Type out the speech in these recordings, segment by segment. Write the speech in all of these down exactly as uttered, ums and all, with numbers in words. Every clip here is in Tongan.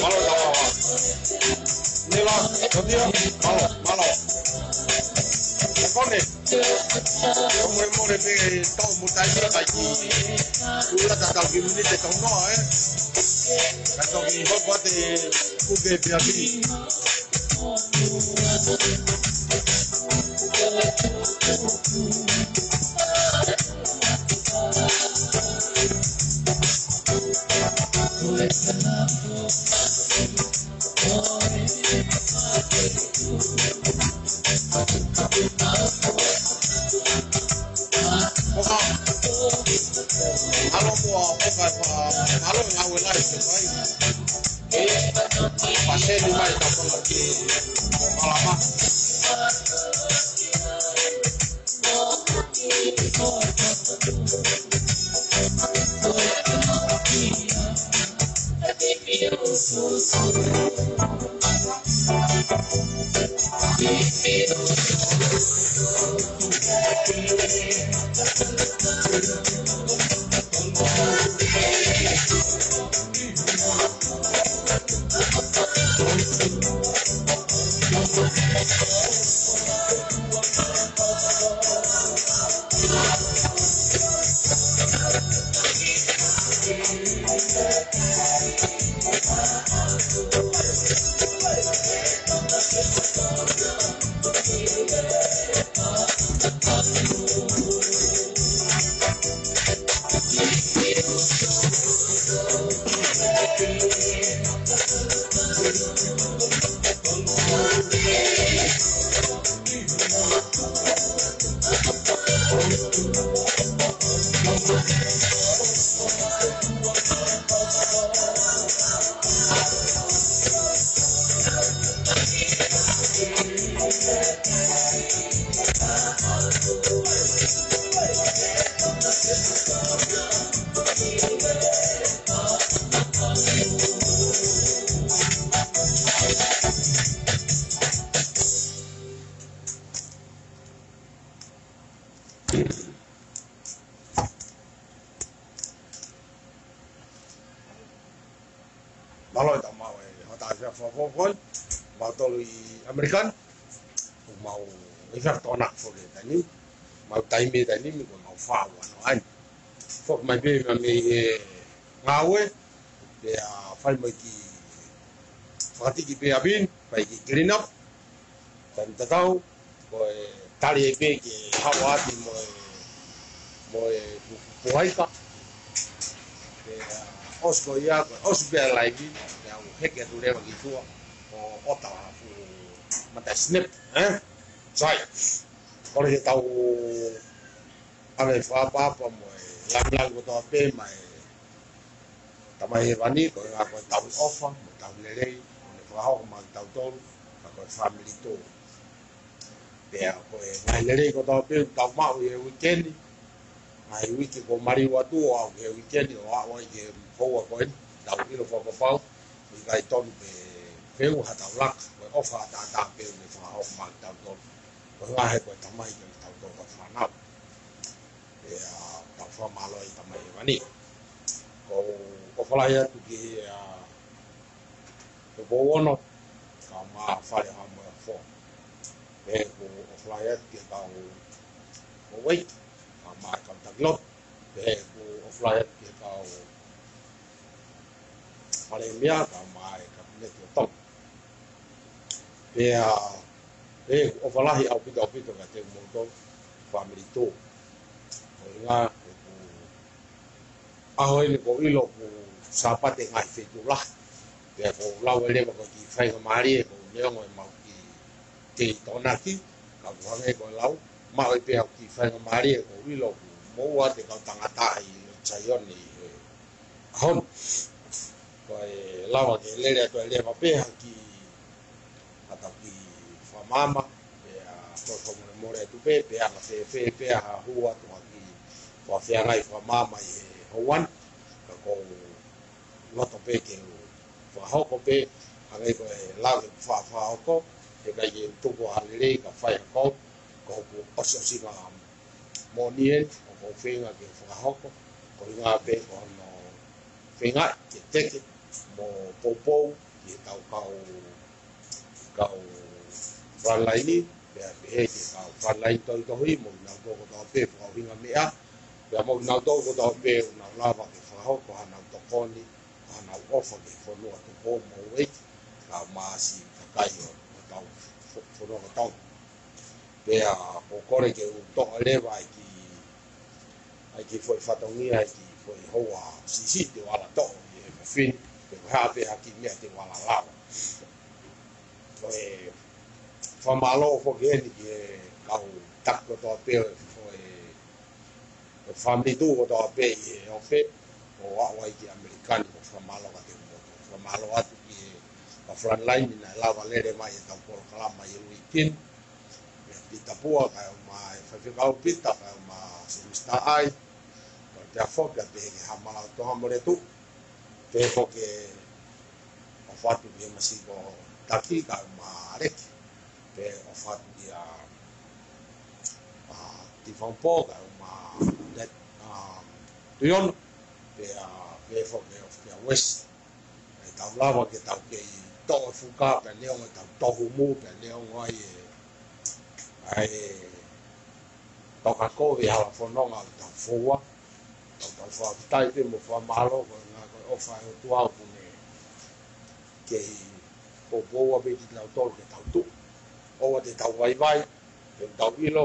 Mālō, mālō. Nela, Totia, mālō, mālō. E kone, ʻoku mole mole pē tau mo taimi ka ki. Kula tatau ki miniti tau noa, ē. Ka toki hoko atu e kupe pē ʻapi. Poka. Alo mua, poka e pa, alo ngāue lai se vai. Paseni mai ta pola ki, poka lama. Mālō e tau mau e hota asia fafofon, mau tolu ʻi ʻAmelika ni, ʻo mau e fia tona fole taimi, mau taimi taimi, ko mau fā ua noa ai. Foki mai pē mei he ngāue, pea fai mai ki fakatiki pē ʻapi ni, fai ki clean up, taimi tatau, ko e tali ai pē ke hao ati mo e mo e puhaika. Pea ʻosi ko ia, ko e ʻosi pē ʻa e laivi, pea u heke atu leva ki tuʻa ʻo ʻota ha fuʻu mata snap, ē? Sai. Kole ke tau ʻave fakaʻapaʻapa mo e lāngilangi kotoa pē maʻa e Tamai Hēvani, ko e ʻuhinga ko e tauhi ʻofa mo e tauhi lelei ʻoku ne fakahoko maʻa kitautolu, ka ko e family too. Pea ko e ngaahi lelei kotoa pē ʻoku tau maʻu ʻi he uike ni, ngaahi uike kuo maliu atu ʻo aʻu ki he uike ni ʻo aʻu ai ki he houa ko eni, tau ʻilo fakapapau ʻoku ʻikai tonu pē feʻunga haʻatau laka, ko e ʻofa ʻataʻatā pē ʻoku ne fakahoko maʻa kitautolu. Ko e ʻuhinga he ko e Tamai kiate kitautolu kau fānau. Pea tau fakamālō ʻi he Tamai Hēvani. Ko e ʻofa lahi atu ki he, ʻa, Tupou Ono, kae ʻumaʻā Fale ʻa Moheofo. Pea ko e ʻofa lahi atu ki he kau Houʻeiki, kae ʻumaʻā e kau taki lotu. Pea ko e ʻofa lahi atu ki he kau Palēmia, kae ʻumaʻā e Kapineti ʻo Tonga. Pea, pea ʻofa lahi ʻaupito ʻaupito kiate kimoutolu, family too. Ko e ʻuhinga, ʻoku ʻaho eni ʻoku ʻilo ʻoku Sāpate ngaahi feituʻu lahi. Pea ʻoku ou lau ʻe leva ko e kiʻi faingamālie, ʻoku neongo ʻemau kiʻi kei Tokonaki, ka ʻoku hangē ko e lau, maʻu ai pē ʻa e kiʻi faingamālie, ʻoku ou ʻilo ʻoku moʻua ʻa e kau tangata ʻi Loto Saione ʻi he ʻaho ni. Ko e lava ke lele atu ʻe leva pē ha kiʻi, ha tau kiʻi fakamaama, pea ko e fakamolemole atu pē, pea ʻe fēfē pē ha hū atu ha kiʻi fakafeangai fakamaama ʻi he houa ni, ka ʻoku ou loto pē ke u fakahoko pē, hangē ko e lave ʻoku faʻa fakahoko, he ʻikai ke u tuku ha lelei ka fai ha kovi, ko hoku ʻosiʻosinga moʻoni eni, ʻoku ou feinga ke fakahoko, ko e ʻuhinga pē ko hono feinga ke teke mo poupou ki he kau, kau frontline, pea pehē ki he kau frontline tohitohi, mo kinautolu kotoa pē fakaʻuhinga meʻa, pea mo kinautolu kotoa pē ʻoku nau lava ke fakahoko haʻanau tokoni, haʻanau ʻofa ki he fonua Tupou mo Houʻeiki, kae ʻumaʻā siʻi kakai ʻo, ʻo hotau fo-, fonua kotoa. Pea ʻoku ou kole ke u toʻo leva ʻa e kiʻi, ʻa e kiʻi foʻi fatongia, ʻa e kiʻi foʻi houa siʻisiʻi te u ala toʻo ʻi he efiafi ni, pe ko e hā pē ha kiʻi meʻa te u ala lava. Ko e fakamālō foki eni ki he kau taki kotoa pē ʻo e, ʻo e, ʻo e family too kotoa pē ʻi he ope, ʻo aʻu ai ki ʻAmelika ni, ko e fakamālō kiate kimoutolu. Fakamālō atu ki he kau frontline naʻe lava lele mai ʻetau polokalama ʻi he uike ni. Pea Pita Pua, kae ʻumaʻā e faifekau Pita, kae ʻumaʻā Semista Ai, kae pehē foki ʻa e pehē ki he Hamalao Toa Moletu, pehē foki ʻofa atu ki he Masiko Taki, kae ʻumaʻā ʻAleki, pea ʻofa atu kia, ʻa, Tifaupo, kae ʻumaʻā Net, ʻa, Tuiono, pea, pehē foki ʻofa kia Wes. ʻE tau lava ke tau kei toʻo e fuka, pea neongo ʻetau tohu mou, pea neongo ai e, ʻa e toka kovi hala fononga ʻo ʻetau foua. Tau, tau fakafetaʻi pē mo fakamālō, ko e ʻuhinga ko e ʻofa ʻa e ʻOtua ʻoku ne kei poupou pē kitautolu ke tau tuʻu. ʻOua te tau vaivai, ke tau ʻilo,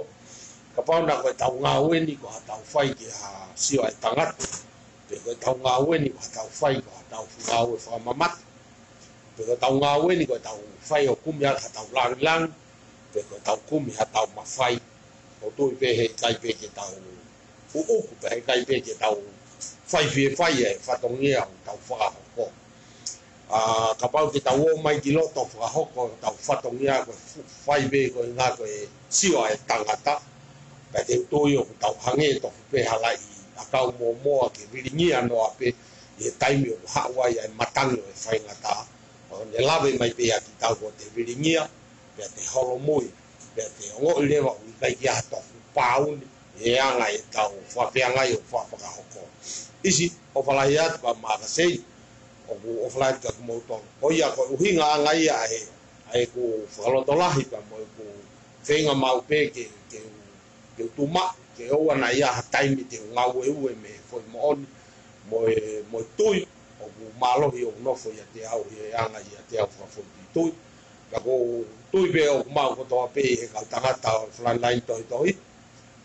kapau naʻe ko ʻetau ngāue ni ko haʻatau fai ki ha sio ʻa e tangata, pe ko ʻetau ngāue ni ko haʻatau fai ko haʻatau ngāue fakamamata, pe ko ʻetau ngāue ni ko ʻetau fai ʻo kumi ʻaki haʻatau lāngilangi, pe ko ʻetau kumi haʻatau mafai, ʻoku ou tui pē he ʻikai pē ke tau ʻuʻuku, pea he ʻikai pē ke tau fai fie fai e fatongia ʻoku tau fakahoko. ʻA, kapau te tau ō mai ki loto ʻo fakahoko ʻetau fatongia ko e fu-, fai pē ko e ʻuhinga ko e sio ʻa e tangata, pea te u tui ʻoku tau hangē tofu pē ha laʻi ʻakau mōmoa ke vilingia noa pē ʻi he taimi ʻoku haʻu ai ʻa e matangi ʻo e faingataʻa, ʻo ne lave mai pē ʻia kitautolu ko e vilingia, pea te holomui, pea te ongoʻi leva ʻoku ʻikai ke ʻi ai ha tofu pāuni, ʻi he anga ʻetau fakafeangai ʻo fakafakahoko. ʻIsi, ʻofa lahi atu kae ʻumaʻā Kasei, ʻoku ʻofa lahi atu kia kimoutolu. Ko ia ko e ʻuhinga ʻanga ia ʻa e, ʻa ʻeku fakalotolahi pea mo ʻeku feinga maʻu pē ke, ke, ke u tuʻu maʻu, ke ʻoua naʻa ʻi ai ha taimi te u ngāueue mei he foʻi moʻoni, mo e, mo e tui, ʻoku mālohi ʻoku nofo ʻiate au, ʻi he anga ʻiate au fakafoʻituitui. Ka ʻoku ou tui pē ʻoku maʻu kotoa pē ʻe he kau tangata ʻo e frontline tohitohi,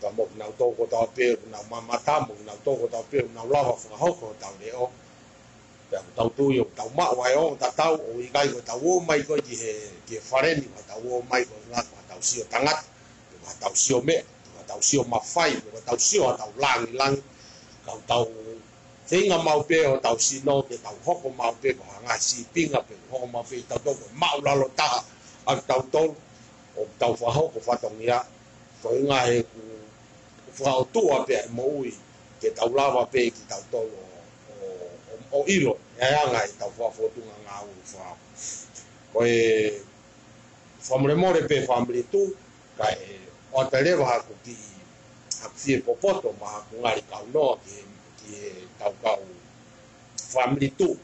Ka mo kinautolu kotoa pē ʻoku nau mamata, mo kinautolu kotoa pē ʻoku nau lava fakahoko hotau leʻo. Pea ʻoku tau tui ʻoku tau maʻu ai ʻo tatau ʻo ʻikai ko ʻetau ō mai ko ē ki he, ki he fale ni, ko ʻetau ō mai ko ʻetau sio tangata, ko ʻetau sio meʻa, ko ʻetau sio mafai, ko ʻetau sio ʻetau langilangi, ka ʻoku tau feinga maʻu pē ʻo tau sino ke tau hoko maʻu pē ko ha ngaahi sīpinga pē, hoko maʻu pē ʻi tautolu ko e māʻulalo taha ʻa kitautolu ʻoku tau fakahoko fatongia, ko e ngaahi ʻoku fakaʻotua pē ʻa e moʻui ke tau lava pē kitautolu ʻo, ʻo, ʻo, ʻo ʻilo ʻa e anga ʻetau fakafōtunga ngāue faka. Ko e fakamolemole pē Fāmili Tuʻu, kae ʻoatu leva haku kiʻi, haku fie popoto mo haku ngali kaunoa ki he, ki he tau kau Fāmili Tuʻu.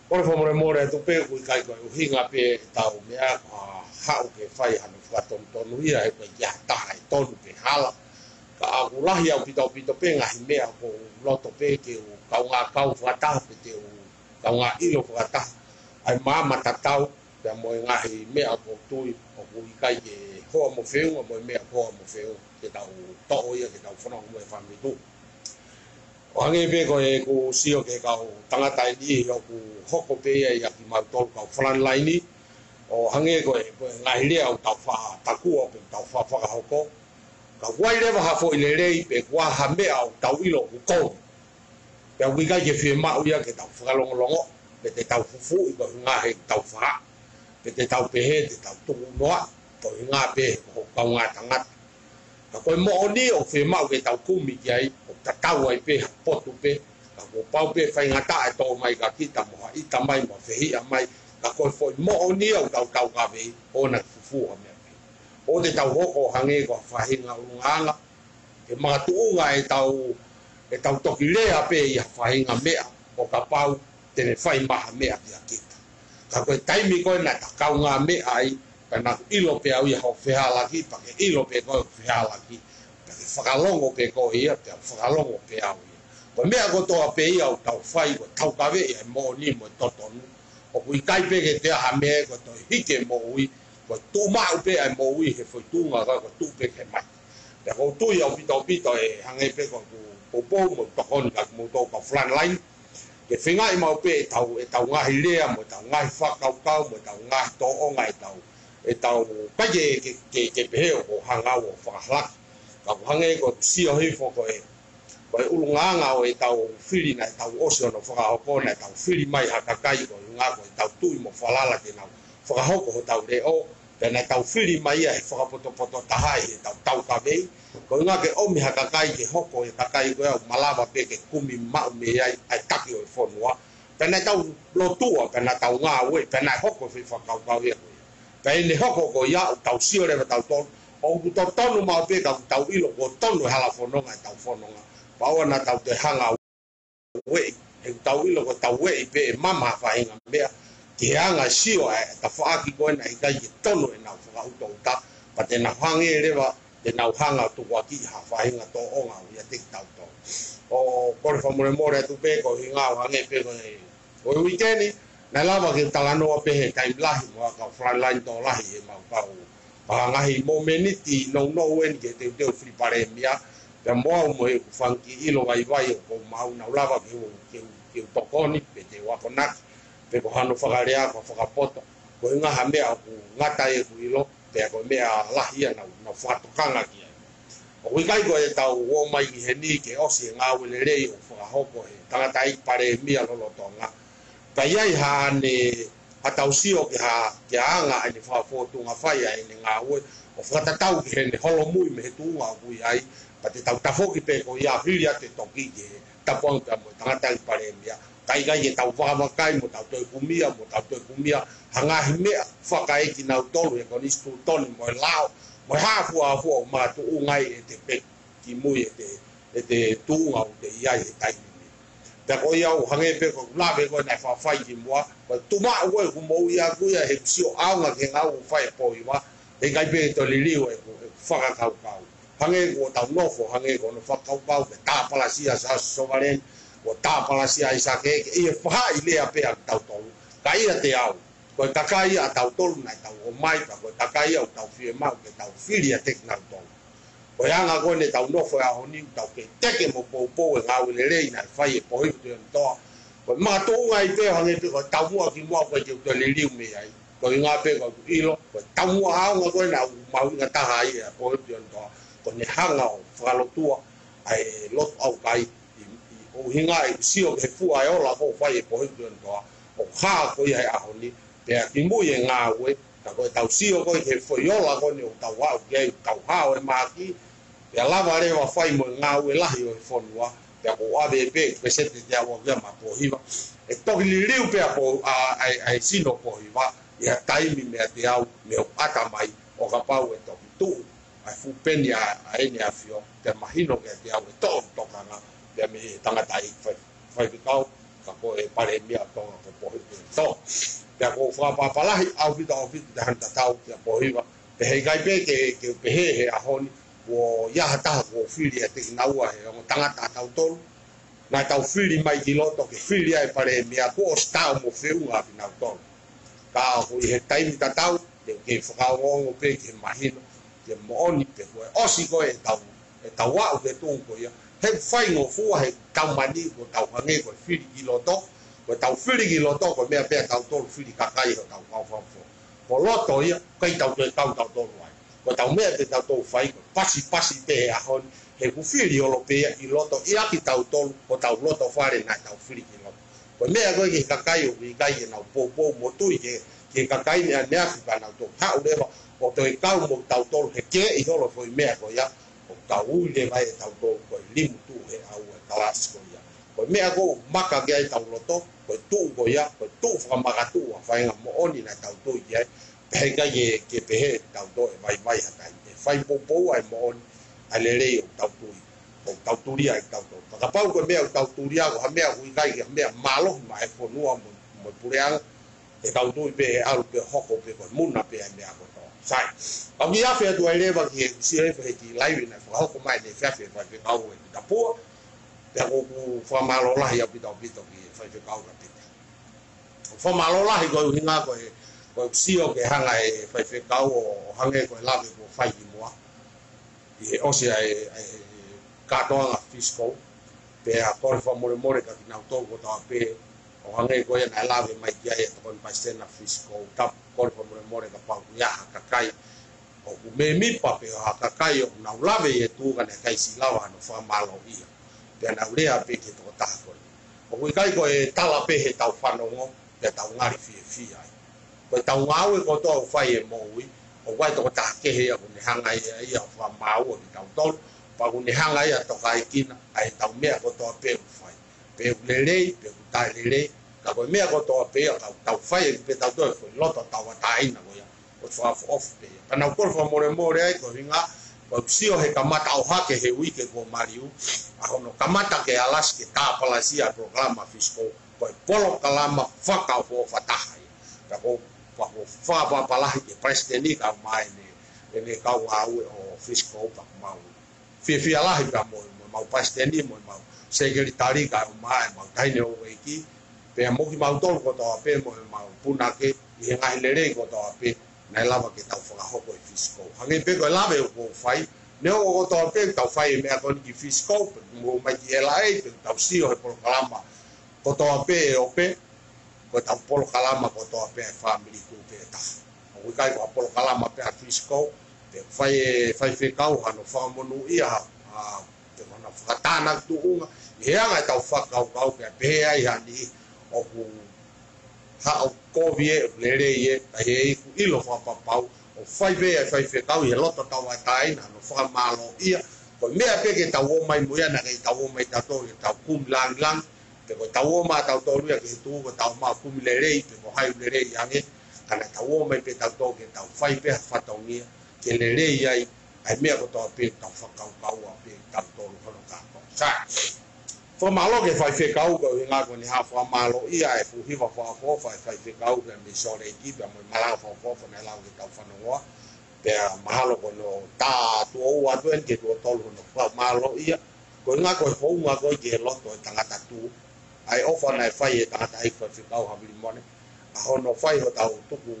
Kole fakamolemole atu pē ʻoku ʻikai ko e ʻuhinga pē ʻetau meʻa ko ha haʻu ke fai hano fakatonutonu ia he ʻoku ʻikai ha taha ʻe tonu pe hala. Ka ʻoku lahi ʻaupito ʻaupito pē ngaahi meʻa ʻoku ou loto pē ke u kaungā kau fakataha pe te u kaungā ʻilo fakataha ʻa e maama tatau pea mo e ngaahi meʻa ʻoku ou tui ʻoku ʻikai ke hoa mo feunga mo e meʻa ʻoku hoa mo feunga ke tau toʻo ia ke tau fanongo mo e Fāmili Tuʻu. ʻO hangē pē ko ʻeku sio ki he kau tangata ʻe niʻihi ʻoku hoko pē ia ʻia kimautolu kau frontline, ʻo hangē ko e, ko e ngaahi lea ʻoku tau faʻa takua pe tau faʻa fakahoko. Ka ʻoku ʻi ai leva ha foʻi lelei pe ko ha meʻa ʻoku tau ʻilo ʻoku kovi. Pea ʻoku ʻikai ke fiemaʻu ia ke tau fakalongolongo, pe te tau fufuuʻi ko e ʻuhinga he ʻoku tau faʻa, pe te tau pehē te tau tuku noa, ko e ʻuhinga pē he ko e kaungā tangata. Ka ko e moʻoni ʻoku fiemaʻu ke tau kumi ki ai, ʻoku tatau ai pē ha potu pē, ka kuo pau pē faingataʻa e tō mai kia kita mo ha ʻita mai mo ha fehiʻa mai, ka ko e foʻi moʻoni ʻoku tau taukaveʻi, ʻoua naʻa fufū ha meʻa pē. ʻOua te tau hoko ʻo hangē ko ha faʻahinga ʻulungaanga, ke makatuʻunga ʻetau, ʻetau toki lea pē ʻi ha faʻahinga meʻa, ʻo kapau te ne fai mai ha meʻa kia kita. Ka ko e taimi ko ē naʻa ta kaungāmeʻa ai, pea naʻa ku ʻilo pē au ia hoʻo fehālaaki, pea ke ʻilo pē koe hoku fehālaaki, pea ke fakalongo pē koe ia, pea fakalongo pē au ia. Ko e meʻa kotoa pē ia ʻoku tau fai, ko e taukaveʻi ʻa e moʻoni mo e totonu. ʻOku ʻikai pē ke toe ʻi ai ha meʻa ko e toe hiki e moʻui, ko e tuʻu maʻu pē ʻa e moʻui he foʻi tuʻunga ka ko e tuʻu pē ki he mate. Pea ʻoku ou tui ʻaupito ʻaupito ʻe hangē pē ko ʻeku poupou mo tokoni kia kimoutolu kau frontline, ke feingaʻi maʻu pē ʻetau, ʻetau ngaahi lea mo ʻetau ngaahi fakakaukau mo ʻetau ngaahi tōʻonga ʻetau, ʻetau ʻikai ke, ke, ke, ke pehē ʻoku ou hanga au ʻo fakahalaki. Ka ʻoku hangē ko ʻeku sio hifo ko e, ko e ʻulungaanga ʻo ʻetau fili naʻa tau ʻosi hono fakahoko, naʻa tau fili mai ha kakai ko e ʻuhinga ko ʻetau tui mo falala ke nau fakahoko hotau leʻo, pea naʻa tau fili mai ia he fakapotopoto taha ʻi heʻetau taukaveʻi, ko e ʻuhinga ke ʻomi ha kakai ke hoko e kakai ko ia ʻoku malava pē ke kumi maʻu mei ai ʻa e taki ʻo e fonua, pea naʻa tau lotua, pea naʻa tau ngāue, pea naʻe hoko e foʻi fakakaukau ia ko ia. Pea ʻi heʻene hoko ko ia ʻoku tau sio leva tautolu, ʻoku totonu maʻu pē ka ʻoku tau ʻilo kuo tonu e hala fononga ʻetau fononga. Pea ʻoua naʻa tau toe hanga ʻo ueʻi, he ʻoku tau ʻilo ko ʻetau ueʻi pē ʻe mama ha faʻahinga meʻa, ki he anga e sio ʻa e tafaʻaki ko ē naʻe ʻikai ke tonu ʻenau fakaʻutoʻuta, pea te nau hangē leva, te nau hanga ʻo tukuakiʻi ha faʻahinga tōʻonga ʻoku ʻiate kitautolu. ʻO kole fakamolemole atu pē ko e ʻuhinga ʻo hangē pē ko e, ko e uike ni, naʻe lava ke talanoa pē he taimi lahi mo ha kau frontline tokolahi he mau kau. Pea ngaahi momeniti nounou eni ke teuteu fili palēmia, pea mo au mo ʻeku fanga kiʻi ʻilo vaivai ʻoku ou maʻu naʻa ku lava ke u, ke u, ke u tokoni, pe te u akonaki, pe ko hano fakalea, ko e fakapoto, ko e ʻuhinga ha meʻa ʻoku ngata ʻeku ʻilo, pea ko e meʻa lahi ia naʻa ku, naʻa ku fakatokanga ki ai. ʻOku ʻikai ko ʻetau ō mai ki heni ke ʻosi e ngāue lelei ʻoku fakahoko he tangataʻeiki palēmia lolotonga. Ka ʻi ai haʻane, haʻatau sio ki ha, ki he anga ʻene fakafōtunga fai ʻa ʻene ngāue, ʻo fakatatau ki heʻene holomui mei he tuʻunga ʻoku ʻi ai, pea te tau tafoki pē ko ia hili atu e toki ki he tapuangi pea mo e tangataʻeiki palēmia. Ka ʻikai ke tau vakavakai mo tau toe kumia, mo tau toe kumia, ha ngaahi meʻa fakaekinautolu he konisitūtone mo e lao, mo e hā fua fua ʻoku makatuʻunga ai ʻete pē ki mui ʻete, ʻete tuʻunga ʻoku te ʻi ai he taimi ni. Pea ko ia ʻoku hangē pē ko ʻeku lave ko ē naʻe faʻa fai ki muʻa, ko e tuʻu maʻu ko ē ʻeku moʻui ʻaʻaku ia he ʻeku sio ʻaonga ki he ngāue ʻoku fai ʻe Pōhiva, he ʻikai pē ke toe liliu ʻeku, ʻeku fakakaukau. Hangē kuo tau nofo, hangē ko hono fakakaukau ke tāpalasia Siaosi Sovaleni, kuo tāpalasia ʻAisake, ke ʻi he faʻahi lea pē ʻa kitautolu, ka ʻiate au, ko e kakai ʻa tautolu naʻa tau ō mai, pea ko e kakai ʻoku tau fiemaʻu ke tau fili ʻiate kinautolu. Ko e anga ko ē ʻetau nofo he ʻaho ni, tau kei teke mo poupou e ngāue lelei naʻe fai ʻe Pōhiva Tuʻiʻonetoa. Ko e makatuʻunga ia pē ʻo hangē pē ko e taumuʻa kimuʻa ko ē ke u toe liliu mei ai. Ko e ʻuhinga pē ko ʻeku ʻilo, ko e taumuʻa ʻaonga ko ē naʻe mahuʻinga taha ai ʻa Pōhiva Tuʻiʻonetoa, ko ʻene hanga ʻo fakalotua ʻa e lotu ʻaukai, ʻi, ʻi, ʻuhinga ʻeku sio ki he fua e ola ko ē ʻoku fai ʻe Pōhiva Tuʻiʻonetoa, ʻoku hā ko ia he ʻaho ni, pea kimui e ngāue, ka ko ʻetau sio ko ē ki he foʻi ola ko eni ʻoku tau aʻu ki ai, tau hao e māki, pea lava leva fai mo e ngāue lahi ʻo e fonua, pea ʻoku ou ʻave pē, peseti te au kia ma Pōhiva. ʻE toki liliu pē ʻa Pō-, ʻa, ʻa, ʻa e sino Pōhiva, ʻi ha taimi meiate au, mei hoku ʻatamai, ʻo kapau ʻe toki tuʻu ʻa e fuʻu peni ʻa, ʻa ʻEne ʻAfio, pea mahino kiate au ʻe toʻo tokanga, pea mei he tangataʻeiki fai, faifekau, ka ko e Palēmia ʻo Tonga ko Pōhiva Tuʻiʻonetoa. Pea ʻoku ou fakaʻapaʻapa lahi ʻaupito, ʻaupito ki he hano tatau kia Pōhiva, pea heʻikai pē ke, ke pehē he ʻaho ni, kuo ʻi ai ha taha kuo fili ʻiate kinaua he ongo tangata ʻatautolu, naʻa tau fili mai ki loto ke fili ai e Palēmia, kuo ʻosi taau mo feʻunga ʻa kinautolu. Ka ʻoku ʻi he taimi tatau, te u kei fakaongoongo pē ke mahino, ke moʻoni pē ko e ʻosi ko ē ʻetau, ʻetau aʻu ki he tuʻunga ko ia. He faingofua he tau mani ko tau hangē ko e fili ki loto, ko ʻetau fili ki loto, ko e meʻa pē ʻa tautolu fili kakai hotau kau fafo. Ko loto ia, ʻikai tau toe kau tautolu ai. Ko ʻetau meʻa te tau toe fai, ko e pasipasi pē he ʻaho ni, he ʻoku fili holo pē ia ʻi loto, ʻiate kitautolu, ko ʻetau loto fale naʻa tau fili ki loto. Ko e meʻa ko ē ki he kakai ʻoku ʻikai ke nau poupou mo tui ki he, ki he kakai ni ʻaneafi ka nau toe haʻu leva, ʻo toe kau mo tautolu, he kehe holo foʻi meʻa ko ia, ʻo tau ui leva ʻe tautolu, ko e limu tuʻu he ʻau e kalasi ko ia. Ko e meʻa ko ē ʻoku maka ki ai ʻetau loto, ko e tuʻu ko ia, ko e tuʻu fakamakatuʻu ʻa e faʻahinga moʻoni naʻa tau tui ki ai, pea heʻikai ke, ke pehē ʻe tautolu ʻe vaivai ha taimi. ʻE fai poupou ʻa e moʻoni, ʻa e lelei ʻoku tau tui, ʻoku tau tulia ai tautolu. Fakapapau ko e meʻa ʻoku tau tulia, ko ha meʻa ʻoku ʻikai ke ha meʻa mālohi maʻa e fonua mo, mo e puleʻanga, ʻe tau tui pē ʻe ʻalu pē hoko pē ko e muna pē ʻa e meʻa kotoa. Sai. Kau kiʻi afe atu ai leva ki he sio he kiʻi laivi naʻe fakahoko mai ʻanefē ʻe he faifekau ʻe Tapua. Pea ʻoku ou fakamālō lahi ʻaupito ʻaupito ki he faifekau ka Pita. Fakamālō lahi ko e ʻuhinga ko e, ko e sio ke hanga ʻe he faifekau ʻo, ʻo hangē ko e lave kuo fai kimuʻa ʻi he ʻosi ʻa e, ʻa e kātoanga Fisikou. Pea kole fakamolemole kia kinautolu kotoa pē, ʻo hangē ko ia naʻe lave mai ki ai e tokoni palesiteni Fisikou, tapu kole fakamolemole kapau ʻoku ʻi ai ha kakai ʻoku mēmipa pe ha kakai ʻoku nau lave ʻi he tuʻunga naʻe ʻikai siʻi lava hano fakamālōʻia. Pea nau lea pē ki he tokotaha ko ē. ʻOku ʻikai ko e tala pē heʻetau fanongo, pea tau ngali fiefia ai. Ko ʻetau ngāue kotoa ʻoku fai he moʻui, ʻoku ʻi ai e tokotaha kehe ia ʻoku ne hanga ia, ia ʻo fakamāuʻi kitautolu, pea ʻoku ne hanga ia ʻo tokaikina ʻa ʻetau meʻa kotoa pē ʻoku fai. Pe ʻoku lelei, pe ʻoku taʻelelei, ka ko e meʻa kotoa pē ia, ka ʻoku tau fai ʻe pē tautolu e foʻi loto tauʻatāina ko ia, ʻo fakaʻofoʻofa pē ia. Pea nau kole fakamolemole ai ko e ʻuhinga, ko e sio he kamata ʻo hake he uike kuo maliu, ʻa hono kamata ke alasi ke tāpalasia e polokalama Fisikou, ko e polokalama fakaʻofoʻofa taha ia. Pea ʻoku ou, pea ʻoku ou fakaʻapaʻapa lahi ki he palesiteni kae ʻumaʻā ʻene, ʻene kau ngāue ʻo Fisikou pea ʻoku mau fiefia lahi pea mo, mo ʻemau palesiteni, mo ʻemau sekelitali kae ʻumaʻā ʻemau taʻahine houʻeiki, pea mo kimautolu kotoa pē mo ʻemau punake, ʻi he ngaahi lelei kotoa pē naʻe lava ke tau fakahoko ʻi Fisikou. Hangē pē ko e lave ʻoku ou fai, neongo kotoa pē tau fai e meʻa ko eni ki Fisikou, pe mou ō mai ki L A, pe tau sio he polokalama kotoa pē ʻe ope, ko ʻetau polokalama kotoa pē ʻa e fāmili kupe ʻe taha. ʻOku ʻikai ko ha polokalama pē ʻa Fisikou, pe fai ʻe he faifekau hano fakamonūʻia, ʻa, pe ko hano fakatānaki tuʻunga, ʻi he anga ʻetau fakakaukau pea pehē ai ha niʻihi ʻoku haʻu kovi ē, lelei ē, ka ʻi heʻeku ʻilo fakapapau, ʻoku fai pē ʻe he faifekau ʻi he loto tauʻatāina, hano fakamālōʻia, ko e meʻa pē ke tau ō mai mo ia naʻe ʻikai tau ō mai tautolu ke tau kumi langilangi, pe ko ʻetau ō mai tautolu ia ki he tuʻu ko ʻetau maʻu kumi lelei, pe ko hai lelei ange, ka naʻa tau ō mai pē tautolu ke tau fai pē ha fatongia, ke lelei ai, ʻa e meʻa kotoa pē tau fakakaukau ʻa pē tautolu hono kātoa. Sai. Fakamālō ki he faifekau, ko e ʻuhinga ko ʻene hā fakamālōʻia e fuʻu hiva fakaʻofoʻofa ʻa e faifekau pea mei Sōleki, pea mo e malanga fakaʻofoʻofa naʻe lau ke tau fanongoa, pea mahalo ko hono tā tuʻo ua atu eni ki he tuʻo tolu hono fakamālōʻia, ko e ʻuhinga ko e hounga ko ē ki he loto e tangata tū, ʻa e ʻofa naʻe fai ʻe he tangataʻeiki faifekau Havili Mone, ʻa hono fai hotau tuku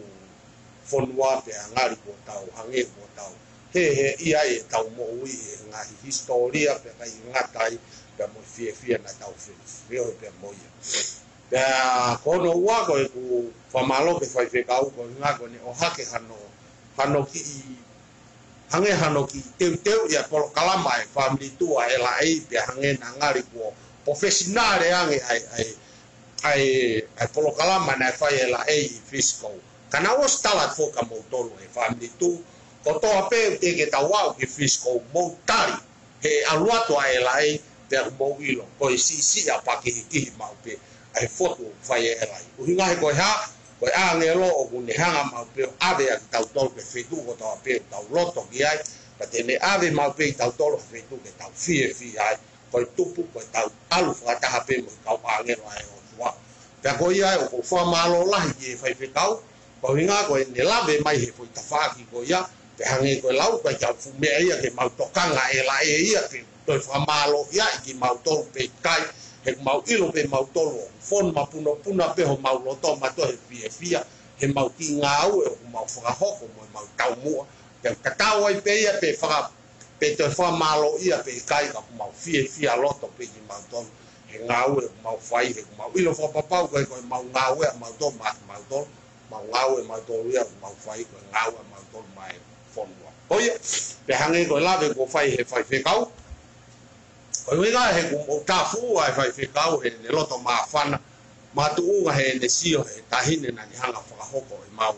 fonua pea ngali kuo tau hangē kuo tau he, he ʻi ai ʻetau moʻui he ngaahi hisitōlia pea ʻikai ngata ai pea mo e fiefia naʻa tau fe-, feohi pea mo ia. Pea ko hono ua ko ʻeku fakamālō ki he faifekau ko e ʻuhinga ko ʻene ʻohake hano, hano kiʻi, hangē hano kiʻi teuteu ʻi he polokalama ʻa e Family Tour ʻa e L A pea hangē naʻa ngali kuo polofisinale ange ʻa e, ʻa e, ʻa e, ʻa e polokalama naʻe fai ʻe L A ʻi Fisikou. Ka naʻa ku ʻosi tala atu foki kia moutolu ʻa e Family Tour kotoa pē ʻoku teʻeki ke tau aʻu ki Fisikou mou tali he ʻalu atu ʻa e L A pea ʻoku mou ʻilo ko e siʻisiʻi ʻa pakihikihi maʻu pē ʻa e fotu fai ʻe L A. ʻUhinga he ko e hā, ko e ʻāngelo ʻoku ne hanga maʻu pē ʻo ʻave ʻa kitautolu ki he feituʻu kotoa pē ʻoku tau loto ki ai, ka te ne ʻave maʻu pē kitautolu ki he feituʻu ke tau fiefia ai, ko e tupu, ko ʻetau ʻalu fakataha pē mo e kau ʻāngelo ʻa e ʻOtua. Pea ko ia ʻoku ou fakamālō lahi ki he faifekau, ko e ʻuhinga ko ʻene lave mai he foʻi tafaʻaki ko ia, pea hangē ko e lau ko e kau fuʻu meʻa ia ke mau tokanga ʻe L A ia, ke toe fakamālō ia ʻi kimautolu pē ʻikai, he ʻoku mau ʻilo pē mautolu ʻoku fonu mapunopuna pē homau loto mautolu he fiefia, he mau kiʻi ngāue ʻoku mau fakahoko mo ʻemau taumuʻa, pea tatau ai pē ia pe faka-, pe toe fakamālō ia pe ʻikai ka ʻoku mau fiefia loto pē kimautolu he ngāue ʻoku mau fai, he ʻoku mau ʻilo fakapapau ko e, ko ʻemau ngāue ʻamautolu maʻa kimautolu, mau ngāue ʻamautolu ia ʻoku mau fai, ko e ngāue ʻamautolu maʻa e fonua. Ko ia, pea hangē ko e lave kuo fai he faifekau, ko e ʻuhinga he ʻoku ou tāfuʻua ʻa e faifekau heʻene loto māfana, makatuʻunga heʻene sio he taʻahine naʻa ne hanga fakahoko ʻemau,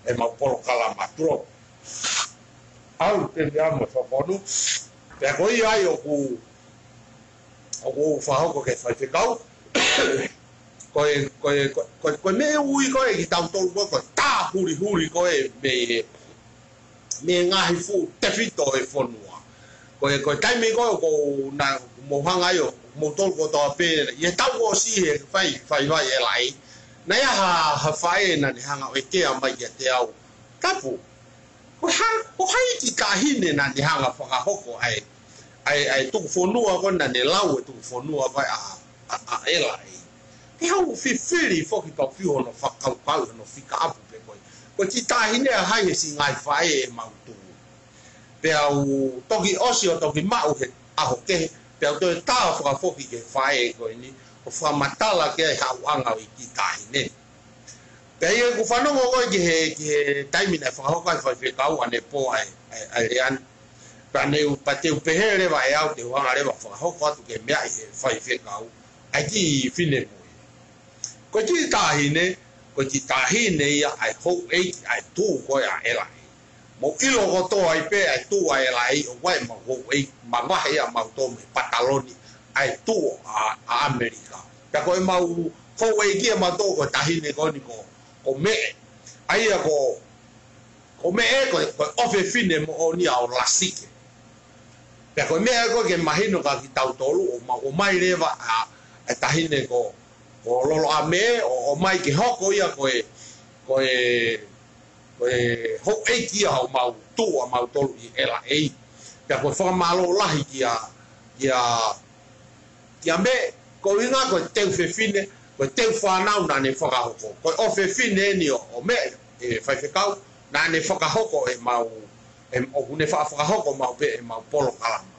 ʻemau polokalama tulo. ʻAlu pē ia mo e fakafonu. Pea ko ia ai ʻoku, ʻoku ou fakahoko ki he faifekau. Ko e, ko e, ko e, ko e, ko e meʻa ui ko e kitautolu ko e, ko e tā hulihuli ko e mei he, mei he ngaahi fuʻu tefito ʻo e fonua. Ko e, ko e taimi ko e, ʻoku na, mou hanga ai ʻo, moutolu kotoa pē, ʻi he taʻu kuo ʻosi he fai, fai, fai ʻe L A. Naʻe ʻi ai ha, ha faʻē naʻa ne hanga ʻo ʻeke mai kiate au. Tapu, ko hai, ko hai e kiʻi taʻahine naʻa ne hanga fakahoko ʻa e, ʻa e, ʻa e tuku fonua ko ē naʻa ne lau e tuku fonua ko ē ʻa, ʻa, ʻa L A. Te u fifili foki pau fiu hono fakakaukau, hono fika ʻapu pē ko e. Ko e kiʻi taʻahine ʻa hai he siʻi ngaahi faʻē ʻemau tuʻu. Pea u toki ʻosi ʻo toki maʻu he ʻaho kehe, pea u toe tā fakafoki ki he faʻē ko eni, ʻo fakamatala ki ai haʻu ʻa e kiʻi taʻahine. Pea ʻi heʻeku fanongo ko e ki he, ki he taimi naʻe fakahoko ai faifekau ʻanepō ʻa e, ʻa e, ʻa e lea ni. Pea ne u, pea te u pehē leva ʻe au te u hanga leva fakahoko atu ke meʻa ʻi he faifekau, ʻa e kiʻi finemui. Ko e kiʻi taʻahine, ko e kiʻi taʻahine ia ʻa e houʻeiki ʻa e tuʻu ko ē ʻa L A. Mou ʻilo kotoa ai pē ʻa e tuʻu ʻa L A ʻoku ʻi ai ʻemau houʻeiki, mavahe ia mautolu mei he pataloni ʻa e tuʻu ʻa, ʻa ʻAmelika. Pea ko ʻemau houʻeiki ʻamautolu ko e taʻahine ko eni ko, ko Meʻe. ʻA ia ko, ko Meʻe ko, ko e ʻofefine moʻoni ia ʻo Lasike. Pea ko e meʻa ko ē ke mahino kia kitautolu ʻoku mau ʻomai leva ʻa, ʻa e taʻahine ko, ko Loloʻameʻe ʻo, ʻomai ke hoko ia ko e, ko e, ko e houʻeiki ia ʻo ʻemau tuʻu ʻamautolu ʻi L A. Pea ko e fakamālō lahi kia, kia, kia Meʻe, ko e ʻuhinga ko e teu fefine, ko e teu fānau naʻa ne fakahoko. Ko e ʻofefine eni ʻo, ʻo Meʻe, ʻe faifekau, naʻa ne fakahoko ʻemau, ʻe, ʻoku ne fa-, fakahoko maʻu pē ʻemau polokalama.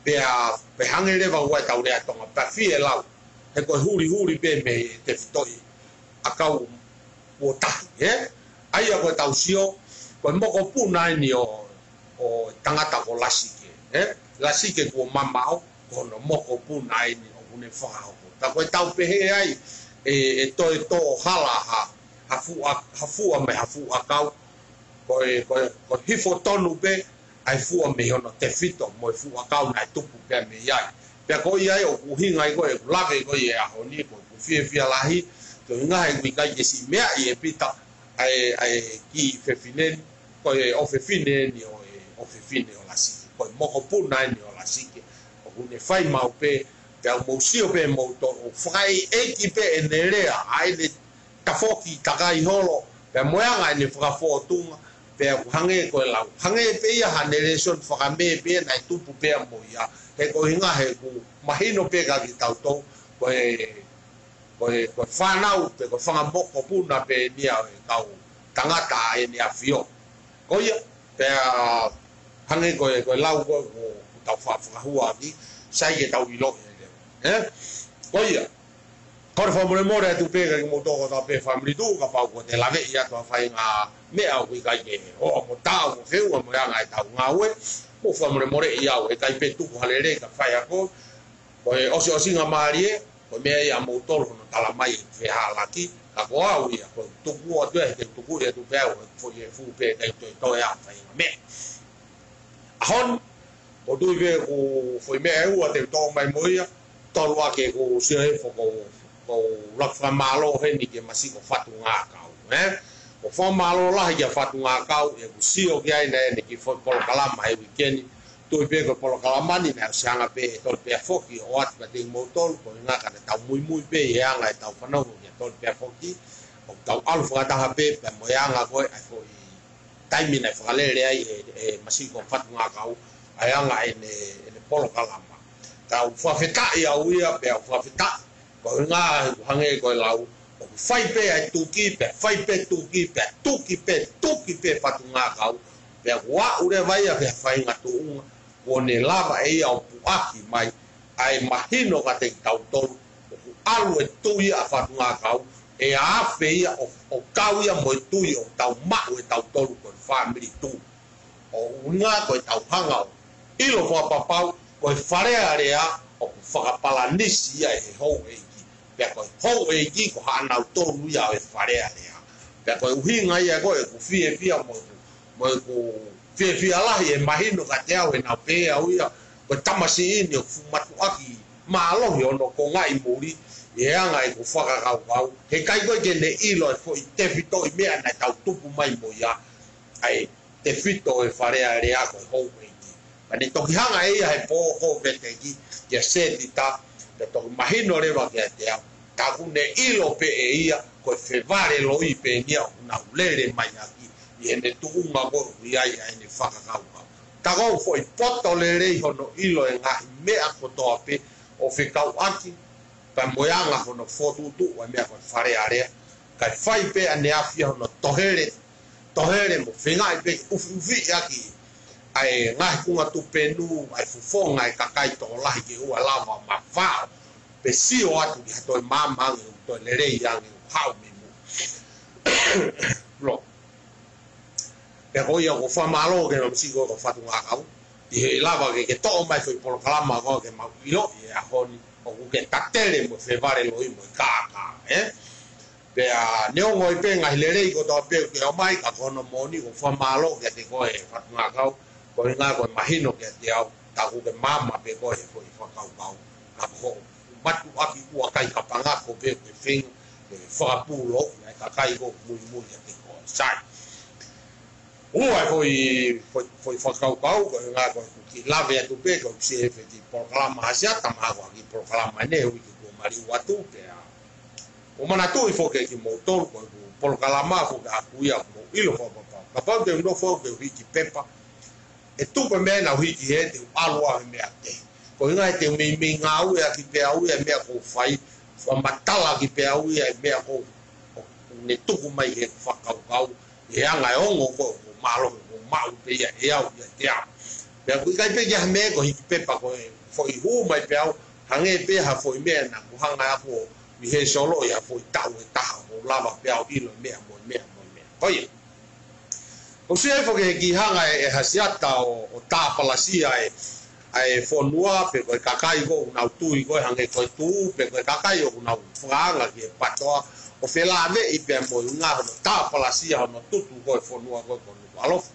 Pea, pea hangē leva ʻoku ʻi ai ʻetau lea Tonga, pea fie lau, he ko e hulihuli pē mei he tefitoʻi ʻakau kuo tahi, ē? ʻA ia ko ʻetau sio, ko e mokopuna eni ʻo, ʻo e tangata ko Lasike, ē? Lasike kuo mamaʻo, ko hono mokopuna eni ʻoku ne fakahoko. Ka ko ʻetau pehē ai, ʻe, ʻe toe tō hala ha, ha fuʻa, ha fuʻa mei ha fuʻu ʻakau, ko e, ko e, ko e hifo tonu pē, ʻa e fuʻa mei hono tefito mo e fuʻu ʻakau naʻe tupu pea mei ai. Pea ko ia ai ʻoku ʻuhinga ai ko e lave ko e ʻaho ni ko ʻeku fiefia lahi, ko e ʻuhinga he ʻoku ʻikai ke siʻi meaʻi ʻe Pita ʻa e, ʻa e kiʻi fefine ni, ko e ʻofefine eni ʻo e ʻofefine ʻo Lasike. Ko e mokopuna eni ʻo Lasike. ʻOku ne fai maʻu pē, pea mou sio pē moutolu, ʻoku fakaʻeiʻeiki pē ʻene lea, ʻa ʻene tafoki takai holo, pea mo e anga ʻene fakafōtunga, pea ʻoku hangē ko e lau. Hangē pē ia ha nelēsoni fakamē pē naʻe tupu pea mo ia, he ko e ʻuhinga he ʻoku mahino pē kia kitautolu, ko e, ko e, ko e fānau, pe ko e fanga mokopuna pē eni ia ʻo e kau tangata ʻa ʻEne ʻAfio. Ko ia, pea Hangē ko e, ko e lau ko ē, ko ʻetau fa-, fakahua ʻaki, sai ke tau ʻilo ʻe leo. Ē? Ko ia. Kole fakamolemole atu pē kiate kimoutolu kotoa pē fāmili tuʻu, kapau kuo te laveʻi atu ha faʻahinga meʻa ʻoku ʻikai ke ʻoʻo mo taau mo feʻunga mo e anga ʻetau ngāue. Mou fakamolemoleʻi au, ʻe ʻikai pē tuku ha lelei ka fai ako. Ko e ʻosiʻosinga mālie, ko e meʻa ia ʻamoutolu hono tala mai e fehālaaki, ka ko au ia, ko e tuku atu ē, te u tuku ia atu pē au, ko e foʻi efu pē, ʻikai toe toe ʻa e faʻahinga meʻa. ʻAho ni, ʻoku ou tui pē ko e foʻi meʻa ʻe ua te u toʻo mai mo ia, tolu ake ko e sio he foko, ko e ʻuluaki fakamālō heni ki he Masiko Fatungakau, ē? Ko e fakamālō lahi kia Fatungakau, ʻeku sio ki ai naʻe ʻi ai ʻene kiʻi foʻi polokalama he uike ni, tui pē ko e polokalama ni naʻe ʻosi hanga pē ʻe Tolipea Foki ʻo ʻoatu kiate kimoutolu, ko e ʻuhinga ka ne tau muimui pē ʻi he anga ʻetau fanongo kia Tolipea Foki, ʻo tau ʻalu fakataha pē, pea mo e anga ko ē ʻa e foʻi taimi naʻe fakalele ai ʻe, ʻe Masiko Fatungakau, ʻa e anga ʻene, ʻene polokalama. Ka ʻoku fakafetaʻi au ia, pea ʻoku fakafetaʻi, ko e ʻuhinga ʻoku hangē ko e lau, ʻoku fai pē ʻa e tuki, pea fai pē tuki, pea tuki pē, tuki pē Fatungakau, pea kuo aʻu leva ia ki ha faʻahinga tuʻunga, kuo ne lava ʻe ia ʻo puʻaki mai, ʻa e mahino kiate kitautolu, ʻoku ʻalu e tui ʻa Fatungakau, ʻe afe ia ʻo, ʻo kau ia mo e tui ʻoku tau maʻu ʻe tautolu ko e fāmili tuʻu. ʻO ʻuhinga ko ʻetau hanga ʻo ʻilo fakapapau, ko e Fale Alea ʻoku fakapalanisi ia ʻe he houʻeiki. Pea ko e houʻeiki ko haʻanautolu ia ʻo e Fale Alea. Pea ko e ʻuhinga ia ko ē ʻeku fiefia mo ʻeku, mo ʻeku fiefia lahi ʻe mahino kiate au ʻenau pehē au ia, ko e tamasiʻi ni ʻoku fuʻu mātuʻaki mālohi hono kongaʻi muli, ʻi he anga ʻeku fakakaukau. He ʻikai ko ē ke ne ʻilo e foʻi tefitoʻi meʻa naʻa tau tupu mai mo ia. ʻA e tefito e Fale Alea ko e houʻeiki. Ka ne toki hanga ʻe ia he pō ko ē ʻo veteki kia Setita, pea toki mahino leva kiate au. Ka ʻoku ne ʻilo pē ʻe ia, ko e fevale loi pē eni ia ʻoku nau lele mai ʻaki, ʻi heʻene tuʻunga ko ē ʻoku ʻi ai ʻa ʻene fakakaukau. Ka ko e foʻi poto lelei hono ʻilo e ngaahi meʻa kotoa pē ʻo fekauʻaki, pea mo e anga hono fokotuʻutuʻu ʻa e meʻa ko e Fale Alea, kae fai pē ʻaneafi ia hono tohele, tohele mo feingaʻi pē ʻufiʻufi ʻaki ʻa e ngaahi kunga tupenu, ʻa e fofonga ʻa e kakai tokolahi ke ʻoua lava mafao, pe sio atu ki ha toe maama ange, ʻo toe lelei ange, ʻo haʻu mei muʻa. Lo. Pea ko ia ʻoku ou fakamālō ki he Masiko ko Fatungakau, ʻi he lava ke, ke toʻo mai foʻi polokalama ko ē ke mau ʻilo ʻi he ʻaho ni, ʻoku ke tatele mo e fevale loi mo e kākā, ē? Pea neongo ai pē ngaahi lelei kotoa pē ʻoku ke ʻomai, ka ko hono moʻoni ʻoku ou fakamālō kiate koe Fatungakau, ko e ʻuhinga ko e mahino kiate au, tā ʻoku ke maama pē koe he foʻi fakakaukau, ka ko hoʻo mātuʻaki ʻoku ʻikai kapangako pē ʻoku ke feinga ke fakapūlou ʻa e kakai ʻoku muimui kiate koe. Sai. Ua e foʻi, foʻi, foʻi fakakaukau, ko e ʻuhinga ko ʻeku kiʻi lave atu pē, ko ʻeku sio he foʻi kiʻi polokalama Hasiata, mahalo ko e kiʻi polokalama ʻeni he uike kuo maliu atu pē ʻa. ʻOku ou manatuʻi foki kimoutolu, ko ʻeku polokalama foki ʻaʻaku ia ʻoku mou ʻilo fakapapau. Kapau te u nofo au ke u hiki pepa, ʻe tuku e meʻa naʻa ku hiki he te u ʻalu au he meʻa kehe. Ko e ʻuhinga he te u meimei ngāueʻaki pē au ia e meʻa ʻoku ou fai, fakamatalaʻaki pē au ia e meʻa ʻoku, ʻoku ne tuku mai he fakakaukau, he anga e ongo ko ē ʻoku ou mālohi ʻoku ou maʻu pē ia ʻe au ia te au. Pea ʻoku ʻikai pē ke ʻi ai ha meʻa ko e hiki pepa ko e foʻi hū mai pē au, hangē pē ha foʻi meʻa naʻa ku hanga ʻe au ʻo ʻi he solo ʻi ha foʻi taʻu ʻe taha, ʻo lava pē au ʻilo e meʻa mo e meʻa mo e meʻa. Ko ia. ʻOku ou sio ai foki he kiʻi hanga ʻe, ʻe Hasiata ʻo, ʻo tāpalasia e, ʻa e fonua pe ko e kakai ko ē ʻoku nau tui ko ē hangē ko e tuʻu pe ko e kakai ʻoku nau fakaanga ki he patoa ʻo felāveʻi pea mo e ʻuhinga hono tāpalasia hono tutu ko ē fonua ko ē ko Nukuʻalofa.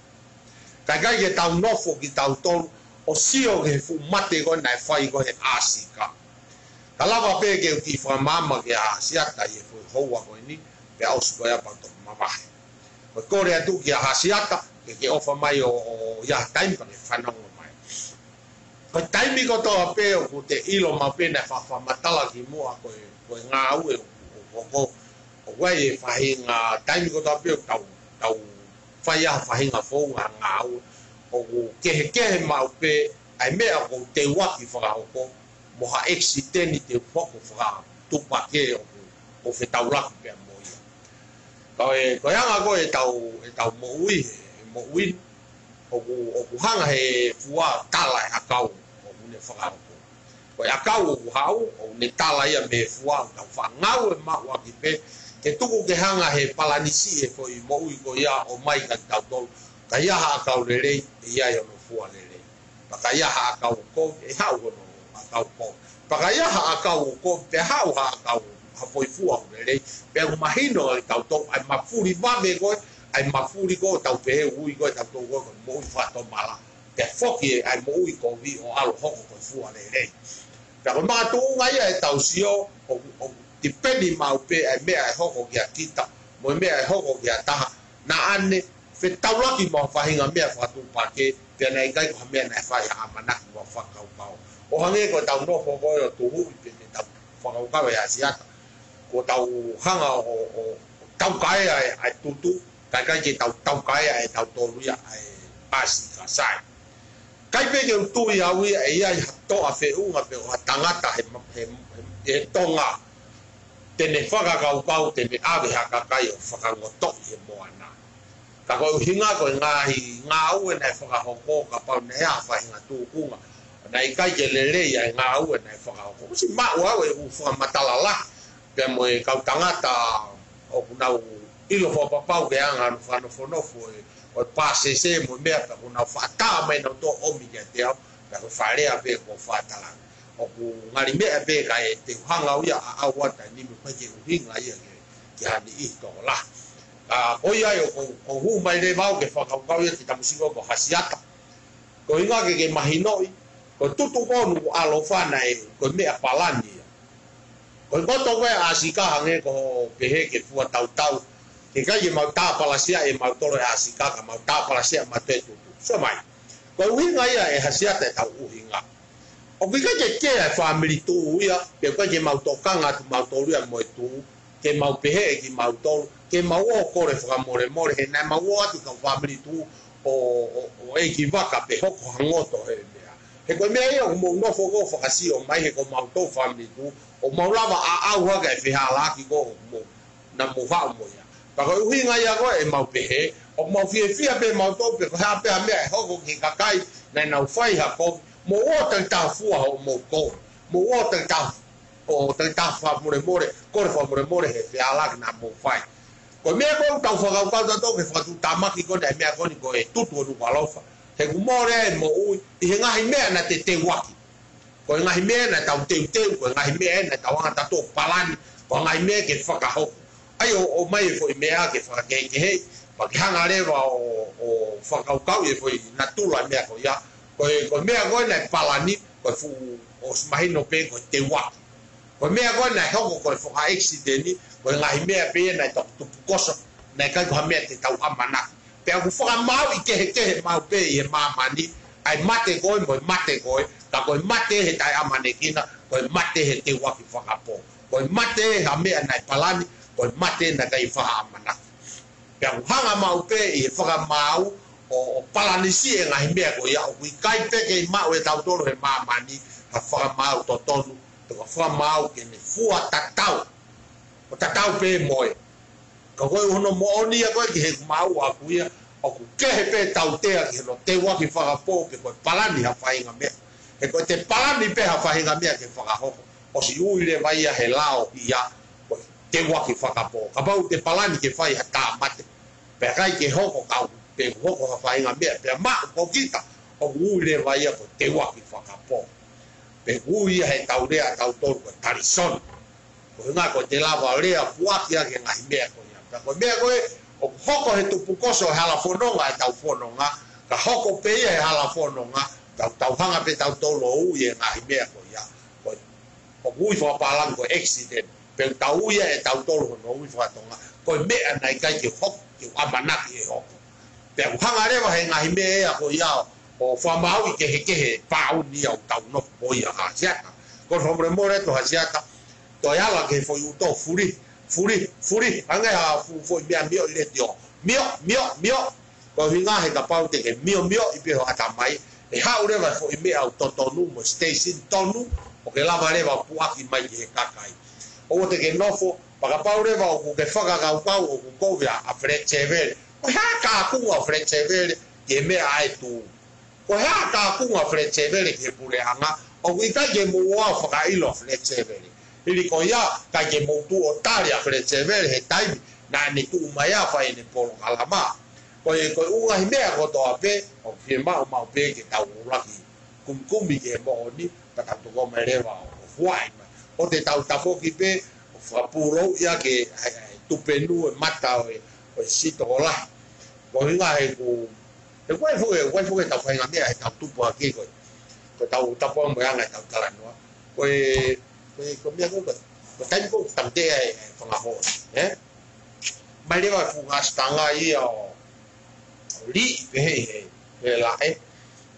Ka ʻikai ke tau nofo kitautolu ʻo sio ki he fuʻu mate ko ē naʻe fai ko ē he ʻAsika. Ka lava pē ke u kiʻi fakamaama kia Hasiata ʻi he foʻi houa ko eni, pea ʻosi ko ia pea u toki mavahe. Ko e kole atu kia Hasiata, ke ke ʻofa mai ʻo, ʻo ʻi ai ha taimi pea ke fanongo mai. Ko e taimi kotoa pē ʻoku te ʻilo maʻu pē naʻe fa-, fakamatala kimuʻa ko e, ko e ngāue ʻoku, ʻoku, ʻoku, ʻoku ʻi ai e faʻahinga taimi kotoa pē ʻoku tau, tau fai ai ha faʻahinga founga ngāue. ʻOku kehekehe maʻu pē ʻa e meʻa ʻoku ou teuaki fakahoko, mo ha ʻekisiteni te u hoko fakatupakē ʻoku, ʻoku fetaulaki pea mo ia. Ka ko e, ko e anga ko ē ʻetau, ʻetau moʻui, he, he moʻui ni. ʻoku, ʻoku hanga he fua tala e ʻakau ʻoku ne fakahoko. Ko e ʻakau ʻoku haʻu, ʻoku ne tala ia mei he fua, ʻoku tau faʻa ngāue maʻu ʻaki pē, ke tuku ke hanga he palanisi e foʻi moʻui ko ia ʻo mai ka tautolu, ka ʻi ai ha ʻakau lelei, ʻe ʻi ai hono fua lelei. Pea ka ʻi ai ha ʻakau kovi, ʻe haʻu hono ʻakau kovi. Pea ka ʻi ai ha ʻakau kovi, pea haʻu ha ʻakau ha foʻi fua ʻoku lelei, pea ʻoku mahino ai tautolu, ʻa e mafuli vave ko ē, ʻa e mafuli ko ē, tau pehē ui ko ē, tautolu ko ē, ko e moʻui fakatomala. Pea foki e ʻai moʻui kovi ʻo ʻalu hoko ko e fua lelei. Pea ko e makatuʻunga ia ʻetau sio, ʻo, ʻo tipeni maʻu pē ʻa e meʻa ʻe hoko kia kita, mo e meʻa ʻe hoko kia taha, naʻa ne fetaulaki mo ha faʻahinga meʻa fakatuʻupakē, pea naʻe ʻikai ko ha meʻa naʻe fai ha ʻamanaki mo ha fakakaukau. ʻO hangē ko ʻetau nofo ko ē ʻo tuhuʻi pē ke tau fakakaukau e ʻAsiata. Ko ʻetau hanga ʻo, ʻo, ʻo taukaea e, ʻa e tutu, kae ʻikai ke tau taukaea ʻe tautolu ia ʻa e ʻasi ka sai. ʻIkai pē ke u tui au ia ʻe ʻi ai ha toʻa feʻunga pe ko ha tangata he, he, he, he Tonga te ne fakakaukau te ne ʻave ha kakai ʻo fakangotoʻi he moana. Ka ko e ʻuhinga ko e ngaahi ngāue naʻe fakahoko, kapau naʻe ʻi ai ha faʻahinga tūkunga naʻe ʻikai ke lelei ʻa e ngāue naʻe fakahoko. ʻOsi maʻu au e ʻū fakamatala lahi pea mo e kau tangata ʻoku nau ʻilo fakapapau ke anga hono fakanofonofo e, ʻo e pāsese mo e meʻa pea ʻoku nau faʻa tā mai nautolu ʻo ʻomi kiate au, pea ko e fakalea pē ko e fakatalanga. ʻOku ngali meʻa pē ka ʻe te u hanga au ia ʻo ʻave atu ʻa e nimi, ʻikai ke ʻuhinga ia ke, ke ha niʻihi tokolahi. Ka ko ia ai ʻoku, ʻoku hū mai leva au ke fakakaukau ia ki he tamusiko ko ʻAsiata. Ko e ʻuhinga ke ke mahinoʻi, ko e tutu ko ē ʻoku ʻaloʻofa naʻe, ko e meʻa palani ia. Ko e koto ko ē ʻa e ʻasi ka hangē ko hoʻo pehē ke fua tautau, ke ʻikai ke mau tāpalasia ʻe mautolu e ʻasi ka, ka mau tāpalasia mautolu e tutu. Sio mai. Ko e ʻuhinga ia ʻe ʻAsiata ʻetau ʻuhinga. ʻOku ʻikai ke kē ʻa e fāmili tuʻu ia, ke ʻikai ke mau tokanga atu mautolu ia mo e tuʻu, ke mau pehē ʻe kimautolu, ke mau ō kole fakamolemole, he naʻe mau ō atu kau fāmili tuʻu ʻo, ʻo, ʻo ʻeikivaka pe hoko ha ngoto he meʻa. He ko e meʻa ia ʻoku mou nofo ko ē ʻo fakasio mai he ko mautolu fāmili tuʻu, ʻoku mau lava ʻo ʻauha ki he fehālaaki ko ē ʻoku mou, naʻa mou haʻu mo ia. Pea ko e ʻuhinga ia ko ē ʻemau pehē, ʻoku mau fiefia pē mautolu pe ko e hā pē ha meʻa ʻe hoko ki he kakai naʻa nau fai ha kovi, mou ō takitaha fua hoʻomou kovi. Mou ō takitaha ʻo takitaha fakamolemole, kole fakamolemole he fehālaaki naʻa mou fai. Ko e meʻa ko ē ʻoku tau fakakaukau tautolu ke fakatuʻutāmaki ko ē ʻa e meʻa ko eni ko e tutu ʻo Nukuʻalofa. He ʻoku mole ai e moʻui ʻi he ngaahi meʻa naʻa te teuaki. Ko e ngaahi meʻa naʻa tau teuteu, ko e ngaahi meʻa naʻa tau hanga tautolu ʻo palani, ko e ngaahi meʻa ke fakahoko. ʻAi ʻo, ʻomai e foʻi meʻa ke fakakehekeheʻi, pea ke hanga leva ʻo, ʻo fakakaukauʻi e foʻi natula e meʻa ko ia. Ko e, ko e meʻa ko ē naʻe palani, ko e fuʻu ʻosi mahino pē ko e teuaki. Ko e meʻa ko ē naʻe hoko ko e fakaʻekisiteni, ko e ngaahi meʻa pē ia naʻe toki tupukoso, naʻe ʻikai ko ha meʻa te tau ʻamanaki. Pea ʻoku fakamāuʻi kehekehe maʻu pē ʻi he māmani, ʻa e mate ko ē mo e mate ko ē, ka ko e mate he taʻeʻamanekina, ko e mate he teuaki fakapō. Ko e mate ha meʻa naʻe palani, ko e mate naʻe ʻikai fakaʻamanaki. Pea ʻoku hanga maʻu pē ʻi he fakamaau ʻo, ʻo palanisi e ngaahi meʻa ko ia, ʻoku ʻikai pē ke maʻu ʻe tautolu he māmani ha fakamaau totonu, pe ko ha fakamaau ke ne fua tatau. ʻO tatau pē mo e. Ka ko e hono moʻoni ia ko ē ki he maau ʻaku ia, ʻoku kehe pē tautea ki hono teuaki fakapō pe ko e palani ha faʻahinga meʻa. He ko e te palani pē ha faʻahinga meʻa ke fakahoko, ʻosi ui leva ia he lao ia, ko e teuaki fakapō. Kapau te palani ke fai ha tāmate, pea ʻikai ke hoko kau, pe hoko ha faʻahinga meʻa, pea maʻu ko kita, ʻoku ui leva ia ko e teuaki fakapō. Pe ui ia he tau lea tautolu ko e talisoni. Ko e ʻuhinga ko e te lava lea puaki ʻaki e ngaahi meʻa ko ia. Pea ko e meʻa ko ē, ʻoku hoko he tupukoso he hala fononga ʻetau fononga, ka hoko pē ia he hala fononga, tau, tau hanga pē tautolu ʻo ui e ngaahi meʻa ko ia. Ko e ʻoku ui fakapālangi ko e accident, pea tau ui ʻe tautolu hono ui fakatonga, ko e meʻa naʻe ʻikai ke hoko, ke ʻamanaki ʻe hoko. Pea ʻoku hanga leva he ngaahi meʻa ia ko ia ʻo fakamāuʻi kehekehe pāuni ʻoku tau nofo mo ia ʻAsiata. Ko e fakamolemole atu ʻAsiata, toe ala ki he foʻi ʻuto fuli, fuli, fuli, hangē ha fu-, foʻi meʻa mioʻi letiō. Mio, mio, mio, Ko e ʻuhinga he kapau te ke miomioʻi pē ho ʻatamai, ʻe haʻu leva e foʻi meʻa ʻoku totonu mo e station tonu, ʻo ke lava leva ʻo puaki mai ki he kakai. ʻOua te ke nofo, pea kapau leva ʻoku ke fakakaukau ʻoku kovi ʻa, ʻa Fred Sevele. Ko e hā ka ʻoku ʻa Fred Sevele, ki he meʻa ʻa e tuʻu. Ko e hā ka kunga Fred Sevele ki he puleʻanga, ʻoku ʻikai ke mou ō ʻo fakaʻilo Fred Sevele. Hili ko ia, ʻikai ke mou tuʻu ʻo tali ʻa Fred Sevele he taimi naʻa ne tuʻu mai ai ʻo fai ʻene polokalama. Ko e, ko e ʻū ngaahi meʻa kotoa pē, ʻoku fiemaʻu maʻu pē ke tau ʻuluaki kumikumi ki he moʻoni, pea tau tokoni mai leva ʻo huaʻi mai. ʻOua te tau tafoki pē ʻo fakapūlouʻi ʻa e, ʻa e, ʻa e tupenu e mata ʻo e, ʻo e sitokolahi. Ko e ʻuhinga he ʻoku, he ʻoku ʻikai foki, ʻoku ʻikai foki ʻetau faʻahinga meʻa heʻetau tupu hake ko ē. Ko ʻetau tapu mo e anga ʻetau talanoa. Ko e, ko e, ko e meʻa ko ē, ko e, ko e taimi ko ē ʻoku tamateʻi ai e fanga hoosi, ē? Mai leva e fuʻu ngaahi sitanga ia ʻo, ʻo liʻi pē he, he, he laʻe.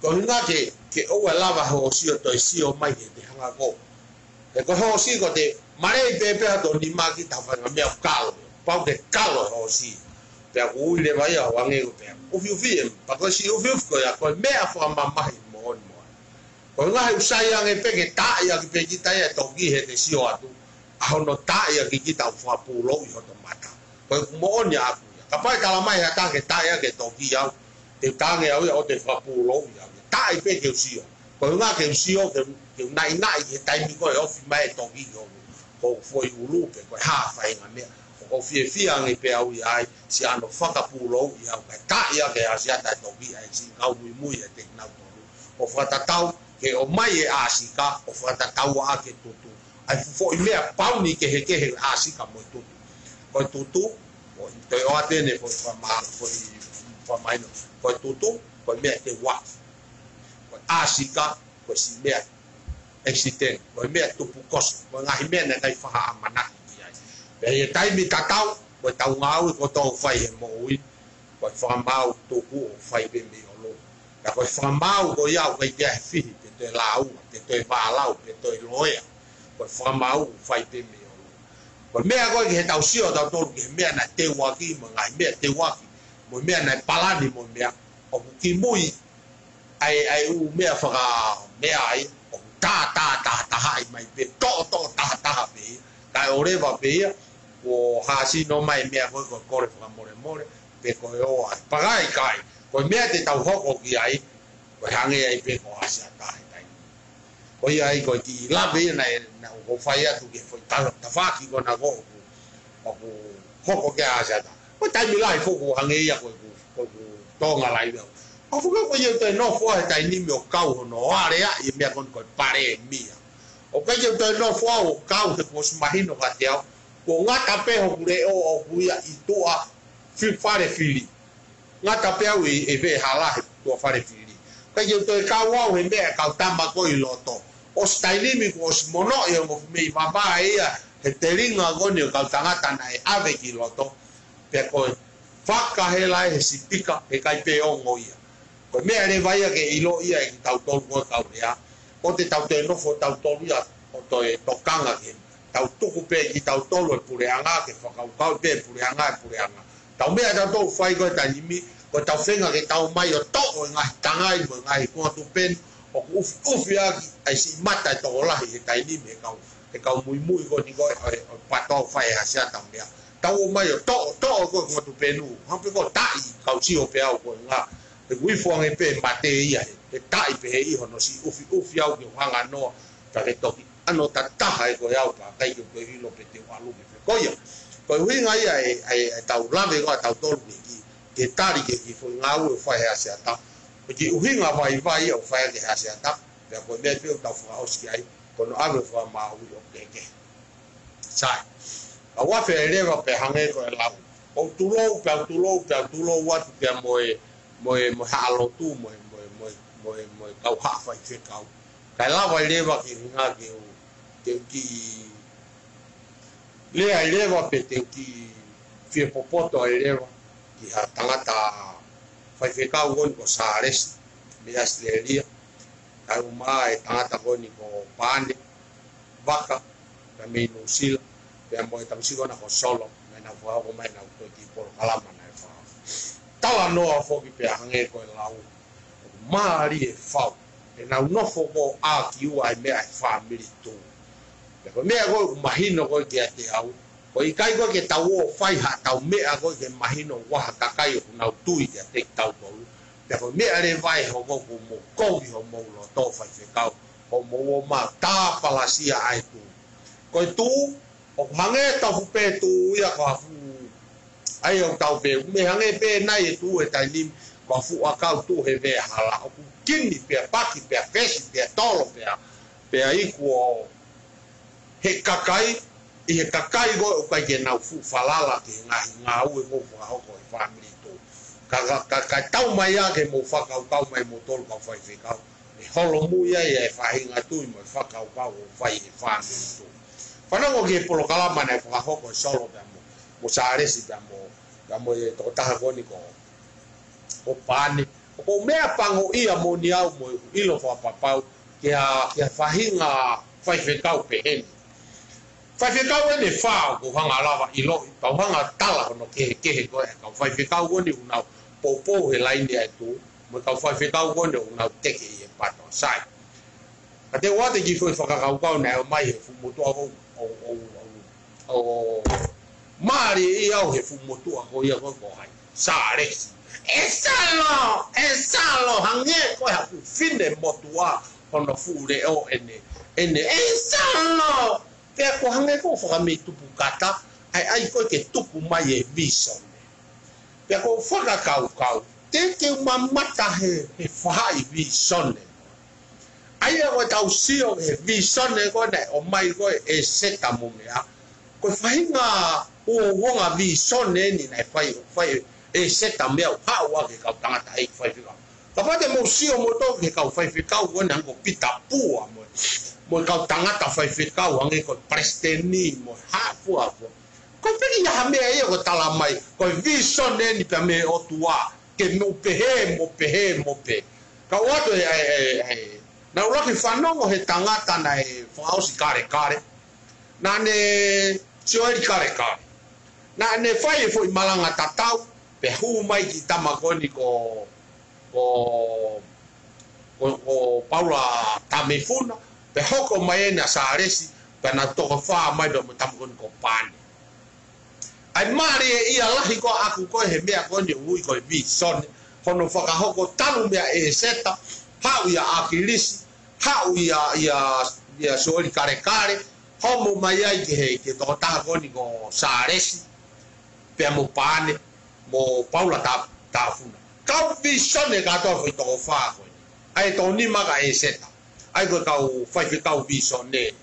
Ko e ʻuhinga ke, ke ʻoua ʻe lava hoosi ʻo toe sio mai ki he te hanga ko ē. He ko e hoosi ko ē te malei pē pē ʻa hoto nima ki he tafaʻanga meʻa kalo. Pau ke kalo e hoosi. Pea ʻoku ui leva ia ʻo hangē ko e pea. Ufiufi ē, pea ko e siʻi ufiufi ko ia, ko e meʻa fakamamahi moʻoni moʻoni. Ko e ʻuhinga he ʻoku sai ange pē ke taaʻi ʻaki pē kita ia e toki he te sio atu. ʻA hono taaʻi ʻaki kita ʻoku fakapūlouʻi hoto mata. Ko e ʻoku moʻoni ʻaʻaku ia. Kapau ʻe tala mai ha taha ke taaʻi ʻaki e toki au. Te u tange au ia ʻo te fakapūlouʻi au ia. Taaʻi pē ke u sio. Ko e ʻuhinga ke u sio, ke u, ke u naʻinaʻi he taimi ko ē ʻe ofi mai e toki ʻo, ko e foʻi ʻulu pe ko e hā faʻahinga meʻa. ʻOku ou fiefia ange pē au ia ai, siʻi hono fakapūlouʻi au, kae taaʻi ʻaki ʻe Asiata e toki ʻa e siʻi kau muimui ʻa e te nau tolu. ʻO fakatatau, ke ʻomai e ʻāsika, ʻo fakatatau ʻaki e tutu. ʻA e fuʻu foʻi meʻa pauni kehekehe ʻāsika mo e tutu. Ko e tutu, ʻoku toe ʻoatu eni foʻi fakamā-, foʻi fakamahino. Ko e tutu, ko e meʻa teuaki. Ko e ʻāsika, ko e siʻi meʻa accident, ko e meʻa tupu kosi, ko e ngaahi meʻa naʻe ʻikai faʻa ʻamanaki ki ai. Pea ʻi he taimi tatau, ko ʻetau ngāue kotoa ʻoku fai he moʻui, ko e fakamaau tuku ʻoku fai pē mei ʻolunga. Pea ko e fakamaau ko ia ʻoku ʻikai ke ʻi ai ha fihi, pe toe lāunga, pe toe vālau, pe toe loea. Ko e fakamaau ʻoku fai pē mei ʻolunga. Ko e meʻa ko ē ki heʻetau sio ʻatautolu ki he meʻa naʻe teuaki, mo e ngaahi meʻa teuaki, mo e meʻa naʻe palani, mo e meʻa ʻoku kimui ʻa e, ʻa e ʻū meʻa fakameʻa ai, ʻoku tā, tā, tā, tahaʻi mai pē, toʻo, toʻo, taha, taha pē ia, kae ʻoleva pē ia, kuo hāsino mai meʻa ko ē ko e kole fakamolemole, pe ko e ō ai. Pea ʻikai, ko e meʻa te tau hoko ki ai, ko e hangē ai pē ko Asiata he taimi. Ko ia ai ko e kiʻi lave ia naʻe, naʻa ku fai atu ki he foʻi ta-, tafaʻaki ko ena ko ē ʻoku, ʻoku hoko ki ai Asiata. Ko e taimi lahi foki ʻoku hangē ia ko ʻeku, ko ʻeku Tonga Live au. ʻOku fuka ko ia te nofo he taimi ni ʻo kau hono aleaʻi e meʻa ko eni ko e palēmia. ʻOku ʻikai ke u toe nofo au ʻo kau he kuo ʻosi mahino kiate au. Kuo ngata pē hoku leʻo ʻoʻoku ia ʻi tuʻa fi-, fale fili. Ngata pē au ʻi, ʻi he veʻe hala he tuʻa fale fili. ʻIkai ke u toe kau au he meʻa e kau tama ko ē ʻi loto. ʻOsi taimi ni kuo ʻosi monoʻi ʻa e ongo fuʻu meʻi vavae ia he telinga ko eni ʻo e kau tangata naʻe ʻave ki loto. Pea ko e fakahela ʻe he sipika, heʻikai pē ongo ia. Ko e meʻa leva ia ke ʻilo ia ʻe kitautolu ko e kau lea. ʻOua te tau toe nofo tautolu ia ʻo toe tokanga ki he tau tuku pē kitautolu e puleʻanga, ke fakakaukau pē puleʻanga, e puleʻanga. Tau meʻa tautolu fai ko e taimi ni, ko ʻetau feinga ke tau mai ʻo toʻo e ngaahi tangai mo e ngaahi konga tupenu, ʻoku ʻufiʻufi ʻaki ʻa e siʻi mata e tokolahi he taimi ni he kau, he kau muimui ko eni ko ē, ʻo e, ʻo e pato fai ʻe Asiata meʻa. Tau ō mai ʻo toʻo, toʻo ko e konga tupenu, hangē pē ko e taaʻi kau sio pē au ko e ngā, he ʻoku ifo ange pē mate ia he, he taaʻi pē he ʻi hono siʻi ʻufiʻufi au ke u hanga noa, ka ke toki ʻano tataha ʻe koe au pea ʻikai ke u toe ʻilo pe te u ʻalu ki fē. Ko ia, ko e ʻuhinga ia e, e, e tau lave ko ē ʻatautolu ki he, ki he tali ki he kiʻi foʻi ngāue ʻoku fai ʻe Asiata. Ko e kiʻi ʻuhinga vaivai ʻoku fai ʻaki ʻe Asiata, pea ko e meʻa pē ʻoku tau fakaʻosi ai, ko hono ʻave ʻo fakamaauʻi ʻo kehekehe. Sai. Ka ʻoku afe ai leva pea hangē ko e lau. ʻOku tulou, pea ʻoku tulou, pea ʻoku tulou atu pea mo e, mo e, mo e haʻa lotu, mo e, mo e, mo e, mo e, mo e kau haʻa faifekau. Kae lava ai leva ke ʻuhinga ke u, ke u kiʻi lea ai leva pe te u kiʻi fie popoto ai leva ki ha tangata faifekau ko eni ko Sālesi, mei ʻAositelēlia. Kae ʻumaʻā e tangata ko eni ko Pane Vaka, pea mei Nuʻusila, pea mo e tamasiʻi ko ena ko Solo, naʻa nau fakahoko mai ʻenau kiʻi polokalama naʻe fai. Talanoa foki pea hangē ko e lau, ʻoku mālie fau. ʻEnau nofo ko ē ʻo ʻākiu ʻa e meʻa ʻa e fāmili tuʻu. Pea ko e meʻa ko ē ʻoku mahino ko ē kiate au, ko e ʻikai ko ē ke tau ō ʻo fai haʻatau meʻa ko ē ke mahino ʻoku ʻi ai ha kakai ʻoku nau tui kiate kitautolu. Pea ko e meʻa leva ʻe hoko ko hoʻomou kovi homou loto faifekau, hoʻomou ō mai ʻo tāpalasia ʻa e tuʻu. Ko e tuʻu, ʻoku hangē tofu pē tuʻu ia ko ha fuʻu, ʻa ia ʻoku tau pehē, mei hangē pē nai e tuʻu he taimi ni, ko ha fuʻu ʻakau tuʻu he veʻehala, ʻoku kini pea paki pea vesi pea tolo pea, pea iku ʻo he kakai, ʻi he kakai ko ē ʻoku ʻikai ke nau fuʻu falala ki he ngaahi ngāue ʻoku fakahoko ʻe he fāmili tuʻu. Ka, ka, ka, ka tau mai ā ke mou fakakaukau mai moutolu kau faifekau, ʻe holomui ai e faʻahinga tui mo e fakakaukau ʻoku fai ʻe he fāmili tuʻu. Fanongo ki he polokalama naʻe fakahoko ʻe Solo pea mo, mo Sālesi pea mo, pea mo e tokotaha ko eni ko, ko Pane. ʻOku ou meʻapangoʻia moʻoni au mo ʻeku ʻilo fakapapau ki ha, ki ha faʻahinga faifekau pehē ni. Faifekau ʻeni ʻe fā ʻoku ou hanga ʻo lava ʻiloʻi, pea u hanga ʻo tala hono kehekehe ko ē ʻa e kau faifekau ko eni ʻoku nau poupou he laine ʻa e tuʻu, mo e kau faifekau ko eni ʻoku nau teke ʻi he pato sai. Ka te u ʻoatu e kiʻi foʻi fakakaukau naʻe ʻomai he fuʻu motuʻa ko ē ʻo, ʻo, ʻo, ʻo mālieʻia au he fuʻu motuʻa ko ia ko ē ko hai. Sālesi. ʻE Salo, ʻe Salo, hangē ko e haku fine motuʻa hono fuʻu leʻo ʻene, ʻene, ʻe Salo! Pea ko e hangē ko e fakamei tupu kata, ʻai, ʻai ko ē ke tuku mai e vīsone. Pea ko e fakakaukau, te ke u mamata he, he faʻahi vīsone. ʻA ia ko e tau sio he vīsone ko ē naʻe ʻomai ko ē ʻe Seta mo meʻa. Ko e faʻahinga uouonga vīsone ʻeni naʻe fai, fai ʻe Seta meʻa ʻo haʻu ʻa e kau tangataʻeiki faifekau. Kapau te mou sio moutolu ki he kau faifekau ko eni hangē ko Pita Pua mo, mo e kau tangata faifekau hangē ko Palesiteni mo Haʻafuafua. Ko e peki ia ha meʻa ia ko e tala mai, ko e vīsone ʻeni pea mei he ʻOtua, ke mou pehē, mou pehē, mou pehē. Ka ʻoatu e, e, e, e, naʻa ku ʻuluaki fanongo he tangata naʻe fakaʻosi Kalekale. Naʻa ne Sioeli Kalekale. Naʻa ne fai e foʻi malanga tatau, pea hū mai ki he tama ko eni ko, ko, ko, ko Paula Tamefuna, pea hoko mai ʻena Sālesi, pea naʻa toko fā mai pea mo e tama ko eni ko Pane. ʻAi mālieʻia lahi ko ē ʻaku ko ē he meʻa ko eni ʻoku ui ko e vīsone, hono fakahoko talu meia ʻEseta, haʻu ʻia ʻAkilisi, haʻu ʻia, ʻia, ʻia Sioeli Kalekale, homo mai ai ki he, ki he tokotaha ko eni ko Sālesi, pea mo Pane, mo Paula Ta-, Tafuna. Kau vīsone kātoa foʻi toko fā ko eni. ʻAi toko nima ka ʻEseta. ʻAi ko e kau faifekau vīsone.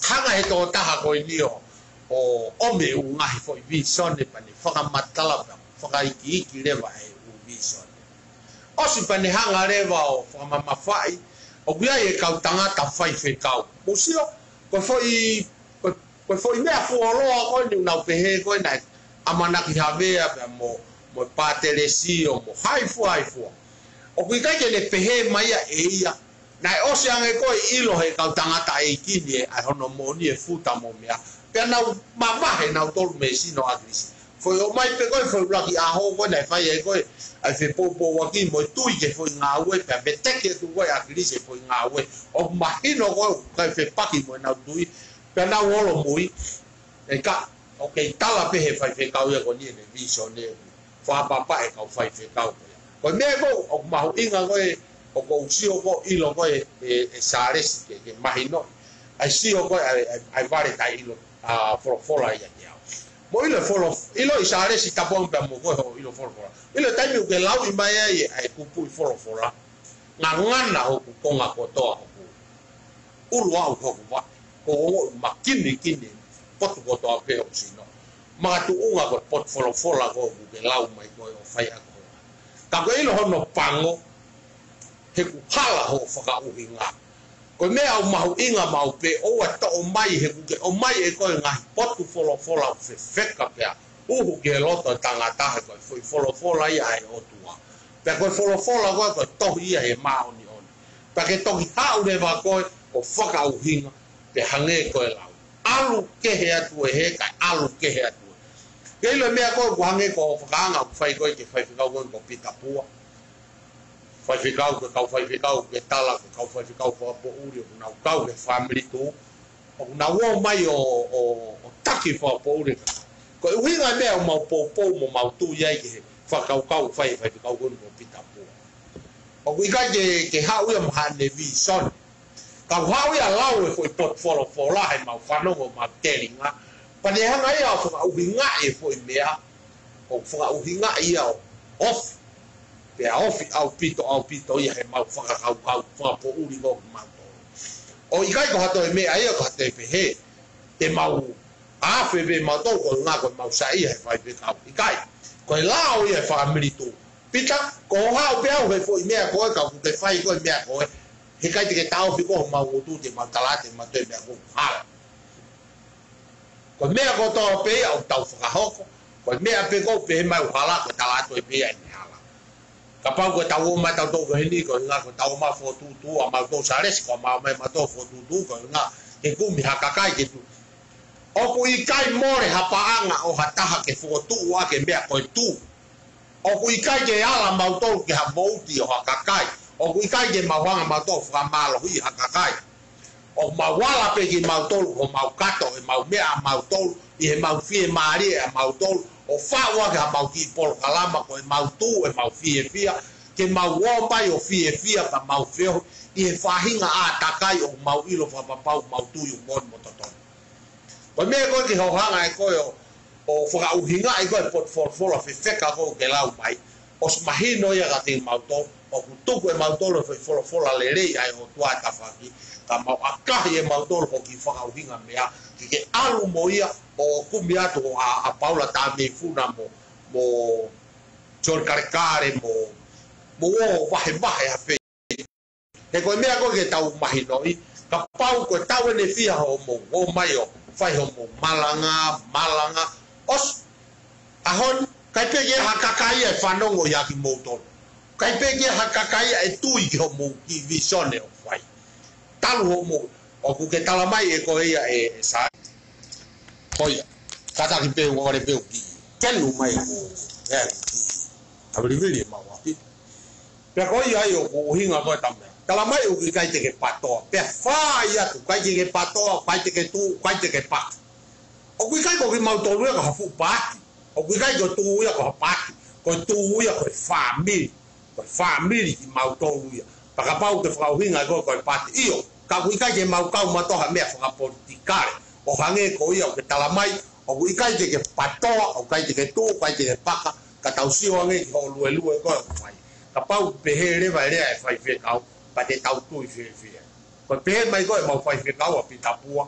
Hanga he tokotaha ko eni ʻo, ʻo ʻomi e ʻū ngaahi foʻi vīsone pea ne fakamatala pea fakaikiiki leva e ʻū vīsone. ʻOsi pea ne hanga leva ʻo fakamamafaʻi, ʻoku ʻi ai e kau tangata faifekau. Mou sio, ko e foʻi, ko e, ko e foʻi meʻa fuoloa ko eni ʻoku nau pehē ko ē naʻe ʻamanaki Havea pea mo, mo Patelesio mo hai fua, hai fua. ʻOku ʻikai ke ne pehē mai ia ʻe ia, naʻe ʻosi ange ko ē ʻilo he kau tangataʻeiki ni ʻa e, ʻa hono moʻoni e futa mo meʻa. Pea nau mavahe nautolu mei he sino ʻo ʻAkilisi. Foʻi ʻomai pē ko ē, foʻi ʻuluaki ʻaho ko ē naʻe fai ai ko ē ʻa e fepoupouaki mo e tui ki he foʻi ngāue, pea veteki atu ko ē ʻe ʻAkilisi e foʻi ngāue. ʻOku mahino ko ē ʻoku ʻikai fepaki mo ʻenau tui, pea nau holomui. ʻE ka, ʻoku kei tala pē he faifekau ia ko eni ʻene vīsone. Fakaʻapaʻapa e kau faifekau ko ia. Ko e meʻa ko ē ʻoku mahuʻinga ko ē, ʻoku ou sio ko ē ʻilo ko ē ʻe, ʻe Sālesi ke, ke mahinoʻi. ʻAi sio ko ē ʻa e, ʻa e, ʻa e vale taʻeʻilo, ʻa, folofola ia kiate au. Mou ʻilo folo-, ʻiloʻi Sālesi Tapuangi pea mo koe hoʻo ʻilo folofola. ʻIlo taimi ʻoku ke lauʻi mai ai ʻa e kupuʻi folofola. Ngangana hoku konga kotoa hoku ʻulu, aʻu hoku vaʻe. Ko e ongoʻi makinikini potu kotoa pē hoku sino. Makatuʻunga ko e potu folofola ko ē ʻoku ke lau mai ko ē ʻo fai ʻaki hoʻo. Ka ko e ʻilo hono pango, he ʻoku hala hoʻo fakaʻuhinga. Ko e meʻa ʻoku mahuʻinga maʻu pē, ʻoua ʻe toʻo mai he ʻoku ke ʻomai ʻe koe e ngaahi potu folofola ʻoku fefeka pea uhu ki he loto ʻo e tangata he ko e foʻi folofola ia ʻa e ʻOtua. Pea ko e folofola ko ē ko e tohi ia he māʻoniʻoni. Pea ke toki haʻu leva koe ʻo fakaʻuhinga, pea hangē ko e lau. ʻAlu kehe atu ē he, kae ʻalu kehe atu ē. Ke ʻilo e meʻa ko ē ʻoku hangē ko e fakaanga ʻoku fai ko ē ki he faifekau ko ē ko Pita Pua. Faifekau, ko e kau faifekau, ke tala, ko e kau faifekau fakapoʻuli ʻoku nau kau he fāmili tuʻu. ʻOku nau ō mai ʻo, ʻo, ʻo taki fakapoʻuli ka. Ko e ʻuhinga e meʻa ʻoku mau poupou mo mau tui ai ki he fakakaukau fai, fai fakakaukau ko Pita Pua. ʻOku ʻikai ke, ke haʻu ia mo haʻane visone. Ka ʻoku haʻu ia ʻo lau e foʻi potu folofola he mau fanongo mau telinga. Pea ne hanga ia ʻo fakaʻuhingaʻi e foʻi meʻa. ʻO fakaʻuhingaʻi ia ʻo ofi. Pea ofi ʻaupito, ʻaupito ia he mau fakakaukau, fakapoʻuli ko mautolu. ʻOku ʻikai ko ha toe meʻa ia ko ha toe pehē. Te mau afe pē mautolu ko e ʻuhinga ko e mau saiʻia he faifekau. ʻIkai. Ko e lao ia e fāmili tuʻu. Pita, ko hoʻo haʻu pē ʻo ʻai e foʻi meʻa ko ē ka ʻoku ke fai ko e meʻa ko ē. He ʻikai te ke taʻofi ko homau ngutu te mau tala atu ʻemau toe meʻa ko ē hala. Ko e meʻa kotoa pē ia ʻoku tau fakahoko. Ko e meʻa pē ko ē ʻoku pehē mai ʻoku hala ko e tala atu ē pē ia ʻene hala. Kapau ko ʻetau ō mai tautolu ko heni ko e ʻuhinga ko ʻetau ō mai fokotuʻutuʻu ʻa mautolu Sālesi ko ʻemau ō mai mautolu fokotuʻutuʻu ko e ʻuhinga ke kumi ha kakai ke tuʻu. ʻOku ʻikai mole ha paʻanga ʻo ha taha ke fokotuʻu ʻaki e meʻa ko e tuʻu. ʻOku ʻikai ke ala mautolu ki ha vouti ʻo ha kakai. ʻOku ʻikai ke mau hanga mautolu ʻo fakamālohiʻi ha kakai. ʻOku mau ala pē kimautolu, ʻoku mau kato ʻemau meʻa ʻamautolu, ʻi heʻemau fiemālie ʻamautolu, ʻo faʻu ʻaki hamau kiʻi polokalama ko ʻemau tuʻu, ʻemau fiefia, ke mau ō mai ʻo fiefia, ka mau feohi, ʻi he faʻahinga ʻātakai ʻoku mau ʻilo fakapapau ʻoku mau tui ʻoku moʻoni mo totonu. Ko e meʻa ko ē ke hohanga ʻe koe ʻo, ʻo fakaʻuhingaʻi ko ē e potu folofola fefeka ko ē ʻoku ke lau mai, ʻosi mahino ia kiate kimautolu, ʻoku tuku ʻe mautolu e foʻi folofola lelei ʻa e ʻOtua ʻi tafaʻaki, ka mau ʻakahi ʻe mautolu hoʻo kiʻi fakaʻuhinga meʻa, ke ke ʻalu mo ia ʻo kumi atu ʻa, ʻa Paula Tāmifuna mo, mo Sione Kalekale mo, mo ō vahevahe ʻa fē. He ko e meʻa ko ē ke tau mahinoʻi, kapau ko e tau ʻene fia hoʻomou ō mai ʻo fai hoʻomou malanga, malanga, ʻosi, ʻaho ni, ʻikai pē ke ʻi ai ha kakai ia ʻe fanongo ia kimoutolu. ʻIkai pē ke ʻi ai ha kakai ia ʻe tui ki hoʻomou kiʻi visone ʻoku fai. Talu hoʻomou, ʻoku ke tala mai ʻe koe ia ʻe, ʻe Sā. Ko ia, kātaki pē ua vale pē ʻoku kiʻi kenu mai ʻoku, ʻe, kiʻi, tavilivili ʻemau ʻapi. Pea ko ia ai ʻoku ʻuhinga ko e tau meʻa. Tala mai ʻoku ʻikai te ke patoa. Pea fai atu, ʻikai te ke patoa, ʻikai te ke tuʻu, ʻikai te ke paka. ʻOku ʻikai ko kimautolu ia ko ha fuʻu paaki. ʻOku ʻikai ko e tuʻu ia ko ha paaki. Ko e tuʻu ia ko e fāmili. Ko e fāmili kimautolu ia. Pea kapau te ke fakaʻuhinga ko e, ko e paaki. ʻIo, ka ʻoku ʻikai ke mau kau mautolu ha meʻa fakapolitikale. ʻO hangē ko ia ʻoku ke tala mai, ʻoku ʻikai te ke patoa, ʻoku ʻikai te ke tuʻu, ʻikai te ke paka, ka tau sio ange ki hoʻo luelue ko ē ʻoku fai. Kapau ʻoku pehē leva e lea ʻa e faifekau, pea te tau tui fiefia. Ko e pehē mai ko ē ʻemau faifekau ʻa Pita Pua,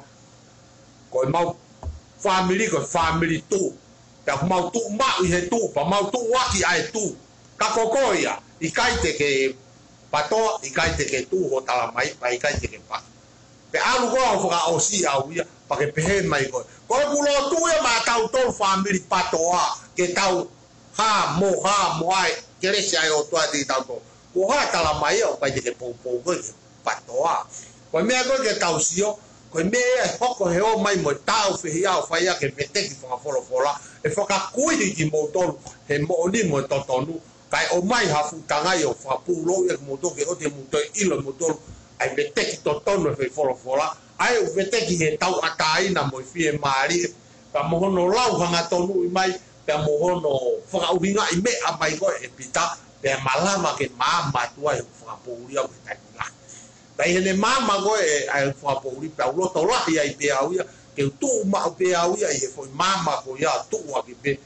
ko ʻemau fāmili, ko e fāmili tuʻu. Pea ʻoku mau tuʻu maʻu ʻi he tuʻu, pea mau tuʻu ʻaki ʻa e tuʻu. Ka ko koe ia, ʻikai te ke patoa, ʻikai te ke tuʻu hoʻo tala mai, pea ʻikai te ke paka. Pea ʻalu koe ʻo fakaʻosi au ia, pea ke pehē mai koe. Ko ʻeku lotu ia maʻatautolu fāmili patoa, ke tau hā mo hā mo ʻai, kelesi ʻa e ʻOtua kiate kitautolu. Ko e hā tala mai ia, ʻoku ʻikai te ke poupou koe ke patoa. Ko e meʻa ko ē ke tau sio, ko e meʻa ia ʻe hoko he ō mai mo e tāufehiʻa ʻo fai ʻaki e veteki fakafolofola, ʻe fakakuihi kimoutolu, he moʻoni mo e totonu, kae ʻomai ha fuʻu tangai ʻo fakapūlou ia kimoutolu ke ʻoua te mou toe ʻilo moutolu ʻa e veteki totonu e foʻi folofola, ʻa ia ʻoku veteki he tauʻatāina mo e fiemālie, pea mo hono lau hangatonuʻi mai, pea mo hono fakaʻuhingaʻi meʻa mai ko ē ʻe Pita, pea malava ke maama atu ai hoku fakapoʻuli au he taimi lahi. Pea ʻi heʻene maama ko ē ʻa e fakapoʻuli pea u loto lahi ai pē au ia, ke u tuʻu maʻu pē au ia ʻi he foʻi maama ko ia tuʻu ʻaki pē,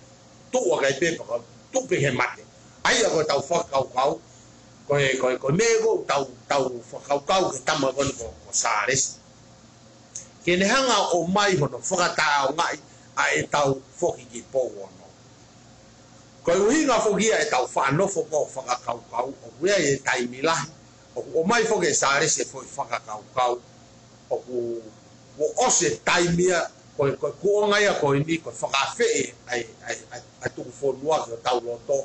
tuʻu ʻaki ai pē pea u tuʻu pē he mate. ʻA ia ko ʻetau fakakaukau, ko e, ko e, ko e meʻa ko ē ʻoku tau, tau fakakaukau ki he tama ko eni ko, ko Sālesi. Ke ne hanga ʻo ʻomai hono fakataʻeʻaongaʻi ʻa ʻetau foki ki Pouono. Ko e ʻuhinga foki ia ʻetau faʻa nofo ko ē ʻo fakakaukau, ʻoku ʻi ai e taimi lahi, ʻoku ʻomai foki ʻe Sālesi e foʻi fakakaukau, ʻoku, kuo ʻosi e taimi ia, ko e, ko e kuonga ia ko eni, ko e fakaafeʻi ʻa e, ʻa e, ʻa e, ʻa e tuku fonua ki hotau loto,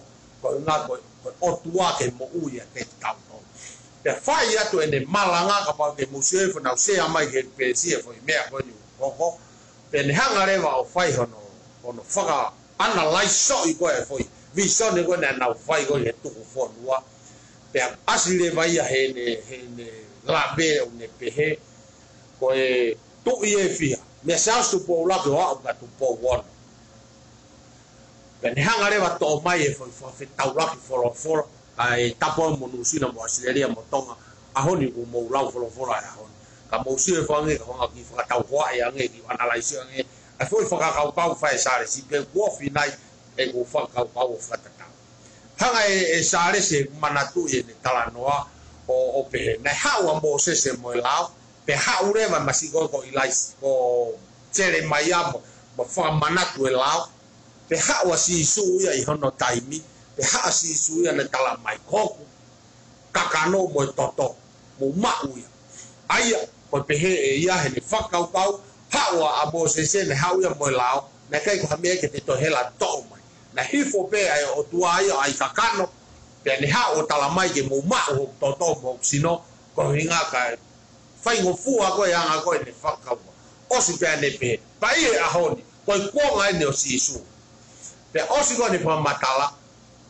ko e ʻuhinga ko e, ko e ʻOtua ke moʻui ʻiate kitautolu. Pea fai atu ʻene malanga kapau te mou sio ʻi he fonau sea mai ki he peesi e foʻi meʻa ko eni ʻoku hoko. Pea ne hanga leva ʻo fai hono, hono faka-analyse ʻi ko ē foʻi visone ko ē naʻa nau fai ko ē he tuku fonua. Pea ʻasi leva ia heʻene, heʻene lave ʻo ne pehē, ko e tuʻi ʻe fiha, mei Siaosi Tupou Lahi ʻo aʻu kia Tupou Ono. Pea ne hanga leva ʻo toʻo mai e foʻi fakafetaulaki folofola, ʻa e Tapu mo Nuʻusila mo ʻAositelēlia mo Tonga, ʻaho ni kuo mou lau folofola he ʻaho ni. Ka mou sio he fanga ka hanga ki fakatau hoa e ange, ki analyze ange, ʻa e foʻi fakakaukau fai ʻe Sālesi pea kuo finai e ko fakakaukau ʻo fakatatau. Hanga ʻe, ʻe Sālesi ʻo manatuʻi ʻene talanoa ʻo, ʻo pehē. Naʻe haʻu ʻa Mōsese mo e lao, pea haʻu leva masiʻi ko ʻIlaisi, ko Selemaia mo, mo fakamanatu e lao, pea haʻu ʻa Sīsū ia ʻi hono taimi, pea haʻu ʻa Sīsū ia naʻe tala mai ko hoku kakano mo e toto, mou maʻu ia. ʻA ia, ko e pehē ʻe ia heʻene fakakaukau, haʻu ʻa Mōsese naʻe haʻu ia mo e lao, naʻe ʻikai ko ha meʻa ke te toe hela toʻo mai. Naʻe hifo pē ʻa e ʻOtua ia ʻo ʻai kakano, pea ne haʻu ʻo tala mai ke mou maʻu hoku toto mo hoku sino, ko e ʻuhinga kae faingofua ko e anga ko ē ʻene fakakaukau. ʻOsi pea ne pehē, pea ʻi he ʻaho ni, ko e kuonga eni ʻo Sīsū. Pea ʻosi ko ʻene fakamatala,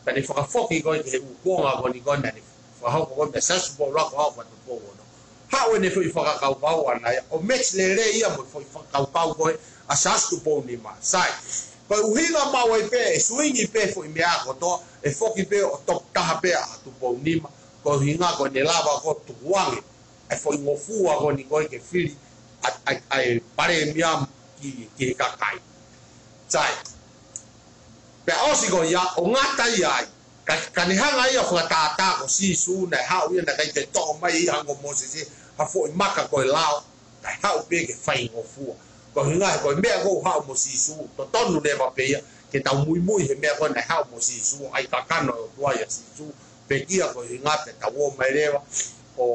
pea ne fakafoki ko ē ki he ʻū kuonga ko eni ko ē naʻa ne fakahoko ko ē meia Siaosi Tupou Ulahi ko ē ʻa Tupou Ono. Haʻu ʻene foʻi fakakaukau ʻana ia, ʻo match lelei ia mo e foʻi fakakaukau ko ē ʻa Siaosi Tupou Nima. Sai, ko e ʻuhinga maʻu ai pē, ʻe swing pē foʻi meʻa kotoa, ʻe foki pē ʻo top taha pē ʻa Tupou Nima, ko e ʻuhinga ko ʻene lava ko ē ʻo tukuange ʻa e foʻi ngofua ko eni ko ē ke fili ʻa, ʻa, ʻa e palēmia ki, ki he kakai. Sai. Pea ʻosi ko ia, ʻo ngata ia ai. Ka, ka ne hanga ia ʻo fakatātā ko Sīsū naʻe haʻu ia naʻe ʻikai ke toʻo mai ia ʻe Mōsese ha foʻi maka ko e lao, naʻe haʻu pē ke faingofua. Ko e ʻuhinga he ko e meʻa ko ē ʻoku haʻu mo Sīsū, totonu leva pē ia ke tau muimui he meʻa ko ē naʻe haʻu mo Sīsū, ʻai kakano ʻo e ʻOtua ʻia Sīsū, pekia ko e ʻuhinga pē tau ō mai leva ʻo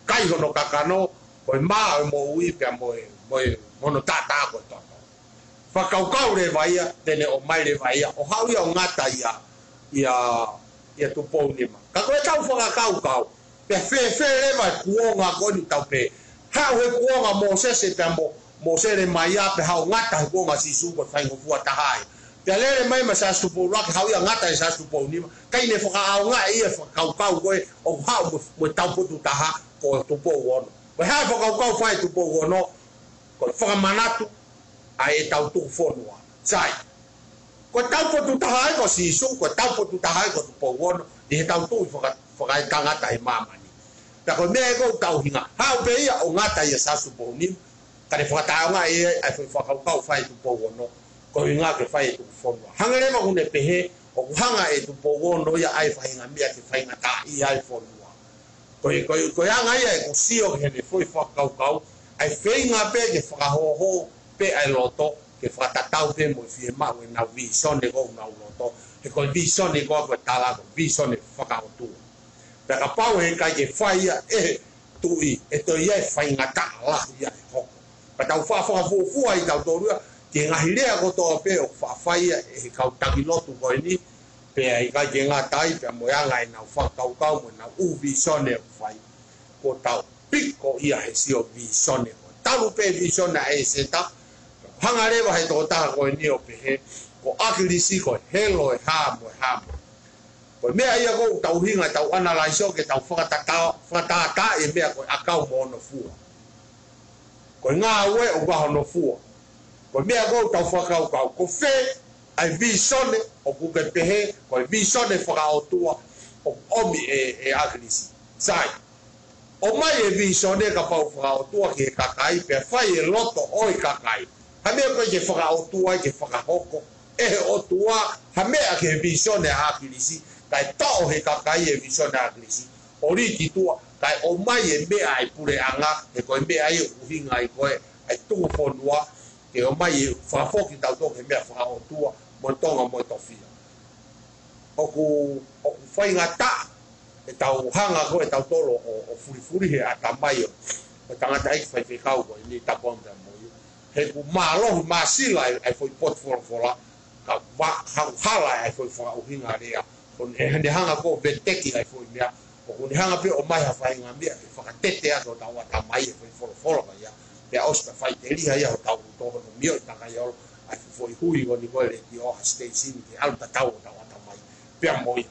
kai hono kakano, ko e mā ʻo e moʻui pea mo e, mo e, mo hono taʻataʻa ko e toto. Fakakaukau leva ia, te ne ʻomai leva ia, ʻo haʻu ia ʻo ngata ia, ia, ia Tupou Nima. Ka ko e tau fakakaukau, pea fēfē leva e kuonga ko eni tau pē. Haʻu he kuonga Mōsese pea mo, mo Selemaia pea haʻu ngata he kuonga Sīsū ko e faingofua taha ia. Pea lele mai meia Siaosi Tupou Ulahi, haʻu ia ngata he Siaosi Tupou Nima. ʻIkai ne fakaʻaongaʻi ia e fakakaukau ko ē ʻoku haʻu mo, mo e taupotu taha ko Tupou Ono. Ko e hā e fakakaukau fai ʻe Tupou Ono, ko e fakamanatu ʻa e tau tuku fonua. Sai. Ko e taupotu taha ia ko Sīsū, ko e taupotu taha ia ko Tupou Ono, ʻi he tau tuʻi faka-, fakaetangata ʻi māmani. Pea ko e meʻa ia ʻoku tau ʻuhinga. Haʻu pē ia ʻo ngata ia Siaosi Tupou Nima, ka ne fakatāunga ia ʻa e foʻi fakakaukau fai ʻe Tupou Ono, ko e ʻuhinga ke fai e tuku fonua. Hanga leva ʻoku ne pehē, ʻoku hanga ʻe Tupou Ono ia ʻai faʻahinga meʻa ke faingataʻaʻia ai e fonua. Ko e, ko e, ko e anga ia ʻeku sio ki heʻene foʻi fakakaukau, ʻa e feinga pē ke fakahōhō pē ʻa e loto, ke fakatatau pē mo e fiemaʻu ʻenau vīsone ko ē ʻoku nau loto, he ko e vīsone ko ē ʻoku tala ko e vīsone fakaʻotua. Pea kapau he ʻikai ke fai ia ʻe he tuʻi, ʻe toe ʻi ai e faingataʻa lahi ia ʻe hoko. Pea tau faʻa fakafuofua ʻi tautolu ia, ki he ngaahi lea kotoa pē ʻoku faʻa fai ia ʻe he kau taki lotu ko eni, pea ʻikai ke ngata ai, pea mo e anga ʻenau fakakaukau, mo ʻenau ʻū vīsone ʻoku fai. Ko tau piko ia he sio vīsone. Ko talu pē vīsone ʻa ʻĒseta, hanga leva he tokotaha ko eni ʻo pehē, ko ʻAkilisi ko e helo e hā mo e hā mo e. Ko e meʻa ia ʻoku tau ʻuhinga tau analyze ʻo ke tau fakatātā, fakatātā e meʻa ko e ʻakau mo hono fua. Ko e ngāue ʻoku ʻi ai hono fua. Ko e meʻa ʻoku tau fakakaukau. Ko fē ʻa e vīsone ʻoku ke pehē, ko e vīsone fakaʻotua ʻoku ʻomi ʻe, ʻe ʻAkilisi. Sai. ʻOmai e vīsone kapau fakaʻotua ki he kakai, pea fai e loto ʻo e kakai. Ha meʻa ko ē ke fakaʻotua ai ke fakahoko ʻe he ʻOtua, ha meʻa ki he vīsone ʻa ʻAkilisi, kae toʻo he kakai e vīsone ʻa ʻAkilisi, ʻo liki tuʻa, kae ʻomai e meʻa ʻa e puleʻanga, he ko e meʻa ia ʻoku ʻuhinga ai ko ē, ʻa e tuku fonua, ke ʻomai e fakafoki tautolu ki he meʻa fakaʻotua, mo Tonga mo e tofiʻa. ʻOku, ʻoku faingataʻa, ʻe tau hanga ko ē ʻe tautolu ʻo, ʻo fulifuli he ʻatamai ʻo, ʻo e tangataʻeiki faifekau ko eni Tapuamu pea mo ia. He ʻoku mālohi māsila e, e foʻi potu folofola, ka va-, ha-, hala e foʻi fakaʻuhinga lea. Ko ʻene, ʻene hanga ko ē ʻo veteki e foʻi meʻa, ʻoku ne hanga pē ʻo ʻomai ha faʻahinga meʻa ke fakatete atu hotau ʻatamai e foʻi folofola ko ia. Pea ʻosi pea faʻiteliha ia hotau ʻuto hono mioʻi takai olo, ʻa e foʻi hui ko eni ko e letiō ha station ke ʻalu tatau hotau ʻatamai. Pea mo ia.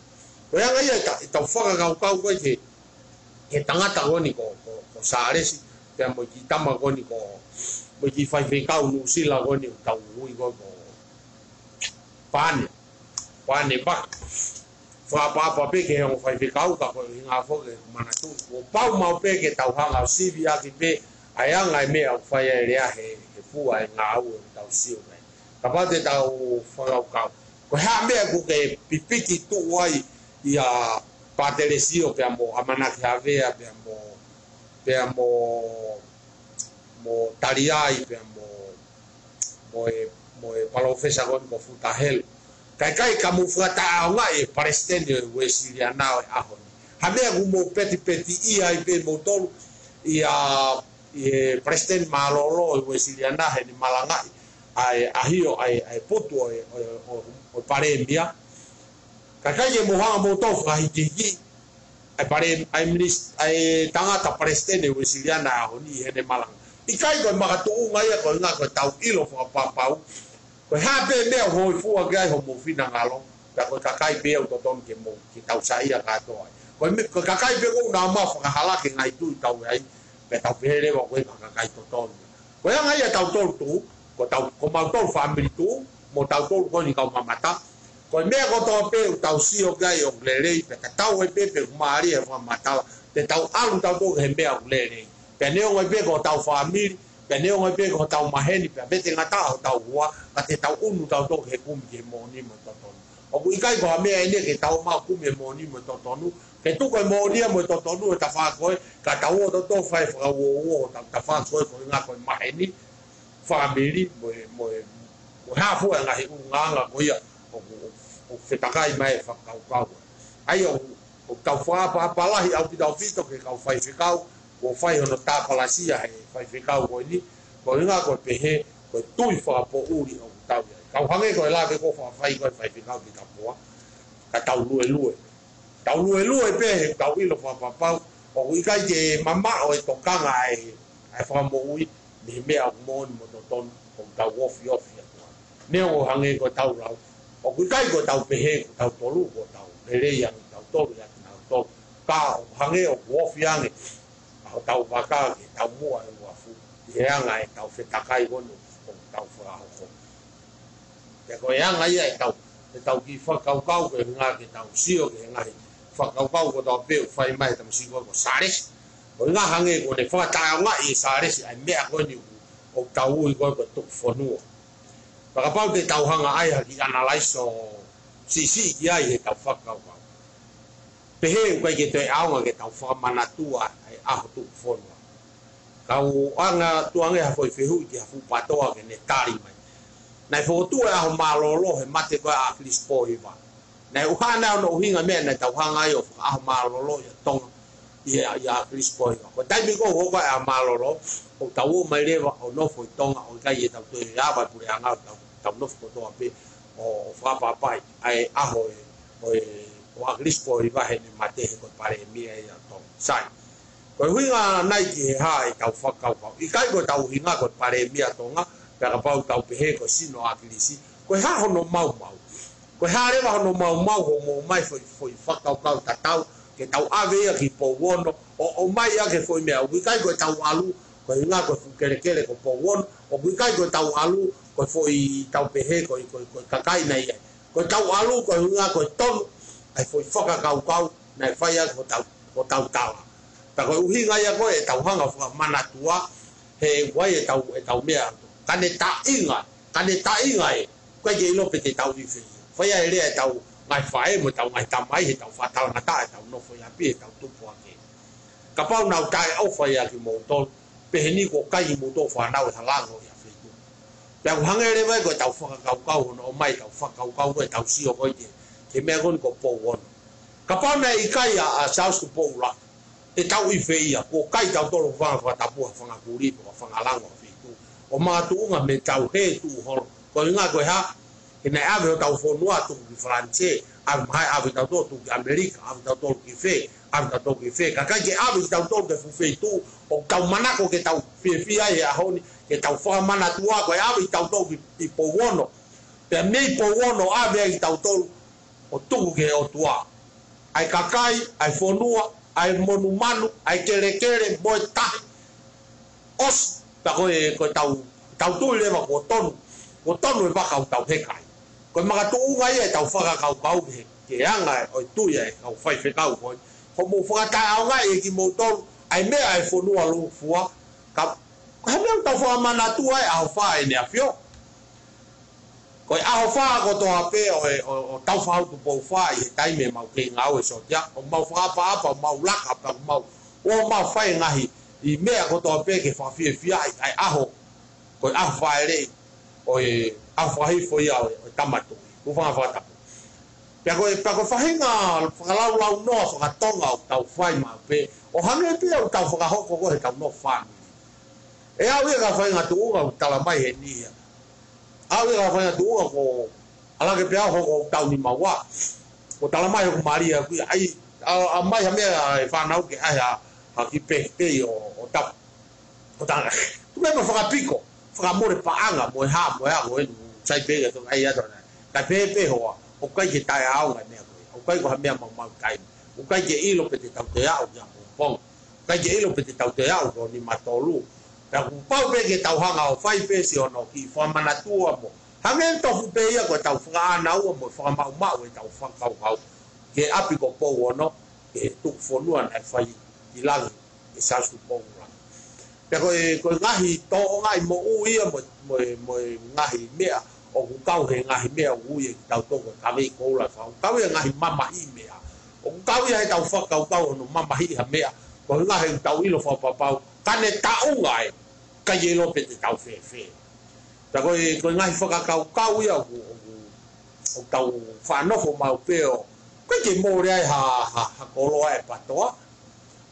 Ko e anga ia ʻe ta-, ʻe tau fakakaukau ko ē ki he, ki he tangata ko eni ko, ko, ko Sālesi, pea mo e kiʻi tama ko eni ko, mo e kiʻi faifekau Nuʻusila ko eni ʻoku tau ui ko, ko Pane, pane pa. Fakaʻapaʻapa pē ki he ongo faifekau ka ko e ʻuhinga foki ke manatu. Kuo pau maʻu pē ke tau hanga ʻo siviʻaki pē ʻa e anga e meʻa ʻoku fai ai e lea he, he fua e ngāue ʻoku tau sio ki ai. Kapau te tau fakakaukau, ko e hā e meʻa ʻoku ke pipiki tuʻu ai ʻia Pātelesio pea mo ʻAmanaki Havea pea mo, pea mo, mo Taliai pea mo, mo e, mo e palōfesa ko eni ko Futa Helu. Kae ʻikai ke mou fakataʻeʻaongaʻi e palesiteni ʻo e Uēsiliana ʻo e ʻaho ni. Hā e meʻa ʻoku mou petipetiʻia ai pē moutolu ʻia, ʻi he palesiteni mālōlō ʻo e Uēsiliana heʻene malangaʻi ʻa e ʻahio ʻa e, ʻa e putu ʻo e, ʻo e, ʻo e, ʻo e palēmia. Kae ʻikai ke mou hanga moutolu ʻo fakahikihiki ʻa e pale-, ʻa e minis-, ʻa e tangata palesiteni Uēsiliana ʻo e ʻaho ni heʻene malanga. ʻIkai ko e makatuʻunga ia ko e ʻuhinga ko ʻetau ʻilo fakapapau. Ko e hā pē meʻa ʻoku hōifua ki ai hoʻomou finangalo, pea ko e kakai pē ʻoku totonu ke mou, ke tau saiʻia kātoa ai. Ko e me-, ko e kakai pē ʻoku nau ō mai ʻo fakahala ki he ngaahi tuʻi ʻoku tau ʻi ai, pea tau pehē leva ko e kakai totonu. Ko e anga ia ʻetau tolu tuʻu, ko tau, ko mautolu fāmili tuʻu, mo tautolu ko eni kau mamata. Ko e meʻa kotoa pē ʻoku tau sio ki ai ʻoku lelei, pea tatau ai pē pe ʻoku mālie e fakamatala, te tau ʻalu tautolu ki he meʻa ʻoku lelei. Pea neongo ai pē ko hotau fāmili, pea neongo ai pē ko hotau maheni, pea vete ngata hotau hua, ka te tau ʻunu tautolu ki he kumi ki he moʻoni mo e totonu. ʻOku ʻikai ko ha meʻa eni ke tau ō mai ʻo kumi e moʻoni mo e totonu, ke tuku e moʻoni ia mo e totonu he tafaʻaki ko ē, ka tau ō tautolu ʻo fai e fakauouo ʻo tau tafaʻaki ko ē ko e ʻuhinga ko e maheni, fāmili, mo e, mo e, mo e hā fua e ngaahi ʻulungaanga ko ia ʻoku, ʻoku, ʻoku fetakai mai e fakakaukau. ʻA ia ʻoku, ʻoku tau fakaʻapaʻapa lahi ʻaupito ʻaupito ki he kau faifekau, kuo fai hono tāpalasia he faifekau ko eni, ko e ʻuhinga ko e pehē, ko e tui fakapoʻuli ʻoku tau ʻi ai. Kau hangē ko e lave ko ē ʻoku fai ko ē ʻe he faifekau ki Tapuaʻi, ka tau luelue. Tau luelue pē he tau ʻilo fakapapau, ʻoku ʻikai ke mamaʻo e tokanga ʻa e, ʻa e Fakamoʻui, mei he meʻa ʻoku moʻoni mo totonu, ʻoku tau ofiofi atu ai. Neongo hangē ko ʻetau lau, ʻoku ʻikai ko ʻetau pehē ko tautolu, ko ʻetau lelei ange tautolu, ʻiate kinautolu. Ka ʻoku hangē ʻoku ofi ange ʻa hotau vaka ki he taumuʻa ʻo e uafu, ʻi he anga ʻetau fetakai ko eni ʻoku tau fakahoko. Pea ko e anga ia ʻetau, ʻetau kiʻi fakakaukau ko e ʻuhinga ke tau sio ki he ngaahi fakakaukau kotoa pē ʻoku fai mai he tamasiʻi ko ē ko Sālesi. Ko e ʻuhinga hangē ko ʻene fakataʻeʻaongaʻi ʻe Sālesi ʻa e meʻa ko eni ʻoku, ʻoku tau ui ko ē ko e tuku fonua. Pea kapau te tau hanga ʻai ha kiʻi ʻanalaiso siʻisiʻi ki ai heʻetau fakakaukau. Pehē ʻoku ʻikai ke toe ʻaonga ke tau fakamanatua ʻa e ʻaho tuku fonua. Kau anga tuange ha foʻi fehuʻi ki ha fuʻu pātoa ke ne tali mai. Naʻe fokotuʻu e ʻaho mālōlō he mate ko ē ʻa ʻAkilisi Pōhiva. Naʻe ʻuhinga, naʻe ʻi ai hono ʻuhinga meʻa naʻa tau hanga ai ʻo fakaʻaho mālōlō ʻia Tonga ʻia, ʻia ʻAkilisi Pōhiva. Ko e taimi ko ē ʻoku hoko ai e ʻaho mālōlō, ʻoku tau ō mai leva ʻo nofo ʻi Tonga, ʻoku ʻikai ke tau toe ava e puleʻanga, tau, tau nofo kotoa pē ʻo, ʻo fakaʻapaʻapaʻi ʻa e ʻaho ē, ʻo e, ʻo ʻAkilisi Pōhiva heʻene mate he ko e palēmia ia ʻo Tonga. Sai. Ko e ʻuhinga nai ki he hā ʻetau fakakaukau. ʻIkai ko ʻetau ʻuhinga ko e palēmia ʻo Tonga, pea kapau tau pehē ko e sino ʻo ʻAkilisi, ko e hā hono maumau. Ko e hā leva hono maumau hoʻomou ʻomai foʻi, foʻi fakakaukau tatau, ke tau ʻave ia ki Pouono, ʻo, ʻomai ia ki he foʻi meʻa. ʻOku ʻikai ko ʻetau ʻalu, ko e ʻuhinga ko e fuʻu kelekele ko Pouono, ʻoku ʻikai ko ʻetau ʻalu, ko e foʻi tau pehē, ko e, ko e, ko e kakai nai ai. Ko ʻetau ʻalu, ko e ʻuhinga ko e tonu ʻa e foʻi fakakaukau naʻe fai ai ko hotau, ko hotau tala. Pea ko e ʻuhinga ia ko ē ʻetau hanga ʻo fakamanatua, he ʻoku ʻi ai ʻetau, ʻetau meʻa. Ka ne taʻinga, ka ne taʻinga ē, ʻoku ʻikai ke ʻilo pe te tau ʻi fē ia. Fai ai e lea ʻetau ngaahi faʻē mo ʻetau ngaahi tamai, heʻetau fakatalangataʻa ʻetau nofo ʻi ʻapi, heʻetau tupu hake. Kapau naʻa ku taʻeʻofa ia kimoutolu, pehē ni kuo ʻikai kimoutolu fānau ʻi ha lango ʻi ha feituʻu. Pea ʻoku hangē leva ia ko ʻetau fakakaukau hono ʻomai ʻetau fakakaukau ko ē ʻetau sio ko ē ki he, ki he meʻa ko eni ko Pouono. Kapau naʻe ʻikai ʻa, ʻa Charles Tupou ʻUluaki, te tau ʻi fē ia, kuo ʻikai tautolu fanga fakatapu ha fanga kulī pe ko ha fanga lango ʻi ha feituʻu. ʻO makatuʻunga mei heʻetau hē tuʻu holo. Ko e ʻuhinga ko e hā, he naʻe ʻave hotau fonua tuku ki Falanisē, ʻave mai, ʻave tautolu tuku ki ʻAmelika, ʻave tautolu ki fē, ʻave tautolu ki fē. Ka ʻikai ke ʻave kitautolu ki he fuʻu feituʻu ʻoku tau manako ke tau fiefia ai he ʻaho ni, ke tau fakamanatua ko e ʻave kitautolu ki, ki Pouono. Pea mei Pouono ʻave ai kitautolu ʻo tuku ki he ʻOtua. ʻA e kakai, ʻa e fonua, ʻa e monumanu, ʻa e kelekele, mo e tahi. ʻOsi, pea ko e, ko ʻetau, tau tui leva kuo tonu, kuo tonu e vaka ʻoku tau heka ai. Ko e makatuʻunga ia ʻetau fakakaukau ki he, ki he anga ʻo e tui ʻa e kau faifekau ko ē. Hoʻomou fakataʻeʻaongaʻi ʻe kimoutolu ʻa e meʻa ʻa e fonua lūkufua. Ka, ko e hā e meʻa ʻoku tau fakamanatua ai ʻa e ʻaho fā ʻEne ʻAfio? Ko e ʻaho fā kotoa pē ʻo e, ʻo, ʻo Taufaʻahau Tupou Fā ʻi he taimi ʻemau kei ngāue sōtia, ʻoku mau fakaʻapaʻapa, ʻoku mau laka, pea ʻoku mau, ʻoku mau fai e ngaahi meʻa kotoa pē ke fakafiefiaʻi ʻa e ʻaho, ko e ʻaho fāʻeleʻi ʻo e ʻaho fakahifo ia ʻo e, ʻo e Tama Tuʻi. Kuo u fanga fakatapu. Pea ko e, pea ko e faʻahinga fakalaulaunoa fakatonga ʻoku tau fai maʻu pē, ʻo hangē pē ʻoku tau fakahoko ko ē heʻetau nofo fāmili. ʻE aʻu ia ki ha faʻahinga tuʻunga ʻoku tala mai heni ia. Aʻu ia ki ha faʻahinga tuʻunga ko e ala ke pea hoko ʻoku tau nima ua. Kuo tala mai hoku mali ʻaʻaku ia, ʻai, ʻa, ʻomai ha meʻa ʻa e fānau ke ʻai ha, ha kiʻi pehē ʻo, ʻo tapu. ʻO tala, tuku mai mo e fakapiko, fakamole paʻanga, mo e hā, mo e hā, ko eni, sai pē ia, toki ʻai atu ʻana. Kae pehē pē hoa, ʻoku ʻikai ke taʻeʻaonga e meʻa ko ē. ʻOku ʻikai ko ha meʻa maumau taimi. ʻOku ʻikai ke ʻilo pe te tau toe aʻu ki he pongipongi. ʻIkai ke ʻilo pe te tau toe aʻu ki he nima tolu. Pea kuo pau pē ke tau hanga ʻo fai pē siʻono kiʻi fakamanatua mo. Hangē tofu pē ia ko ʻetau fakaʻānaua mo fakamaʻumaʻu ʻetau fakakaukau. Ki he ʻapi ko Pouono, ki he tuku fonua naʻe fai ʻi langi, ʻe Siaosi Tupou Langi. Pea ko e, ko e ngaahi tōʻonga ʻi moʻui ia mo, mo, mo e ngaahi meʻa ʻoku kau he ngaahi meʻa ʻoku ui ʻe kitautolu ko e kavei koula fau. Kau ia ngaahi mamahiʻi meʻa. ʻOku kau ia heʻetau fakakaukau hono mamahiʻi ha meʻa. Ko e ngaahi ʻoku tau ʻilo fakapapau. Ka ne taʻunga ē. ʻIkai ke ʻilo pe te tau fēfē. Pea ko e, ko e ngaahi fakakaukau ia ʻoku, ʻoku, ʻoku tau faʻa nofo maʻu pē ʻo. ʻIkai ke mole ai ha, ha, ha koloa ʻe patoa.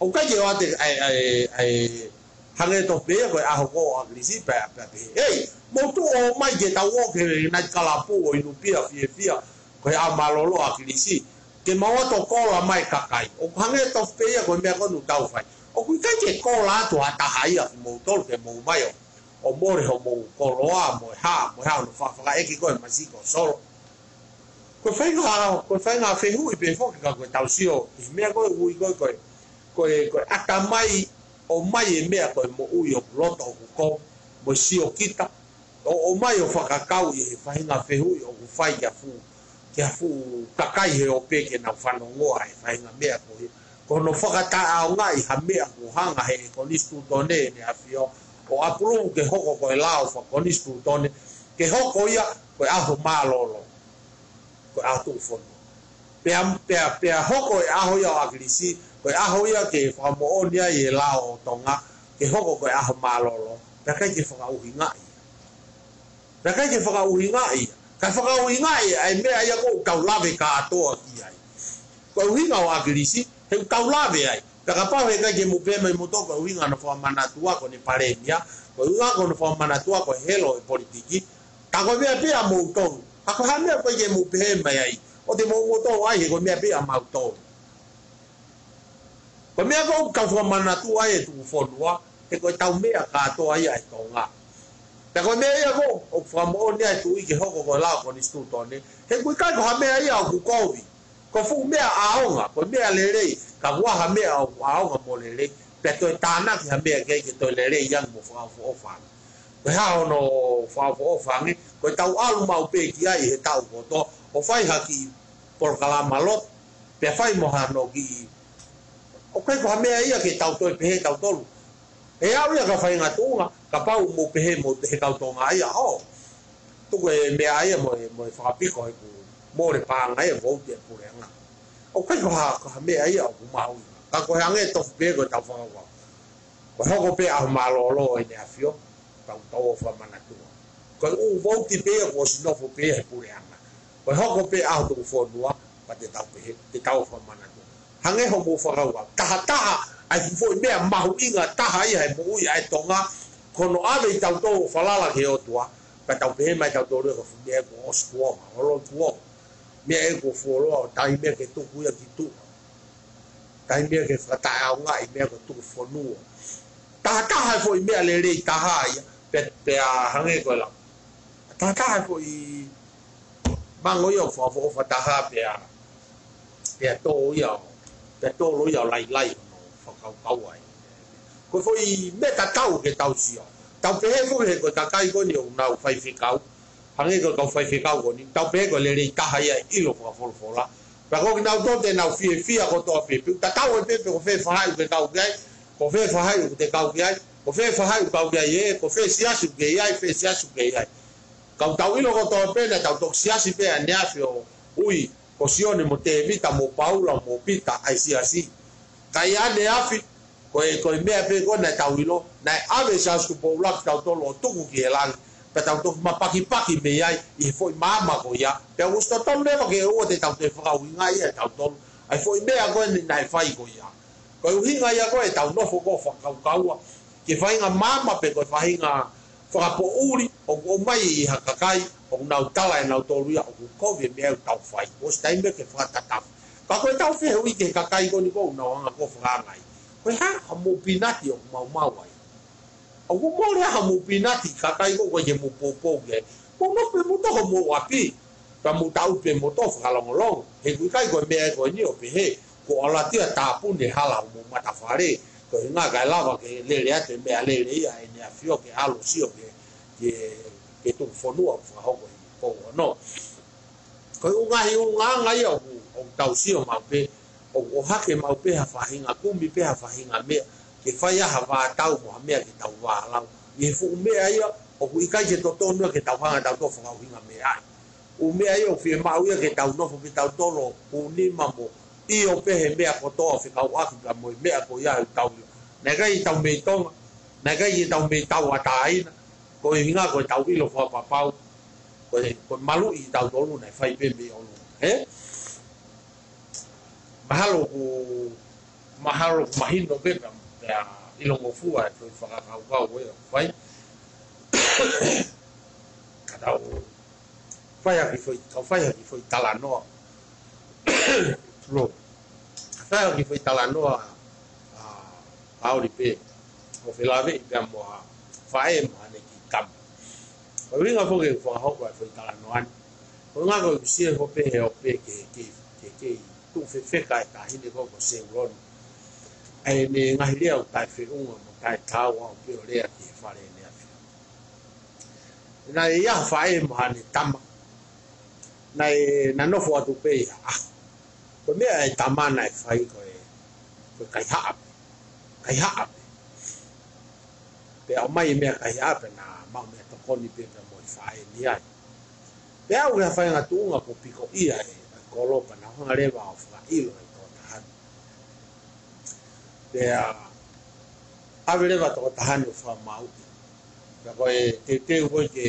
ʻOku ʻikai ke ʻoatu ʻa e, ʻa e, ʻa e, hangē tofu pē ia ko e ʻaho ko ē ʻo ʻAkilisi pea, pea pehē. Hei, mou tuʻu ʻo ō mai ke tau ō ki he naitikalapu ʻo inu pia fiefia, ko e ʻaho mālōlō ʻo ʻAkilisi. Ke mau ō atu ʻo kola mai kakai. ʻOku hangē tofu pē ia ko e meʻa ko eni ʻoku tau fai. ʻOku ʻikai ke kola atu ha taha ia kimoutolu ke mou ō mai ʻo, ʻo mole hoʻomou koloa, mo e hā, mo e hā hono fakafakaʻeiki ko ē masiʻi ko Solo. Ko e faʻahinga, ko e faʻahinga fehuʻi pē foki ka ko ʻetau sio, ʻi he meʻa ko ē ʻoku ui ko ē, ko e, ko e, ko e ʻatamai ʻomai e meʻa ko e moʻui ʻoku loto ʻoku kau, mo e siokita, ʻo, ʻomai ʻo fakakau ʻi he faʻahinga fehuʻi ʻoku fai ki ha fuʻu, ki ha fuʻu kakai he ope ke nau fanongoa he faʻahinga meʻa ko ia. Ko hono fakataʻeʻaongaʻi ha meʻa kuo hanga he konisitūtone ʻEne ʻAfio, ʻo ʻapulūvu ke hoko ko e lao fakakonisitūtone, ke hoko ia ko e ʻaho mālōlō. Ko e ʻaho tuʻufonua. Pea, pea, pea hoko e ʻaho ia ʻo ʻAkilisi, ko e ʻaho ia ke fakamoʻoni ai e lao ʻo Tonga, ke hoko ko e ʻaho mālōlō, pea ʻikai ke fakaʻuhingaʻi. Pea ʻikai ke fakaʻuhingaʻi. Kae fakaʻuhingaʻi ʻa e meʻa ia ʻoku tau lave kātoa ki ai. Ko e ʻuhinga ʻo ʻAkilisi, he ʻoku tau lave ai. Pea kapau he ʻikai ke mou pehē mai moutolu ko e ʻuhinga hono fakamanatua ko ʻene palēmia, ko e ʻuhinga ko hono fakamanatua ko e helo e politiki, ka ko e meʻa pē ʻamoutolu. Ka ko e hā e meʻa ʻoku ʻikai ke mou pehē mai ai, ʻoua te mou ō atu ai he ko e meʻa pē ʻamautolu. Ko e meʻa ko ē ʻoku tau fakamanatua ai e tuʻufonua, he ko ʻetau meʻa kātoa ia ʻa e Tonga. Pea ko e meʻa ia ko ē ʻoku fakamoʻoni ai e Tuʻi ke hoko ko e lao konisitūtone, he ʻoku ʻikai ko ha meʻa ia ʻoku kovi. Ko e fuʻu meʻa ʻaonga, ko e meʻa lelei, ka ʻoku ʻi ai ha meʻa ʻoku ʻaonga mo lelei, pea toe tānaki ha meʻa ke, ke toe lelei ange mo fakaʻofoʻofa ange. Ko e hā hono fakaʻofoʻofa ange, ko ʻetau ʻalu maʻu pē ki ai he taʻu kotoa, ʻo fai ha kiʻi polokalama lotu, pea fai mo hano kiʻi, ʻoku ʻikai ko ha meʻa ia ke tau toe pehē tautolu. ʻE aʻu ia ki ha faʻahinga tuʻunga, kapau mou pehē mo he kau Tonga ia, ʻo. Tuku e meʻa ia mo e, mo e fakapiko he ʻoku mole paʻanga ia e vouti e puleʻanga. ʻOku ʻikai ko ha, ko ha meʻa ia ʻoku mahuʻinga. Ka ko e hangē tofu pē ko ʻetau fakakaukau. Ko e hoko pē ʻaho mālōlō ʻo ʻEne ʻAfio, tau, tau ō ʻo fakamanatua. Ko e ʻū vouti pē ia kuo ʻosi nofo pē ia he puleʻanga. Ko e hoko pē ʻaho tuʻufonua, pea te tau pehē, te tau ō ʻo fakamanatua. Hangē hoʻomou fakakaukau. Taha taha, ʻa e fuʻu foʻi meʻa mahuʻinga taha ia he moʻui ʻa e Tonga, ko hono ʻave ʻe tautolu ʻo falala ki he ʻOtua, pea tau pehē mai tautolu ia ko e fuʻu meʻa ia kuo ʻosi kuonga, ʻo loi kuonga. Meʻa ia kuo fuoloa, ʻo taimi ia ke tuku ia ki tuʻa. Taimi ia ke fakataʻeʻaongaʻi meʻa ko e tuʻufonua. Taha taha e foʻi meʻa lelei taha ia, pea, pea hangē ko e lau. Taha taha e foʻi mango ia ʻoku fakaʻofoʻofa taha pea, pea tō ia, pea tō loa ia ʻo lailai hono fakakaukau ai. Ko e foʻi meʻa tatau ke tau sio. Tau pehē foki he ko e kakai ko eni ʻoku nau faifekau. Hangē ko e kau faifekau ko eni, tau pehē ko e lelei taha ia e ʻilo fakafolofola. Pea ko kinautolu te nau fiefia kotoa pē, pea tatau ai pē pe ko fē faʻahi ʻoku ke kau ki ai, ko fē faʻahi ʻoku te kau ki ai, ko fē faʻahi ʻoku kau ki ai ē, ko fē siasi ʻoku ke ʻi ai, fē siasi ʻoku ke ʻi ai. Ka ʻoku tau ʻilo kotoa pē naʻa tau toki siasi pē ʻaneafi ʻo ui, ko Sione mo Tēvita mo Paula mo Pita ʻa e siasi. Ka ʻi ʻaneafi, ko e, ko e meʻa pē ko ē naʻa tau ʻilo, naʻe ʻave ʻe Siaosi Tupou Ula kitautolu ʻo tuku ki he langi, pea tau toki mapakipaki mei ai ʻi he foʻi maama ko ia. Pea ʻoku ʻosi totonu leva ke ʻoua te tau toe fakaʻuhingaʻi ʻe tautolu ʻa e foʻi meʻa ko eni naʻe fai ko ia. Ko e ʻuhinga ia ko ē ʻetau nofo ko ē fakakaukaua ki he faʻahinga maama pe ko e faʻahinga fakapoʻuli ʻoku ʻomai ʻe ha kakai ʻoku nau tala ʻe nautolu ia ʻoku kovi e meʻa ʻoku tau fai. ʻOsi taimi ke fakatatafu. Ka ko ʻetau fehuʻi ki he kakai ko eni ʻoku nau hanga ko ē ʻo fakaangaʻi, ko e hā haʻamou pinati ʻoku maumau ai? ʻOku mole haʻamou pinati, kakai ko ē ʻoku ʻikai ke mou poupou ki ai. Mou nofo pē mou toho mou ʻapi, pea mou tau pē mou toho fakalongolongo. He ʻoku ʻikai ko e meʻa ko eni ʻo pehē kuo ʻalu atu ia ʻo tāpuni e hala homou matafale. Ko e ʻuhinga kae lava ke lele atu e meʻalele ia ʻEne ʻAfio ke ʻalu ʻo sio ki he, ki he, ki he tuku fonua ʻoku fakahoko ʻi Pouono. Ko e ʻuhinga, ʻuhinga ia ʻoku, ʻoku tau sio maʻu pē, ʻoku ʻohake maʻu pē ha faʻahinga kumi pe ha faʻahinga meʻa, ke fai ai ha vātau mo ha meʻa ke tau vālau. ʻI he fuʻu meʻa ia, ʻoku ʻikai ke totonu ia ke tau hanga ʻo tau toe fakaʻuhingameʻaʻi. ʻUhinga ia ʻoku fiemaʻu ia ke tau nofo pē tautolu ʻo kūnima mo ʻio pē he meʻa kotoa ʻoku fekauʻaki pea mo e meʻa ko ia ʻoku tau ʻilo. Naʻe ʻikai ke tau mei Tonga, naʻe ʻikai ke tau mei tauʻatāina, ko e ʻuhinga ko ʻetau ʻilo fakapapau, ko e, ko e maluʻi ʻa tautolu naʻe fai pē mei ʻolunga. Hē? Mahalo ʻoku, mahalo ʻoku mahino pē pea, pea ʻilongofua e foʻi fakakaukau ē ʻoku fai. Ka tau fai ha kiʻi foʻi, tau fai ha kiʻi foʻi talanoa. Tulo. Fai ha kiʻi foʻi talanoa, ʻa, ʻa Oli pē. ʻO felāveʻi pea mo ha faʻē mo haʻane kiʻi tama. Ko e ʻuhinga foki ʻeku fakahoko e foʻi talanoa ni, ko e ʻuhinga ko ʻeku sio hifo pē he ope ke, ke, ke, ke tuʻu fefeka e taʻahine ko ē ko Seuloni ʻa ʻene ngaahi lea ʻoku taʻefeʻunga mo taʻetaau ʻaupito ʻo lea ki he Fale ʻEne ʻAfio. Naʻe ʻi ai ha faʻē mo haʻane tama. Naʻe, na nofo atu pē ia. ʻA, ko e meʻa ʻa e tama naʻe fai ko e, ko e kaihaʻa pē. Kaihaʻa pē. Pea ʻomai e meʻa kaihaʻa pea na maʻu meʻatokoni pē pea mo e faʻē ni ai. Pea aʻu ki ha faʻahinga tuʻunga kuo pikoʻia e, e kolo pea na hanga leva ʻo fakaʻilo e tokotaha ni. Pea ʻave leva tokotaha ni ʻo fakamāuʻi. Pea ko e teuteu ko ē ke,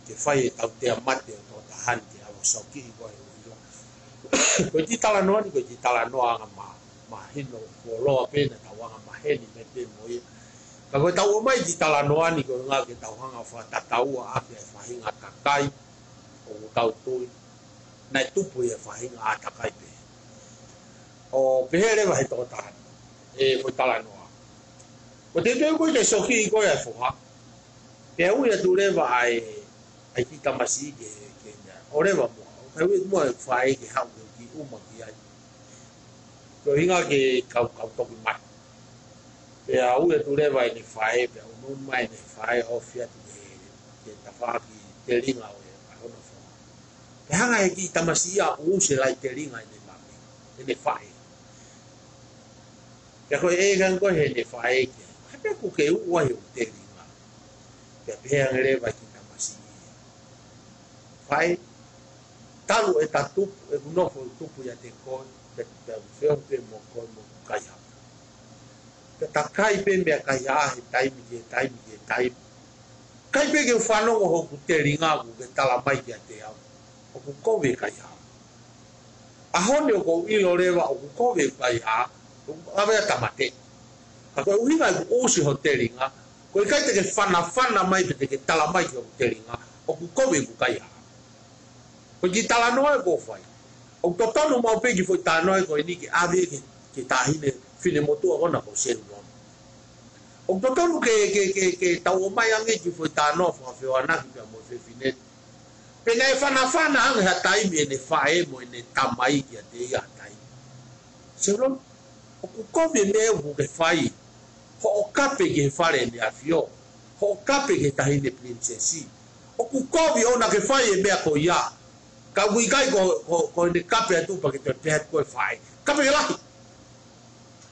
ke fai e tautea mate ʻo tokotaha ni ke ʻalu ʻo sōkiʻi ko ē ʻo ʻilo. Ko e kiʻi talanoa ni, ko e kiʻi talanoa anga ma, mahino kuo loa pē naʻa tau anga maheni mai pē mo ia. Ka ko ʻetau ʻomai kiʻi talanoa ni ko e ʻuhinga ke tau hanga ʻo fakatataua ʻaki e faʻahinga kakai ʻoku tau tui naʻe tupu ʻi he faʻahinga ʻātakai pē. ʻO pehē leva he tokotaha ni, e foʻi talanoa. Ko e teuteu ko ē ke sōkiʻi ko ē ʻa e foha, pea ui atu leva ʻa e, ʻa e kiʻi tamasiʻi ke, ke meʻa. ʻO leva muʻa, ʻo kai ui muʻa e faʻē ke haʻu ke kiʻi ʻuma ki ai. Ko e ʻuhinga ke kau, kau toki mai. Pea ui atu leva ʻene faʻē, pea ʻunu mai ʻene faʻē ʻo ofi atu ki he, ki he tafaʻaki telinga ʻo e, ʻa hono foha. Pea hanga ʻe he kiʻi tamasiʻi ia ʻo usi e laʻi telinga ʻene mape, ʻene faʻē. Pea ko e ʻeke ange ko ē heʻene faʻē ki ai, ʻa pē ʻoku ke uʻu ai hoku telinga? Pea pehē ange leva e kiʻi tamasiʻi ia, faʻē, talu ʻeta tupu, ʻeku nofo ʻo tupu ʻiate koe, pea, pea u feohi pē mo koe mo hoku kaihaʻa. Pea ta kai pē meʻa kaihaʻa he taimi ki he taimi ki he taimi. Kai pē ke u fanongo hoku telinga ʻoku ke tala mai kiate au ʻoku kovi e kaihaʻa. ʻAho ni ʻoku ou ʻilo leva ʻoku kovi e kaihaʻa, ʻoku ʻave ʻa e tamateʻi. Ka ko e ʻuhinga ʻeku usi ho telinga, ko e ʻikai te ke fanafana mai pe te ke tala mai ki hoku telinga ʻoku kovi e kaihaʻa. Ko e kiʻi talanoa ē ʻoku ou fai. ʻOku totonu maʻu pē kiʻi foʻi talanoa ē ko eni ke ʻave ki he, ki he taʻahine finemotuʻa ko ena ko Seuloni. ʻOku totonu ke, ke, ke, ke tau ʻomai ange kiʻi foʻi talanoa fakafehoanaki pea mo e fefine ni. Pe naʻe fanafana ange ha taimi ʻene faʻē mo ʻene tamai kiate ia ha taimi, Seuloni, ʻoku kovi e meʻa ʻoku ke fai. Hoʻo kape ki he Fale ʻEne ʻAfio. Hoʻo kape ki he Taʻahine Pilinisesi. ʻOku kovi ʻoua ke fai e meʻa ko ia. Ka ʻoku ʻikai ko, ko, ko ʻene kape atu pea ke toe pehē atu ko e faʻē. Kape ke lahi.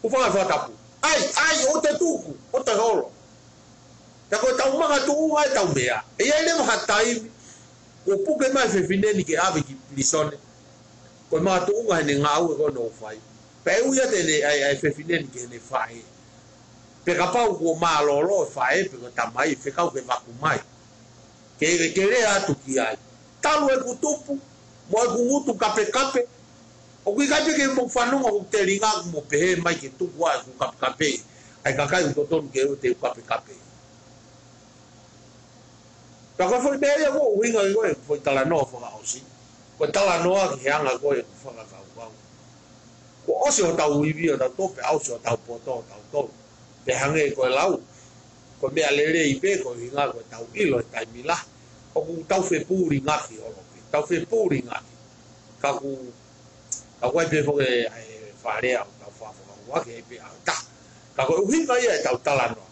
ʻOku fanga fakatapu. ʻAi, ʻai, ʻoua te tuku, ʻoua te holo. Ka ko ʻetau makatuʻunga ʻetau meʻa. ʻE ʻi ai leva ha taimi, kuo puke mai e fefine ni ke ʻave ki pilīsone. Ko e makatuʻunga heʻene ngāue ko ē naʻe fai. Pea ʻe ui atu ʻene, ʻa e, ʻa e fefine ni ki heʻene faʻē. Pea kapau kuo mālōlō e faʻē, pe ko e tamai, fekau ke vaku mai. Ke, ke lea atu ki ai. Talu ʻeku tupu, mo ʻeku ngutu kapekape. ʻOku ʻikai pē ke mou fanongo ʻoku telinga ʻoku mou pehē mai ke tuku ʻa ʻeku kapekape. ʻA e kakai ʻoku totonu ke ʻoua te u kapekape. Pea ko e foʻi meʻa ia ʻoku ʻuhinga ki ai ko e foʻi talanoa fakaʻosi. Ko e talanoa ki he anga ko ē ʻeku fakakaukau. Kuo ʻosi hotau ivi ʻo tautolu, pea ʻosi hotau poto ʻo tautolu. Pea hangē ko e lau. Ko e meʻa lelei pē, ko e ʻuhinga ko ʻetau ʻilo he taimi lahi. ʻOku tau fepūlingaki holo pē. Tau fepūlingaki. Ka ʻoku, ka ʻoku ʻi ai pē foki ʻa e fakalea ʻoku tau fakafakaua ki ai pē ʻa e taha. Ka ko e ʻuhinga ia ʻetau talanoa.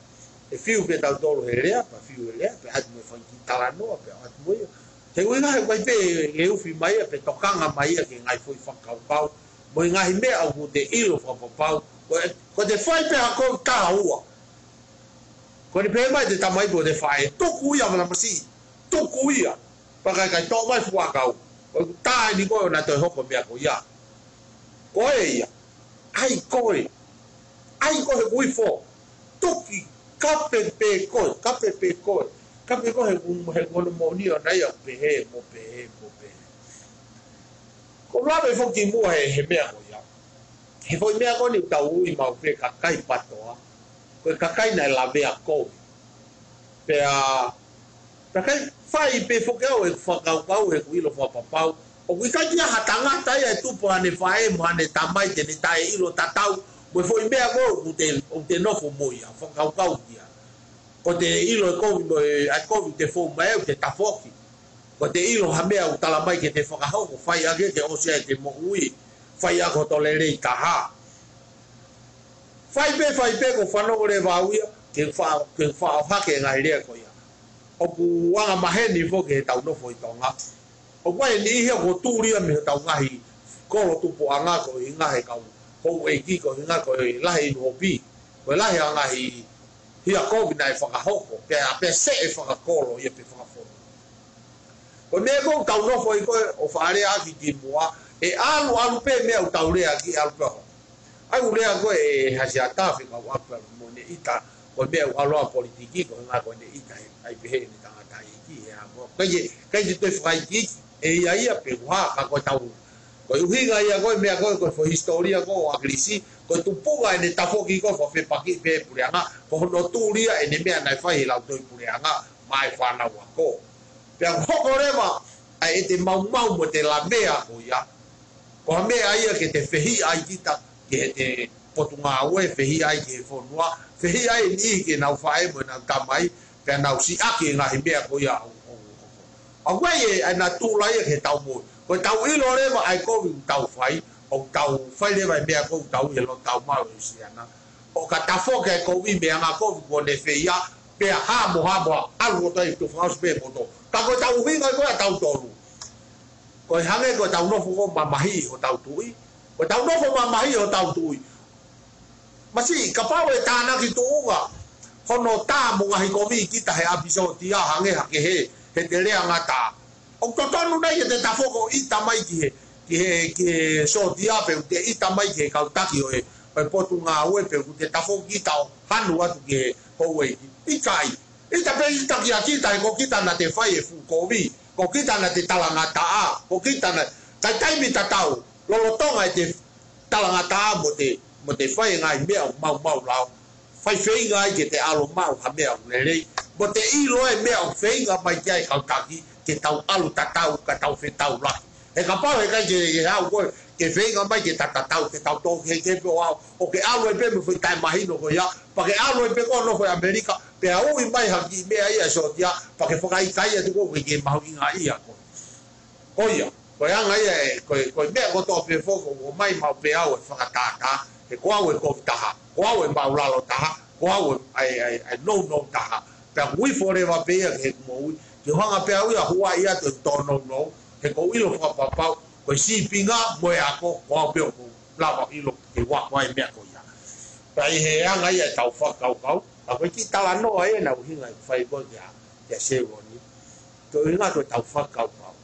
ʻE fiu pē tautolu he lea, pea fiu he lea, pea ʻoatu mo e fanga kiʻi talanoa, pea ʻoatu mo ia. He ʻuhinga he ʻoku ʻi ai pē ʻe ufi mai ia, pe tokanga mai ia ki he ngaahi foʻi fakakaukau, mo e ngaahi meʻa ʻoku te ʻilo fakapapau. Ko e, ko ʻete fai pē ha kovi taha ua. Ko ʻene pehē mai ʻe he tamai pe ko ʻete faʻē, tuku ia mala masiʻi, tuku ia. Pea ʻikai ke toe ʻomai fuakau. Ko e tā eni ko ē ʻoua toe hoko e meʻa ko ia. Ko e ia. ʻAi ko ē. ʻAi ko ē he kuifo. Tuki, kape pē ko ē, kape pē ko ē. Kape ko ē he ku-, he kuo ne moʻoni ʻoʻona ia pehē, mo pehē, mo pehē. Ko e lave foki muʻa he, he meʻa ko ia. He foʻi meʻa ko eni ʻoku tau ui maʻu pē kakai PATOA. Ko e kakai naʻe lavea kovi. Pea, pea ʻikai fai pē foki au ʻeku fakakaukau, ʻeku ʻilo fakapapau. ʻOku ʻikai ke ʻi ai ha tangata ia ʻe tupu ʻa ʻene faʻē mo ʻene tamai te ne taʻeʻilo tatau mo e foʻi meʻa ko ē ʻoku te, ʻoku te nofo mo ia, fakakaukau ki ai. Ko ʻete ʻilo e kovi mo e, ʻa e kovi te fou mai ʻoku te tafoki. Ko ʻete ʻilo ha meʻa ʻoku tala mai ke te fakahoko, fai ʻaki ke ʻosi ai ʻete moʻui, fai ʻaki hoto lelei taha. Fai pē, fai pē, ko e fanongo leva au ia, ke fa-, ke faʻo hake e ngaahi lea ko ia. ʻOku angamaheni foki heʻetau nofo ʻi Tonga. ʻOku ʻi ai e niʻihi ia kuo tuli ia mei hotau ngaahi kolo tupuʻanga ko e ʻuhinga he kau houʻeiki ko e ʻuhinga ko e lahi inu hopi. Ko e lahi ʻa e ngaahi hia kovi naʻe fakahoko, pea, pea seʻe fakakolo ia pe fakafonu. Ko e meʻa ko ē ʻoku tau nofo ai ko ē ʻo fakalea ʻaki kimuʻa, ʻe ʻalu, ʻalu pē meʻa ʻoku tau lea ʻaki, ʻalu pē ho. ʻA e ʻū lea ko ē ʻa Hasiata, fekau ʻalu pē mo ʻene ʻita, ko e meʻa ʻoku ʻalu ai ʻa e politiki, ko e ʻuhinga ko ʻene ʻita he, ʻa e pehē ʻene tangataʻeiki, he ʻa mo. ʻIkai ke, ʻikai ke toe fakaʻikiʻiki, ʻe ʻi ai ia pe ko e hā, ka ko ʻetau. Ko e ʻuhinga ia ko e meʻa ko ē, ko e foʻi hisitōlia ko ē ʻo ʻAkilisi, ko e tupuʻanga ʻene tafoki ko ē fakafepaki pē puleʻanga, ko hono tuli ia ʻene meʻa naʻe fai he lau tohi puleʻanga, maʻa e fānau ako. Pea hoko leva, ʻa ʻete maumau mo ʻete lavea ko ia. Ko ha meʻa ia ke te fehiʻa ai kita, ki heʻete potungāue, fehiʻa ai ki he fonua, fehiʻa ai e niʻihi ki heʻenau faʻē mo ʻenau tamai, pea nau siʻaki e ngaahi meʻa ko ia ʻoku, ʻoku, ʻoku. ʻOku ʻi ai e, ʻa e natula ia ke tau moʻui. Ko ʻetau ʻilo leva ʻa e kovi ʻoku tau fai, ʻoku tau fai leva e meʻa ko ē ʻoku tau ʻi he loto tau maʻu ʻi ʻIusilana. ʻO ka tafoki e kovi mei he anga kovi kuo ne feia, pea hā mo hā mo hā, ʻalu ʻo tai tu fakaʻosi pē poto. Ka ko ʻetau ʻuhinga ko ē ʻatautolu. Ko e hangē ko ʻetau nofo ko ē mamahiʻi hotau tuʻi. Ko ʻetau nofo mamahiʻi hotau tuʻi. Masiʻi, kapau ʻe tānaki tuʻunga hono tā mo ngaohikoviʻi kita he ʻapi sōtia hangē ha kehe, he te lea ngata. ʻOku totonu nai ke te tafoki ʻo ʻita mai ki he, ki he, ki he sōtia pe ʻoku te ʻita mai ki he kau taki ʻo e, ʻo e potungāue pe ʻoku te tafoki kita ʻo hanu atu ki he houʻeiki. ʻIkai. ʻIta pē ʻita kia kita he ko kita naʻa te fai e fuʻu kovi. Ko kita naʻa te talangataʻa. Ko kita naʻa, ka ʻi he taimi tatau. Lolotonga ʻete talangataʻa mo te, mo te fai e ngaahi meʻa ʻoku maumau lao. Fai feinga ai ke te ʻalu ʻo maʻu ha meʻa ʻoku lelei. Mo te ʻilo e meʻa ʻoku feinga mai ki ai e kau taki, ke tau ʻalu tatau, ka tau fetaulaki. He kapau he ʻikai ke, ke haʻu koe, ke feinga mai ke ta tatau, ke tau tō ke, ke pē ʻo aʻu, ʻo ke ʻalu ai pē mo e foʻi taʻemahino ko ia, pea ke ʻalu ai pē koe ʻo nofo ʻi ʻAmelika, pea ui mai ha kiʻi meʻa ia ʻa e sōtia, pea ke fakaʻikaiʻi atu koe ke ke mahuʻingaʻia koe. Ko ia, ko e anga ia ē, ko e, ko e meʻa kotoa pē foki, ʻoku ʻomai maʻu pē au e fakatātā, he ko au e kovi taha, ko au e māʻulalo taha, ko au e, ʻa e, ʻa e, ʻa e nounou taha. Pea ʻoku ifo leva pē ia ki heʻeku moʻui, Ke u hanga pē au ia ʻo huaʻi atu e tōnounou, he ʻoku ou ʻilo fakapapau, ko e sīpinga mo e ako, ko au pē ʻoku ou lava ʻilo ke u ako ai e meʻa ko ia. Pea ʻi he anga ia ʻetau fakakaukau, ka ko e kiʻi talanoa ia naʻe ʻuhinga ʻeku fai ko ē kia, kia Seuloni. Ko e ʻuhinga ko ʻetau fakakaukau.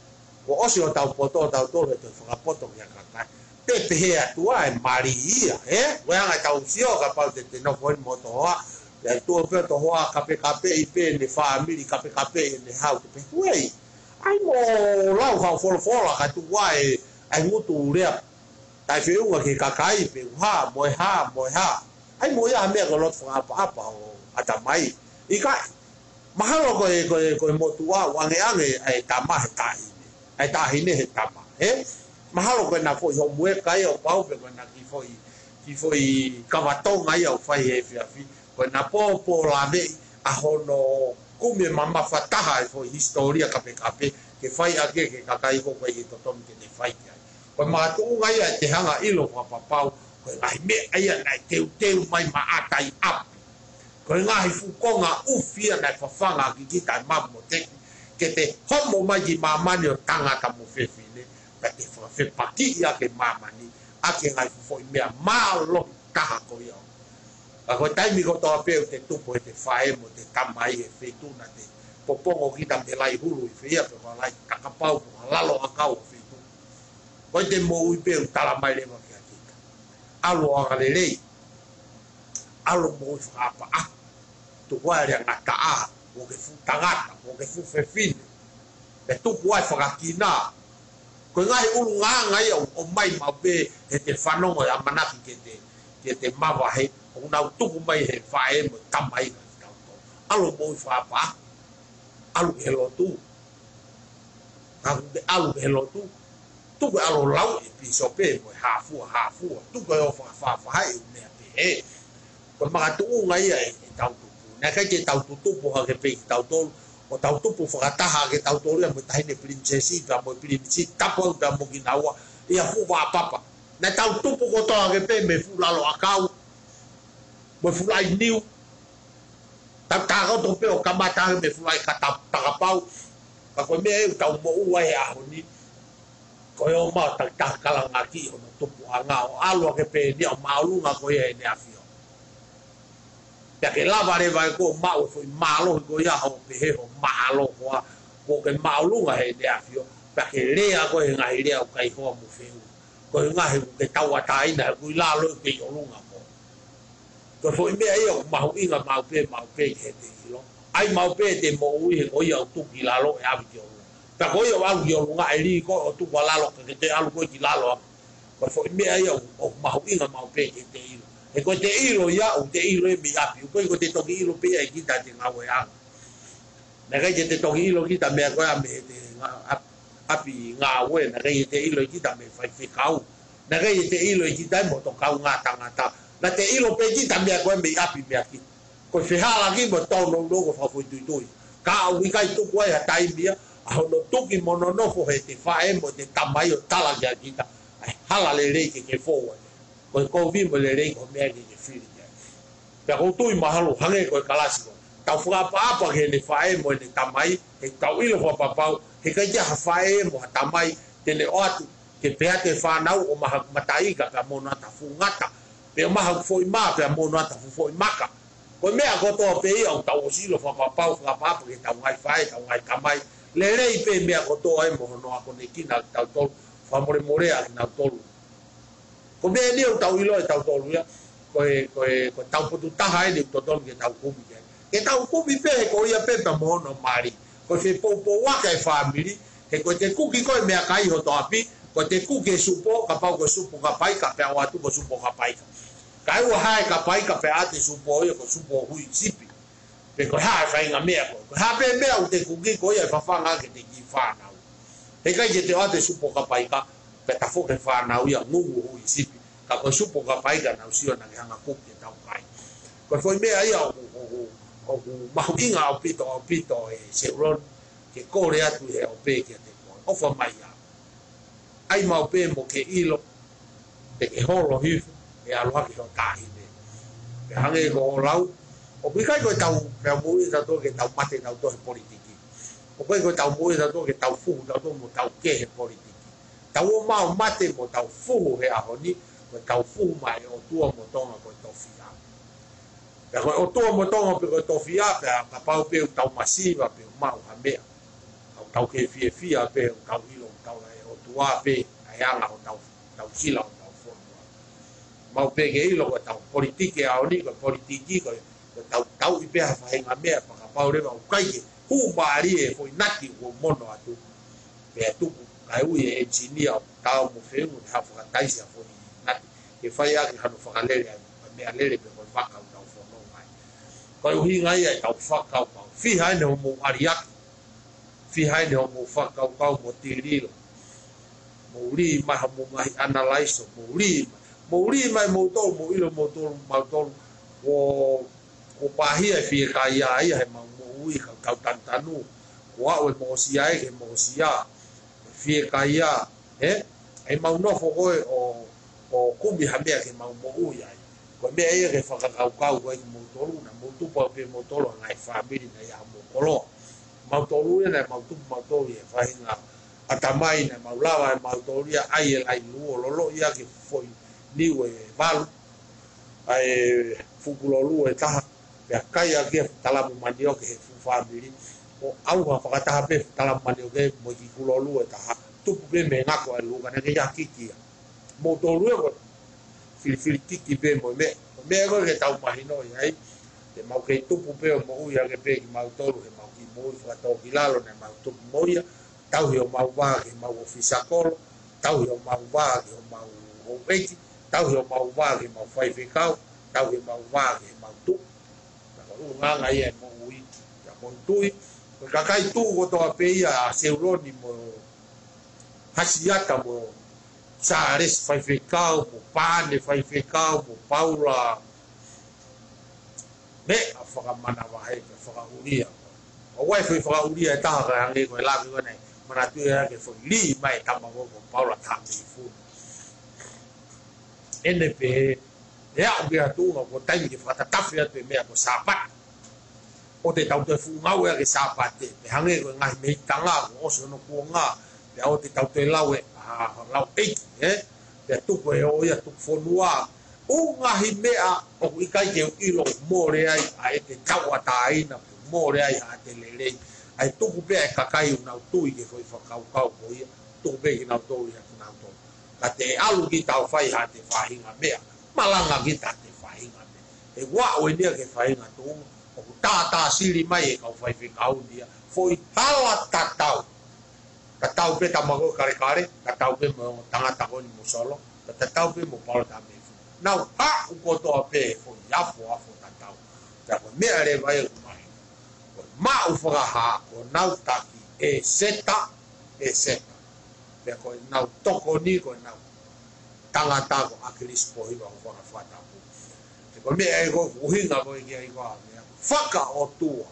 Kuo ʻosi hotau poto, tautolu he toe fakapoto ki he kakai. Te pehē atu ʻa e mali ia, ē? Ko e anga ʻetau sio kapau te te nofo heni mo hoto hoa, pea tuʻu pē hoto hoa kapekapeʻi pē ʻene fāmili, kapekapeʻi ʻene hau, te pehē, huei. ʻAi mo lau haʻo folofola ka tuku ʻa e, ʻa e ngutu lea taʻefeʻunga ki he kakai pe ʻoku hā, mo e hā, mo e hā. ʻAi mo ia ha meʻa ko e loto fakaʻapaʻapa ʻo ʻatamai. ʻIkai, mahalo ko e, ko e, ko e motuʻa ʻoku ʻangeʻange ʻa e tama he taʻahine. ʻA e taʻahine he tama, ē? Mahalo ko ʻena foʻi homueka ia ʻoku pau pe ko ʻena kiʻi foʻi, kiʻi foʻi kava Tonga ia ʻoku fai he efiafi. Ko ʻena pōpō laveʻi ʻa hono kumi e mamafa taha e foʻi hisitōlia kapekape, ke fai ʻaki ki he kakai ko ē ʻoku ʻikai ke totonu ke ne fai ki ai. Ko e makatuʻunga ia ʻete hanga ʻilo fakapapau, ko e ngaahi meʻa ia naʻe teuteu mai maʻata ʻi ʻapi. Ko e ngaahi fuʻu konga ʻufi ia naʻe fafanga ʻaki kita ʻe Mamu mo Teki, ke te homo mai ki māmani ʻo tangata mo fefine, ka te fakafepakiʻi ʻaki e māmani, ʻaki e ngaahi fuʻu foʻi meʻa mālohi taha ko ia. Ka ko e taimi kotoa pē ʻoku te tupu he te faʻē mo te tamai he feituʻu naʻa te popongo kita mei he laʻi hulu ʻi fē ia pe ko e laʻi takapau pe ko e lalo ʻakau ʻo e feituʻu. Ko e te moʻui pē ʻoku tala mai leva kia kita. ʻAlu ʻo anga lelei. ʻAlu ʻo moʻui fakaʻapaʻapa. Tuku ā e lea ngataʻa, kuo ke fuʻu tangata, kuo ke fuʻu fefine. Pea tuku ā e fakakina. Ko e ngaahi ʻulungaanga ia ʻoku, ʻoku ʻomai maʻu pē he te fanongo e ʻamanaki ke te, ke te mavahe, ʻoku nau tuku mai he faʻē mo e tamai kia kitautolu. ʻAlu ʻo moʻui fakaʻapaʻapa. ʻAlu ki he lotu. Ka ʻoku ke ʻalu ki he lotu, tuku e ʻalu ʻo lau e pīsope mo e hāfua, hāfua. Tuku e ō fakafaʻafaʻahi e meʻa pehē. Ko e makatuʻunga ia ʻe, ʻetau tupu. Naʻe ʻikai ke tau tutupu hake pē kitautolu, ʻo tau tupu fakataha hake tautolu ia mo e taʻahine pilinisesi, pea mo e pilinisi, tapu ange pea mo kinaua, ʻi ha fuʻu vaʻa papa. Naʻa tau tupu kotoa hake pē mei he fuʻu lalo ʻakau, mo e fuʻu laʻi niu, tau takoto pē ʻo kamata hake mei he fuʻu laʻi kata-, takapau. Ka ko e meʻa ʻoku tau moʻua he ʻaho ni, ko e ō mai ʻo takitaha kalanga ki hono tupuʻanga ʻo ʻalu hake pē eni ʻo māʻolunga ko ia ʻEne ʻAfio. Pea ke lava leva ʻe koe ʻo maʻu e foʻi mālohi ko ia ʻo pehē hoʻo mahalo koā, kuo ke māʻolunga ʻEne ʻAfio. Pea ke lea koe he ngaahi lea ʻoku ʻikai hoa mo fehuʻi. Ko e ngaahi ʻoku ke tauʻatāina, he ʻoku ʻi lalo ʻoku ke ʻi ʻolunga koe. Ko e foʻi meʻa ia ʻoku mahuʻinga maʻu pē, maʻu pē ke te ʻilo. ʻAi maʻu pē ʻete moʻui he ko ia ʻoku tuku ki lalo ʻe ʻalu ki ʻolunga. Pea ko ia ʻoku ʻalu ki ʻolunga ʻe lī koe ʻo tuku ʻa lalo ka ke te ʻalu koe ki lalo ange. Ko e foʻi meʻa ia ʻoku, ʻoku mahuʻinga maʻu pē ke te ʻilo. He ko ʻete ʻilo ia, ʻoku te ʻilo ia mei ʻapi. ʻOku ʻikai ko ʻete toki ʻilo pē ia ʻe kita ʻete ngāueʻanga. Naʻe ʻikai ke te toki ʻilo kita meʻa ko ia mei heʻete nga-, ʻap-, ʻapi ngāue, naʻe ʻikai ke te ʻilo kita mei he faifekau. Naʻe ʻikai ke te ʻilo ʻe kita ia mo hoto kaungā tangata. Naʻa te ʻilo pē kita meʻa ko ia mei ʻapi meia kita. Ko e fehālaaki mo e tōnounou ko e fakafoʻituitui. Ka ʻoku ʻikai tuku ai ha taimi ia, ʻa hono tuki mo nonofo heʻete faʻē mo ʻete tamai ʻo tala kia kita ʻa e hala lelei ke ke fou ai. Ko e kovi mo e lelei ko e meʻa ke ke fili ki ai. Pea ʻoku ou tui mahalo hangē ko e kalasi ko ē. Tau fakaʻapaʻapa ki heʻene faʻē mo ʻene tamai, he tau ʻilo fakapapau, he ʻikai ke ʻi ai ha faʻē mo ha tamai te ne ʻoatu ke pehē atu e fānau ʻomai haku mataʻi ika pea mo hono ʻata fuʻu ngata, pe ʻomai haku foʻi mā pea mo hono ʻata fuʻu foʻi maka. Ko e meʻa kotoa pē ia ʻoku tau ʻosi ʻilo fakapapau, fakaʻapaʻapa ki heʻetau ngaahi faʻē, ʻetau ngaahi tamai. Lelei pē meʻa kotoa ē mo hono akonekina kitautolu, fakamolemoleʻi kinautolu. Ko e meʻa eni ʻoku tau ʻilo ʻe tautolu ia, ko e, ko e, ko e taupotu taha eni ʻoku totonu ke tau kumi ki ai. Ke tau kumi pē he ko ia pē pea mo hono mali. Ko e fepoupouaki e fāmili, he ko ʻete kuki ko ē meʻakai hoto ʻapi, ko ʻete kuki e supo, kapau ko e supo kapaika, pea ʻoatu ko e supo kapaika. Kae ʻoua ʻe hā e kapaika pea ʻoatu e supo ia ko e supo hui sipi. Pe ko e hā e faʻahinga meʻa ko ē. Ko e hā pē meʻa ʻoku te kuki ko ia ʻe fafanga ke te kiʻi fānau. He ʻikai ke te ʻoatu e supo kapaika, pea tafoki e fānau ia ngungu hui sipi. Ka ko e supo kapaika naʻa nau sio naʻa ke hanga kuki ke tau kai. Ko e foʻi meʻa ia ʻoku, ʻoku, ʻoku mahuʻinga ʻaupito, ʻaupito ʻe Seuloni, ke kole atu he ʻope kiate koe. ʻOfa mai ia. ʻAi maʻu pē mo ke ʻilo, te ke holo hifo, ʻe ʻalu hake ho taʻahine. Pea hangē ko hoʻo lau, ʻoku ʻikai ko ʻetau, pea mui ʻe tautolu ke tau mate tautolu he politiki. ʻoku ʻikai ko ʻetau moʻui ʻa tautolu ke tau fuhu ʻa tautolu mo tau kehe he politiki. Tau ō mai ʻo mate mo tau fuhu he ʻaho ni, ko ʻetau fuhu maʻa e ʻOtua mo Tonga ko e tofiʻa. Pea ko e ʻOtua mo Tonga pē ko e tofiʻa, pea kapau pē ʻoku tau masiva pē ʻo maʻu ha meʻa, ʻoku tau kei fiefia pē ʻoku tau ʻilo ʻoku tau ʻa e ʻOtua pē ʻa e anga ʻo tau, tau sila ʻo tau fonua. Mau pē ke ʻilo ko ʻetau politiki ʻaho ni, ko e politiki ko e, ko ʻetau tauʻi pē ha faʻahinga meʻa pea kapau leva ʻoku ʻikai ke hū mālie e foʻi nati kuo mono atu. Pea tuku kae ui e engineer ʻo tau mo feʻunga ke ha fakataisi ha foʻi nati ke fai ʻaki hano fakalele ʻa e meʻalele pe ko e vaka ʻoku tau fononga ai. Ko e ʻuhinga ia ʻetau fakakaukau. Fiha ʻeni hoʻomou ʻaliaki. Fiha ʻeni hoʻomou fakakaukau mo tililo. Mou lī mai haʻamou ngaahi analyze, mou lī mai. Mou lī mai moutolu, mou ʻilo moutolu, mautolu. Kuo, kuo pāhia e fiekaia ia he mau moʻui, kau tau tanutanu. Kuo aʻu e moʻosia ē ke moʻosia. Fiekaia, ē? ʻE mau nofo ko ē ʻo, ʻo kumi ha meʻa ke mau moʻui ai. Ko e meʻa ia ke fakakaukau ko ē kimoutolu, naʻa mou tupu pē moutolu ʻa e ngaahi fāmili naʻe ʻi ai haʻamou koloa. Mautolu ia naʻa mau tupu mautolu ʻi he faʻahinga ʻatamai naʻa mau lava ʻe mautolu ia ʻai e lailū ʻo loloʻi ʻaki e foʻi niu ʻe valu, ʻa e fuku lolū ʻe taha, pea kai ʻaki e fuʻu talamu manioke he fuʻu fāmili, ʻo ʻauha fakataha pē fuʻu talamu manioke mo e kiʻi kulolū ʻe taha, tupu pē mei he ngako ʻa e lū ka naʻe ʻikai ha kiki ia. Moutolu ia ko e filifili kiki pē mo e meʻa. Ko e meʻa ko ē ke tau mahinoʻi ai, te mau kei tupu pē ʻo moʻui ʻaki pē kimautolu he mau kiʻi moʻui fakatōkilalo naʻa mau tupu mo ia, tauhi homau vā ki he mau ʻōfisa kolo, tauhi homau vā ki he mau houʻeiki, tauhi homau vā ki he mau faifekau, tauhi homau vā ki he mau tuʻi. Ka ko e ʻulungaanga ia e moʻui, ia mo e tui. Ko e kakai tuʻu kotoa pē ia ʻa Seuloni mo Hasiata mo Sālesi faifekau, mo Pane faifekau, mo Paula. Meʻa fakamanavahē, meʻa fakaʻulia. ʻOku ʻi ai e foʻi fakaʻulia ʻe taha ka hangē ko e lave ko ē naʻe manatuʻi ʻaki e foʻi lī mai e tama ko ē ko Paula Tameifuna. ʻEne pehē, ʻe aʻu ki ha tuʻunga ko e taimi ke fakatatafe atu e meʻa ko e Sāpate. ʻOua te tau toe fuʻu ngāueʻaki e Sāpate. Pea hangē ko e ngaahi mehikitanga, kuo ʻosi hono kuonga. Pea ʻoua te tau toe lau e, ʻa, lau ʻeiki, ē? Pea tuku e ō ia tuku fonua. ʻŪ ngaahi meʻa ʻoku ʻikai ke u ʻilo ʻoku mole ai ʻa ʻete tauʻatāina, pe mole ai ʻa ʻete lelei. ʻA e tuku pē ʻa e kakai ʻoku nau tui ki he foʻi fakakaukau ko ia, tuku pē kinautolu ia kinautolu. Ka te ʻalu kita ʻo fai haʻate faʻahinga meʻa, malanga kita ʻete faʻahinga meʻa. He ʻoku aʻu eni ia ki he faʻahinga tuʻunga, ʻoku tātāsili mai e kau faifekau ni ia, foʻi hala tatau. Tatau pē tama ko ē Kalekale, tatau pē mo e tangata ko eni mo Solo, tatau pē mo Paula Tameifuna. Nau haʻu kotoa pē he foʻi afoafo tatau. Pea ko e meʻa leva ia ʻoku mahino. Ko e maʻu fakahā, ko ʻenau taki, ʻe seta, ʻe seta. Pea ko ʻenau tokoni, ko ʻenau tangata ko ʻAkilisi Pōhiva ʻoku faka-Fakatapu. He ko e meʻa ē ko e ʻuhinga ko ē ki ai ko e meʻa faka-ʻOtua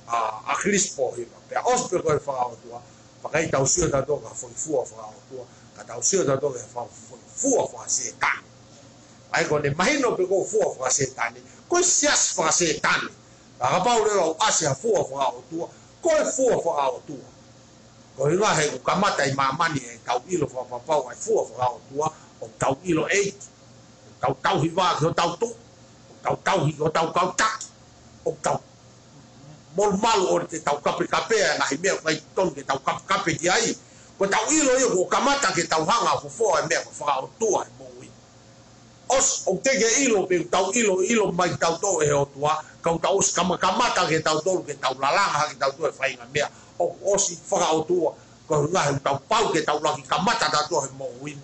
ʻa ʻAkilisi Pōhiva. Pea ʻosi pē ko e faka-ʻOtua, pea ʻikai tau sio tautolu ki ha foʻi fua faka-ʻOtua, ka tau sio tautolu ki ha fa-, foʻi fua faka-Sētane. ʻA ia ko ʻene mahino pē ko e fua faka-Sētane, ko e siasi faka-Sētane. Ka kapau leva ʻoku ʻasi ha fua faka-ʻOtua, ko e fua faka-ʻOtua. Ko e ʻuhinga he ʻoku kamata ʻi māmani ʻetau ʻilo fakapapau ʻa e fua faka-ʻOtua, ʻoku tau ʻilo ʻEiki, ʻoku tau tauhi vā ki hotau tuʻi, ʻoku tau tauhi ki hotau kau taki, ʻoku tau molumalu ʻo te tau kapekape ʻa e ngaahi meʻa ʻoku ʻikai totonu ke tau kapekape ki ai. Ko ʻetau ʻilo ia kuo kamata ke tau hanga ʻo fofoa e meʻa ko e faka-ʻOtua he moʻui. ʻOsi, ʻoku teʻeki ke ʻilo pe ʻoku tau ʻilo, ʻilo mai tautolu ʻe he ʻOtua, ka ʻoku tau ʻosi kama-, kamata ke tautolu, ke tau lalanga hake tautolu e faʻahinga meʻa ʻoku ʻosi faka-ʻOtua, ko e ʻuhinga he ʻoku tau pau ke tau laki kamata tautolu he moʻui ni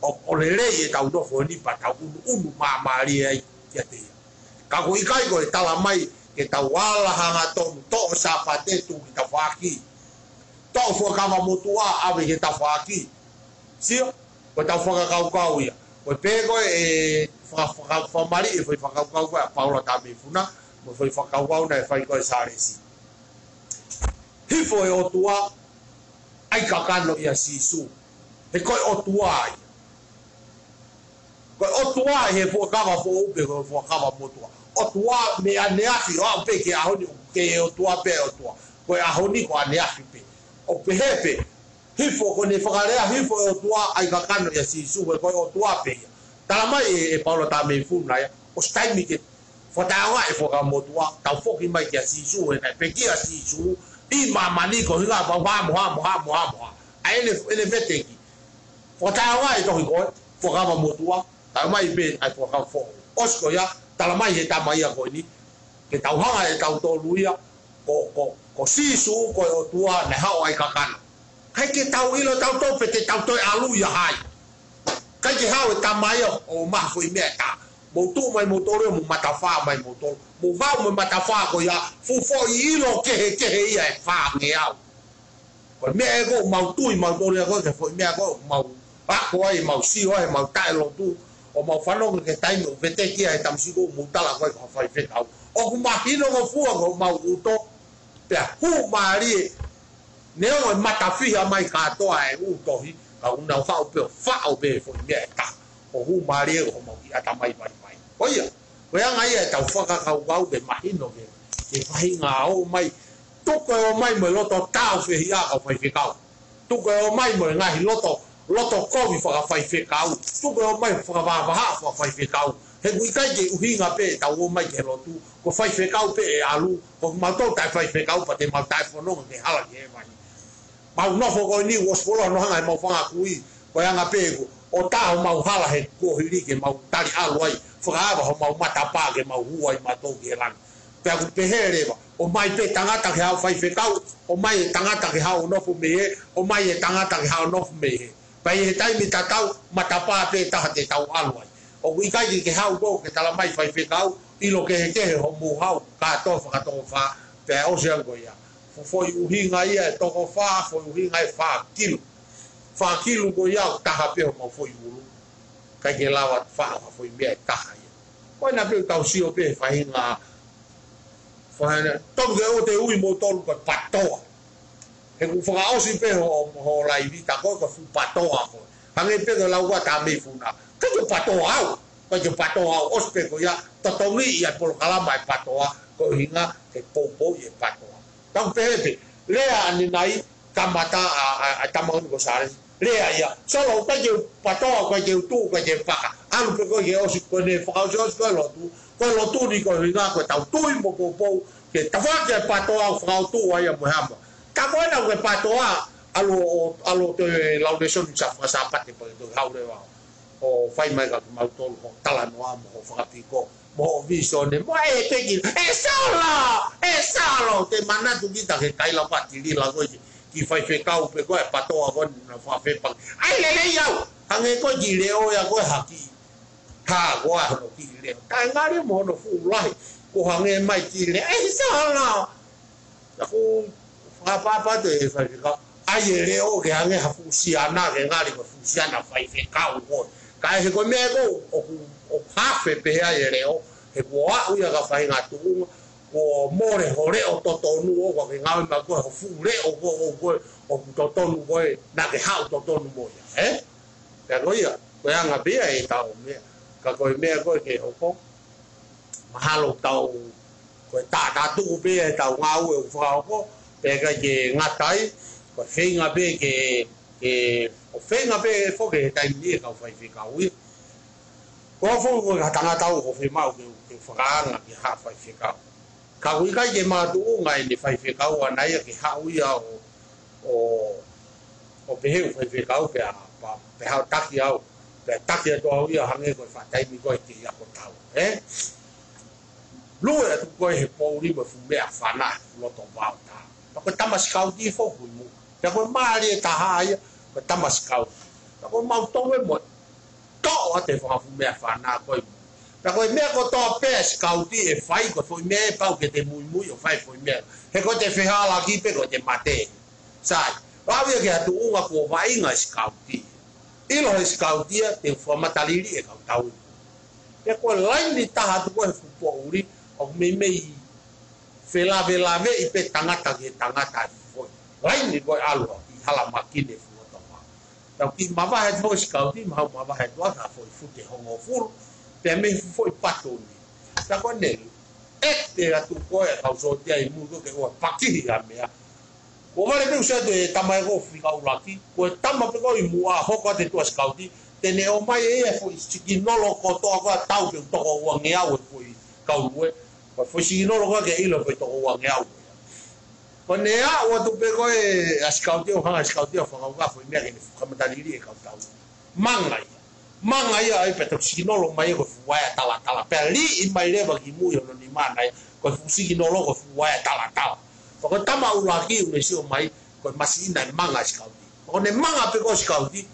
ʻo, ʻo lelei ʻetau nofo ni pea tau ʻunuʻunu māmālie ai kiate ia. Ka ʻoku ʻikai ko e tala mai ke tau ala hangatonu, toʻo Sāpate tuku ki tafaʻaki. Toʻo Fuakava Motuʻa ʻave ki tafaʻaki. Sio, ko ʻetau fakakaukau ia. Ko e pē ko ē ʻe faka-, faka-, fakamaliʻi e foʻi fakakaukau ko ē ʻa Paula Tameifuna, mo e foʻi fakakaukau naʻe fai ko ē ʻe Sālesi. Hifo e ʻOtua, ʻai kakano ʻia Sīsū. He ko e ʻOtua ia. Ko e ʻOtua ʻi he Fuakava Foʻou pe ko e Fuakava Motuʻa. ʻOtua mei ʻaneafi ʻo aʻu pē ki he ʻaho ni ʻoku kei ʻOtua pē ʻOtua. ko e ʻaho ni ko ʻaneafi pē. ʻO pehē pē, hifo ko ʻene fakalea, hifo e ʻOtua ʻa e kakano ʻia Sīsū, he ko e ʻOtua pē ia. Tala mai ʻe, ʻe Paula Tameifuna ia, ʻosi taimi ke fakataʻeʻaongaʻi e Fuakava Motuʻa, tau foki mai kia Sīsū, he naʻe pekia ʻa Sīsū ʻi māmani koeʻuhi ko e moha, moha, moha, moha, moha ʻa ʻene, ʻene veteki. Fakataʻeʻaongaʻi e tohi ko ē, Fuakava Motuʻa, talamai pē ʻa e Fuakava Foʻou. ʻOsi ko ia, talamai he tama ia ko eni, ke tau hanga ʻe tautolu ia, ko, ko, ko Sīsū ko e ʻOtua naʻe haʻu ʻa e kakano. ʻIkai ke tau ʻilo tautolu pe te tau toe ʻalu ia hai. ʻIkai ke haʻu e tama ia ʻo ʻomai ha foʻi meʻa ʻe taha. Mou tuʻu mai moutolu ia mo e matafā mai moutolu. Mou haʻu mo e matafā ko ia, fuʻu foʻi ʻilo kehekehe ia ʻe fāngeau. Ko e meʻa ē ʻoku mau tui mautolu ia ko ē ki he foʻi meʻa ko ē ʻoku mau ako ai, mau sio ai, mau taʻelotu, ʻo mau fanongo ki he taimi ʻoku veteki ai e tamasiʻi ko ē ʻoku mou tala ko ē ko ha faifekau. ʻOku mahino ngofua ko ʻemau ʻuto, pea hū mālie, neongo e matafiha mai kātoa e ʻū tohi, ka ʻoku nau haʻu pē ʻo faʻo pē foʻi meʻa ʻe taha, ʻo hū mālie ko homau kiʻi ʻatamai vaivai. Ko ia, ko e anga ia ʻetau fakakaukau ke mahino ke, ke faʻahinga ō mai, tuku e ō mai mo e loto tāufehiʻa kau faifekau. Tuku e ō mai mo e ngaahi loto, loto kovi fakafaifekau. Tuku e ō mai fakavahavahaʻa fakafaifekau. He ʻoku ʻikai ke ʻuhinga pē ʻetau ō mai ki he lotu, ko e faifekau pē ʻe ʻalu, ko mautolu taʻefaifekau pea te mau taʻefononga ke hala ki hēvani. Mau nofo ko eni ʻosi fuoloa noa hanga he mau fanga kui, ko e anga pē ʻoku, ʻo tā homau hala he kuohili ke mau tali ʻalu ai, fakaava homau matapā ke mau hū ai mautolu ki he langi. Pea ʻoku pehē leva, ʻomai pē tangata ke haʻu faifekau, ʻomai e tangata ke haʻu nofo mei hē, ʻomai e tangata ke haʻu nofo mei hē. Pea ʻi he taimi tatau, matapā pē taha te tau ʻalu ai. ʻOku ʻikai ke ke haʻu koe ke talamai faifekau, ʻilo kehekehe hoʻomou haʻu kātoa fakatokofā, pea ʻosi ange ko ia. Fo-, foʻi ʻuhinga ia ʻe toko fā, foʻi ʻuhinga ʻe fā kilu. Fā kilu ko ia ʻoku taha pē homau foʻi ʻulu. ʻIkai ke lava faʻo ha foʻi meʻa ʻe taha ia. Ko ena pē ʻoku tau sio pē he faʻahinga, faʻahinga, tonu ke ʻoua te ui moutolu ko e patoa. He ʻoku fakaʻosi pē ho, ho laivi ta ko e fuʻu patoa ko ē. Hangē pē ko e lau ʻa Tameifuna. ʻIkai ke patoa au. ʻIkai ke patoa au. ʻOsi pē ko ia, totongi ia e polokalama e patoa. Ko e ʻuhinga ke poupou ia e patoa. Tau pehē pē, lea ʻanenai, kamata ʻa, ʻa, ʻa e tama ko eni ko Sālesi. Lea ia, Solo, ʻikai ke u patoa, ʻikai ke u tuʻu, ʻikai ke u paka. ʻAlu pē ko ē ke ʻosi ko ē ne fakaʻosiʻosi ko ē lotu. Ko e lotu ni ko e ʻuhinga ko ʻetau tui mo poupou, ke tafoki e patoa ʻo fakaʻotua ia mo e hama. Ka ko ena ko e patoa, ʻalu ʻo, ʻalu ʻo toe lau lēsoni Sāpate pea ke toe haʻu leva ʻo fai mai kia kimautolu hoʻo talanoa mo hoʻo fakapiko, mo hoʻo vīsone, mo e teki, ʻe Solo, ʻe Solo, te manatu kita ke kaila pati lila ko ē ki, ki faifekau pē ko e patoa ko ē naʻa fakafepaki. ʻAi lelei au, hangē ko e kiʻi leʻo ia ko ē haki. Ka ko e hono kiʻi leʻo. Taʻengali mo hono fuʻu lahi, ko e hangē mai kiʻi leʻo. ʻE Solo, naʻa ku fakapapau atu ʻe faifekau, ʻai e leʻo ke hangē ha fuʻu siana, ke ngali ko e fuʻu siana faifekau ko ē. Ka ʻi he ko e meʻa ko ē, ʻoku, ʻoku hafe pehē ai e leʻo, he kuo aʻu ia ki ha faʻahinga tuʻunga, kuo mole ho leʻo totonu ʻoku ke ngāue mai ko ē, ho fuʻu leʻo ko ē, ʻoku, ʻoku totonu ko ē, naʻa ke haʻu totonu mo ia, ē? Pea ko ia, ko e anga pē ia ʻetau meʻa, ka ko e meʻa ko ē ke hoko, mahalo tau, ko e taʻataʻa tuku pē ʻetau ngāue ʻoku fakahoko, pea ʻikai ke ngata ai, ko e feinga pē ke, ke, ko e feinga pē foki he taimi ni ʻe kau faifekau ia. Ko au foki ko e tangata au ʻoku fiemaʻu ke, ke fakaanga ke haʻu faifekau. Ka ʻoku ʻikai ke makatuʻunga ʻene faifekau ʻana ia ke haʻu ia ʻo, ʻo, ʻo pehē ʻoku faifekau pea, pea, pea haʻu taki au, pea taki atu au ia hangē ko e faʻa taimi ko ē he ako tau, ē? Lue atu ko ē he poʻuli mo e fuʻu meʻafana, loto vao tā. Pea ko e tama sikauti foki muʻa. Pea ko e mālie taha ia, ko e tama sikauti. Pea ko e mau tau e mo e toʻo atu e fanga fuʻu meʻafana ko ē. Pea ko e meʻa kotoa pē sikauti ʻe fai, ko e foʻi meʻa ʻe pau ke te muimui ʻo fai foʻi meʻa. He ko e te fehalaki pē ko e te mate. Sai, ʻalu ia ki ha tuʻunga kuo vaʻinga e sikauti. ʻIlo he sikauti ia, te u fakamatalili e kau tau. Pea ko e laini taha atu ko ē he fuʻu poʻuli, ʻoku meimei felavelaveʻi pē tangata ki he tangata ʻi he foʻi laini ko ē ʻalu ʻi Halamākini fuʻu ʻoto ma. Tau kiʻi mavahe atu foʻi sikauti, mahalo mavahe atu ʻa e foʻi fute hongofulu, pea mei he foʻi patoni. Pea ko eni, ʻEte atu ko ē kau sōtia ʻi mui ko ē ke ʻoua pakihi ha meʻa. Ko vale pē usia te tama ē ko fika ʻuluaki, ko e tama pē ko ē ʻi muʻa hoko atu e tuʻa sikauti, te ne ʻomai ʻe ia e foʻi sikinolo kotoa ko ē ʻa e tau ke toko uangeau e foʻi kau lue. Ko e foʻi sikinolo ko ē ke ʻilo e foʻi toko uangeau. Ko ʻene aʻu atu pē ko ē ʻa sikauti ʻo hanga sikauti ʻo fakakaukau foʻi meʻa ke ne kamata liliu e kau tau. Manga ia. Manga ia ai pē toki sikinolo mai ko e fuʻu vaea talatala. Pea liʻi mai leva ki mui hono nima nai, ko e fuʻu sikinolo ko e fuʻu vaea talatala. Pea ko e tama ʻuluaki ʻoku ne sio mai, ko e masiʻi nai manga sikauti. Pea ko ʻene manga pē ko ē sikauti,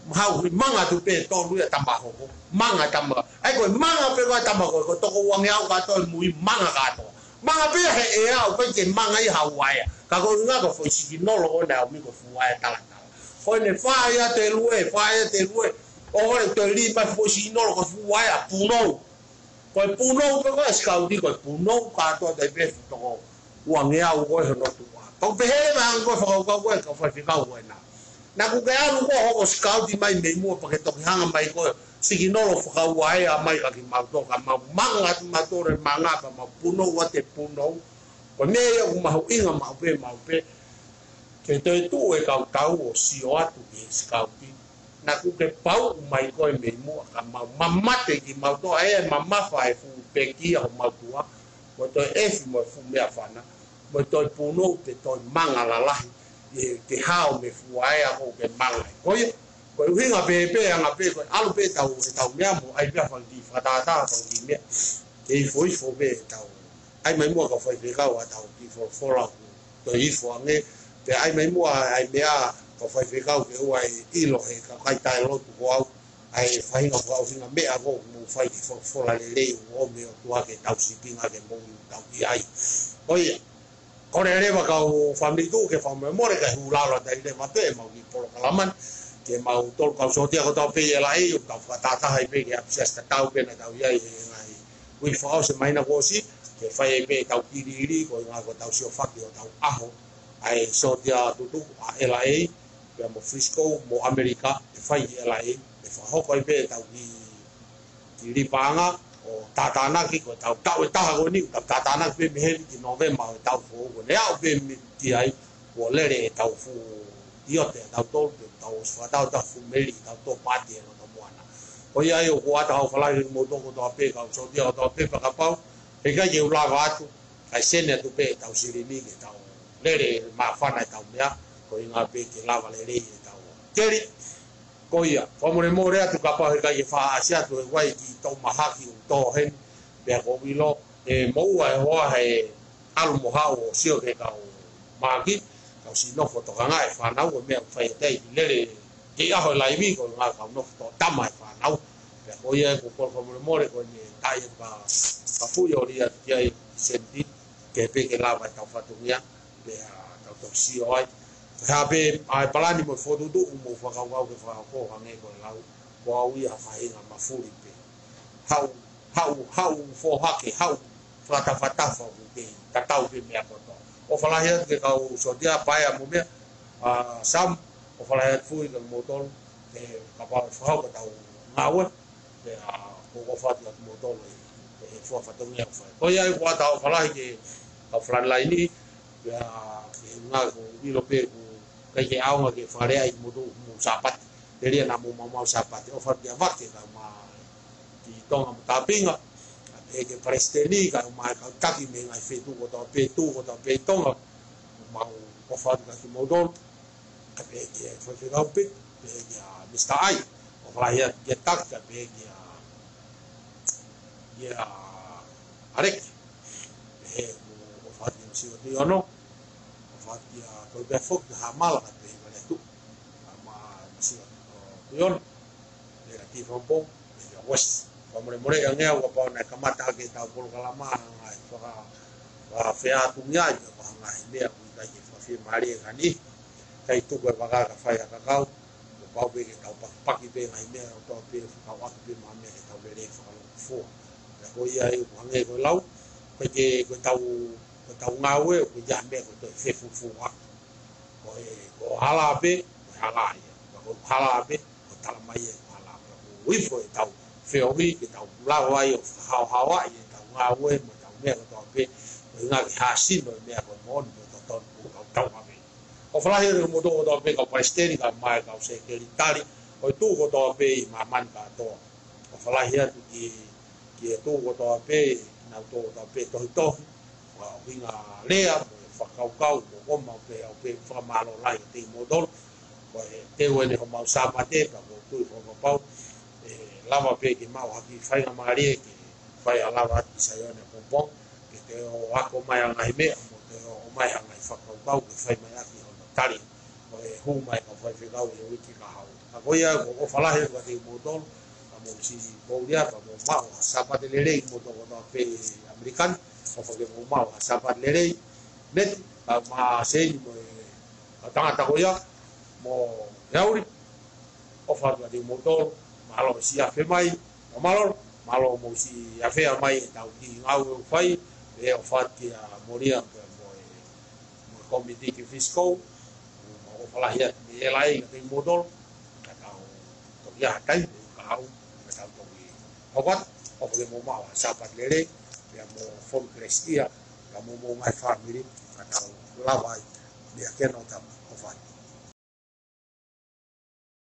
mahau hui manga atu pē tolu ia tama hoko. Manga tama. Ai ko e manga pē ko ē tama ko ē, ko e toko uangeau kātoa ʻi mui manga kātoa. Manga pē he ʻea ʻoku ʻikai ke manga ia ha vaea. Ka ko e ʻuhinga ko e foʻi sikinolo ko ē naʻe ʻomi ko e fuʻu vaea talatala. Ko ʻene fai atu e lue, fai atu e lue. ʻO ko ʻene toe liʻi mai foʻi sikinolo ko e fuʻu vaea punou. Ko e punou pē ko ē sikauti ko e punou kātoa tai pē fuʻu toko uangeau ko ē hono tuʻa. Pau pē hele mai ange ko e fakakaukau ko ē kau faifekau ko ē na. Naʻa ku ke ʻalu ko ē hoko sikauti mai mei muʻa pea ke toki hanga mai ko ē sikinolo fakavaea mai ka ki mau toka mau manga atu mau tore manga ka mau punou atu e punou. Ko e meʻa ia ʻoku mahuʻinga maʻu pē, maʻu pē. Ke toe tuʻu e kau tau ʻo sio atu ki he sikauti. Naʻa ku ke pauʻu mai ko ē mei muʻa ka mau mamate ki mau toa e mamafa e fuʻu pekia homau tuʻa. Mo toe efi mo e fuʻu meʻafana. Mo toe punou pe toe manga lalahi. ʻI he hao mei he fuʻu vaea ko ē ke manga. Ko ia, ko e ʻuhinga pē pē anga pē ko e ʻalu pē tau, e tau meʻa mo ʻai pē fanga kiʻi fakatātā, fanga kiʻi meʻa. Ke ifoifo pē tau. ʻAi mai muʻa kau faifekau ʻa tau kiʻi folofola ko e toe ifo ange. Pea ʻai mai muʻa ʻai meʻa kau faifekau ke ʻoua ʻe ʻilo he kakai taʻelotu ko au. ʻAi e faʻahinga fakaʻosinga meʻa ko ē mou fai ki he folofola lelei ʻoku ʻomi ʻe he ʻOtua ke tau sīpinga ke mou tau ʻi ai. Ko ia, kole leva kau fāmili tuʻu ke fakamolemole kae hū lalo atu ai leva pē ʻemau kiʻi polokalama ni. Ke mau tolu kau sōtia kotoa pē ʻi L A ʻoku tau fakatātā ai pē ki he ʻapisiasi tatau pē naʻa tau ʻi ai he ngaahi uike fakaʻosi māhina kuo ʻosi, ke fai ai pē ʻetau kiʻi liliu, ko e ʻuhinga ko ʻetau siofaki ʻo ʻetau ʻaho, ʻa e sōtia tutuku ʻa L A, pea mo Frisco, mo ʻAmelika, ʻe fai ʻi L A, ʻe fakahoko ai pē ʻetau kiʻi, kiʻi lī paʻanga, ʻo tātānaki, ko ʻetau taʻu ʻe taha ko eni, ʻetau tātānaki pē mei heni ki Nōvema ʻo e taʻu foʻou, ko ʻene aʻu pē mei ki ai, kuo lele ʻetau fuʻu ʻiote ʻatautolu, pea tau ʻosi fakatau ʻetau fuʻu meli, ʻetau tō pāti ʻi loto moana. Ko ia ai ʻoku ʻatā ʻo falahi mo toko kotoa pē, kau sōtia kotoa pē, pea kapau heʻikai ke u lava atu, kae sene atu pē ʻetau silini ke tau lele māfana ʻetau meʻa, ko e ʻuhinga pē ke lava lelei ʻetau keli. Ko ia, fakamolemole atu kapau heʻikai ke faʻa ʻasi atu he ʻoku ʻi ai e kiʻi tau mahaki ʻoku tō heni, pea ko e ʻilo, ʻe moʻua e hoa he ʻalu mo haʻu ʻo sio ki he kau mahaki, kau siʻi nofo tokangaʻi e fānau, ko e meʻa ʻoku fai ʻe he taimi lele, kei ʻaho e laivi, ko e ʻuhinga kau nofo toʻatama e fānau. Pea ko ia ʻoku ou kole fakamolemole, ko ʻene taʻi atu ka, ka fuʻi ʻo lia ki ai senti, ke pē ke lava ʻetau fatongia, pea tau tau sio ai. Ko e hā pē ʻa e palani mo e fokotuʻutuʻu mo fakakaukau ke fakahoko hangē ko e lau, ko au ia ha faʻahinga mafuli pē. Haʻu, haʻu, haʻu fohake, haʻu fakatafatafa ʻoku kei tatau pē meʻa kotoa. ʻOfa lahi atu ki he kau sōtia, Paea mo meʻa, ʻa Sam, ʻofa lahi atu foki kia moutolu, ke kapau ʻe fakahoko ʻetau ngāue, pea ʻoku ou ʻofa atu kia moutolu ʻi he, ʻi he fatongia ʻoku fai. Ko ia ai ʻoku ʻatā ʻofa lahi ki he kau frontline, pea ʻi he ʻuhinga ʻoku ou ʻilo pē ʻoku ʻikai ke ʻaonga ke fakaleaʻi kimoutolu homou Sāpate. Telia naʻa mou maumau Sāpate, ʻofa atu kia Vake, kae ʻumaʻā ki Tonga mo Tāpinga, kae pehē ki he palesiteni, kae ʻumaʻā e kau taki mei he ngaahi feituʻu kotoa pē, tuʻu kotoa pē ʻi Tonga, mau ʻofa atu kia kimoutolu, kae pehē ki he faifekau Pete, pehē kia Mista Ai, ʻofa lahi atu kia Taki, kae pehē kia, kia Aleki, pehē ʻoku ʻofa atu kia Masiva Tuʻiono, ʻofa atu kia Koipea foki, kia Hamala, kae pehē kia Letu, kae ʻumaʻā Masiva, ʻo, Tuʻiono, pehē kia Tifambong, pehē kia Wes. Fakamolemole ange au kapau naʻe kamata ʻaki ʻetau polokalama, ngaahi faka-, fakafeʻātungia, ʻi he ko e ngaahi meʻa ʻoku ʻikai ke fakafiemālie ka ni, ʻikai tuku e vaka ka fai ʻa e kakau, kuo pau pē ke tau pakipaki pē ngaahi meʻa ʻo tau pē fakauʻaki pē maʻa meʻa ke tau lele fakalongofua. Pea ko ia ai ʻoku hangē ko e lau, ko e ke, ko ʻetau, ko ʻetau ngāue, ko e ʻi ai ha meʻa ko e toe fefufua. Ko e, ko e hala pē, ko e hala ia. Pea ko e hala pē, ko e tala mai e hala. Pea ko e ifo ʻetau feohi, ke tau lava ai ʻo fakahaohaoaʻi ʻetau ngāue, mo ʻetau meʻa kotoa pē, ʻuhinga ke hāsino e meʻa ko e moʻoni mo e totonu ʻoku tau tauhi. ʻOfa lahi atu kiate kimoutolu kotoa pē, kau palesiteni, kae ʻumaʻā e kau sekelitali ʻo e tuʻu kotoa pē ʻi māmani kātoa. ʻOfa lahi atu ki, ki he tuʻu kotoa pē, kinautolu kotoa pē tohitohi, ʻuhinga lea, mo e fakakaukau, mo ʻomai pē, ʻo pē fakamālō lahi kiate kimoutolu. Ko e teu eni homau Sāpate, pea ʻoku ou tui fakapapau ʻe lava pē ke maʻu ha kiʻi faingamālie ke fai ha lava atu ki Saione ʻapongipongi, ke toe ʻoatu mai ʻa e ngaahi meʻa, mo toe ʻomai ʻa e ngaahi fakakaukau, ke fai mai ʻaki hono tali, ʻo e hū mai kau faifekau ʻi he uike kahaʻu. Ka ko ia, ʻoku ou ʻofa lahi atu kiate kimoutolu, ka mou siʻi poulia, ka mou maʻu ha Sāpate lelei, kimoutolu kotoa pē ʻi ʻAmelika ni, ʻofa ke mou maʻu ha Sāpate lelei, Meti, kae ʻumaʻā Seini mo e kau tangata ko ia, mo e auli, ʻofa atu kiate kimoutolu, mālō siʻi afe mai, mālō, mālō mou siʻi afea mai ʻetau kiʻi ngāue ʻoku fai, ʻe ʻofa atu kia Molia pea mo e, mo e Kōmiti ki Fisikou, mo ʻofa lahi atu mei L A kiate kimoutolu, ka tau toki ʻi ai ha taimi, kahaʻu, ka tau toki hoko atu, ʻofa ke mou maʻu ha Sāpate lelei, pea mo e Fonu Kelesiʻia, pea mo homou ngaahi fāmili, ka tau lava ai, meʻa kena o tama, ʻofa atu.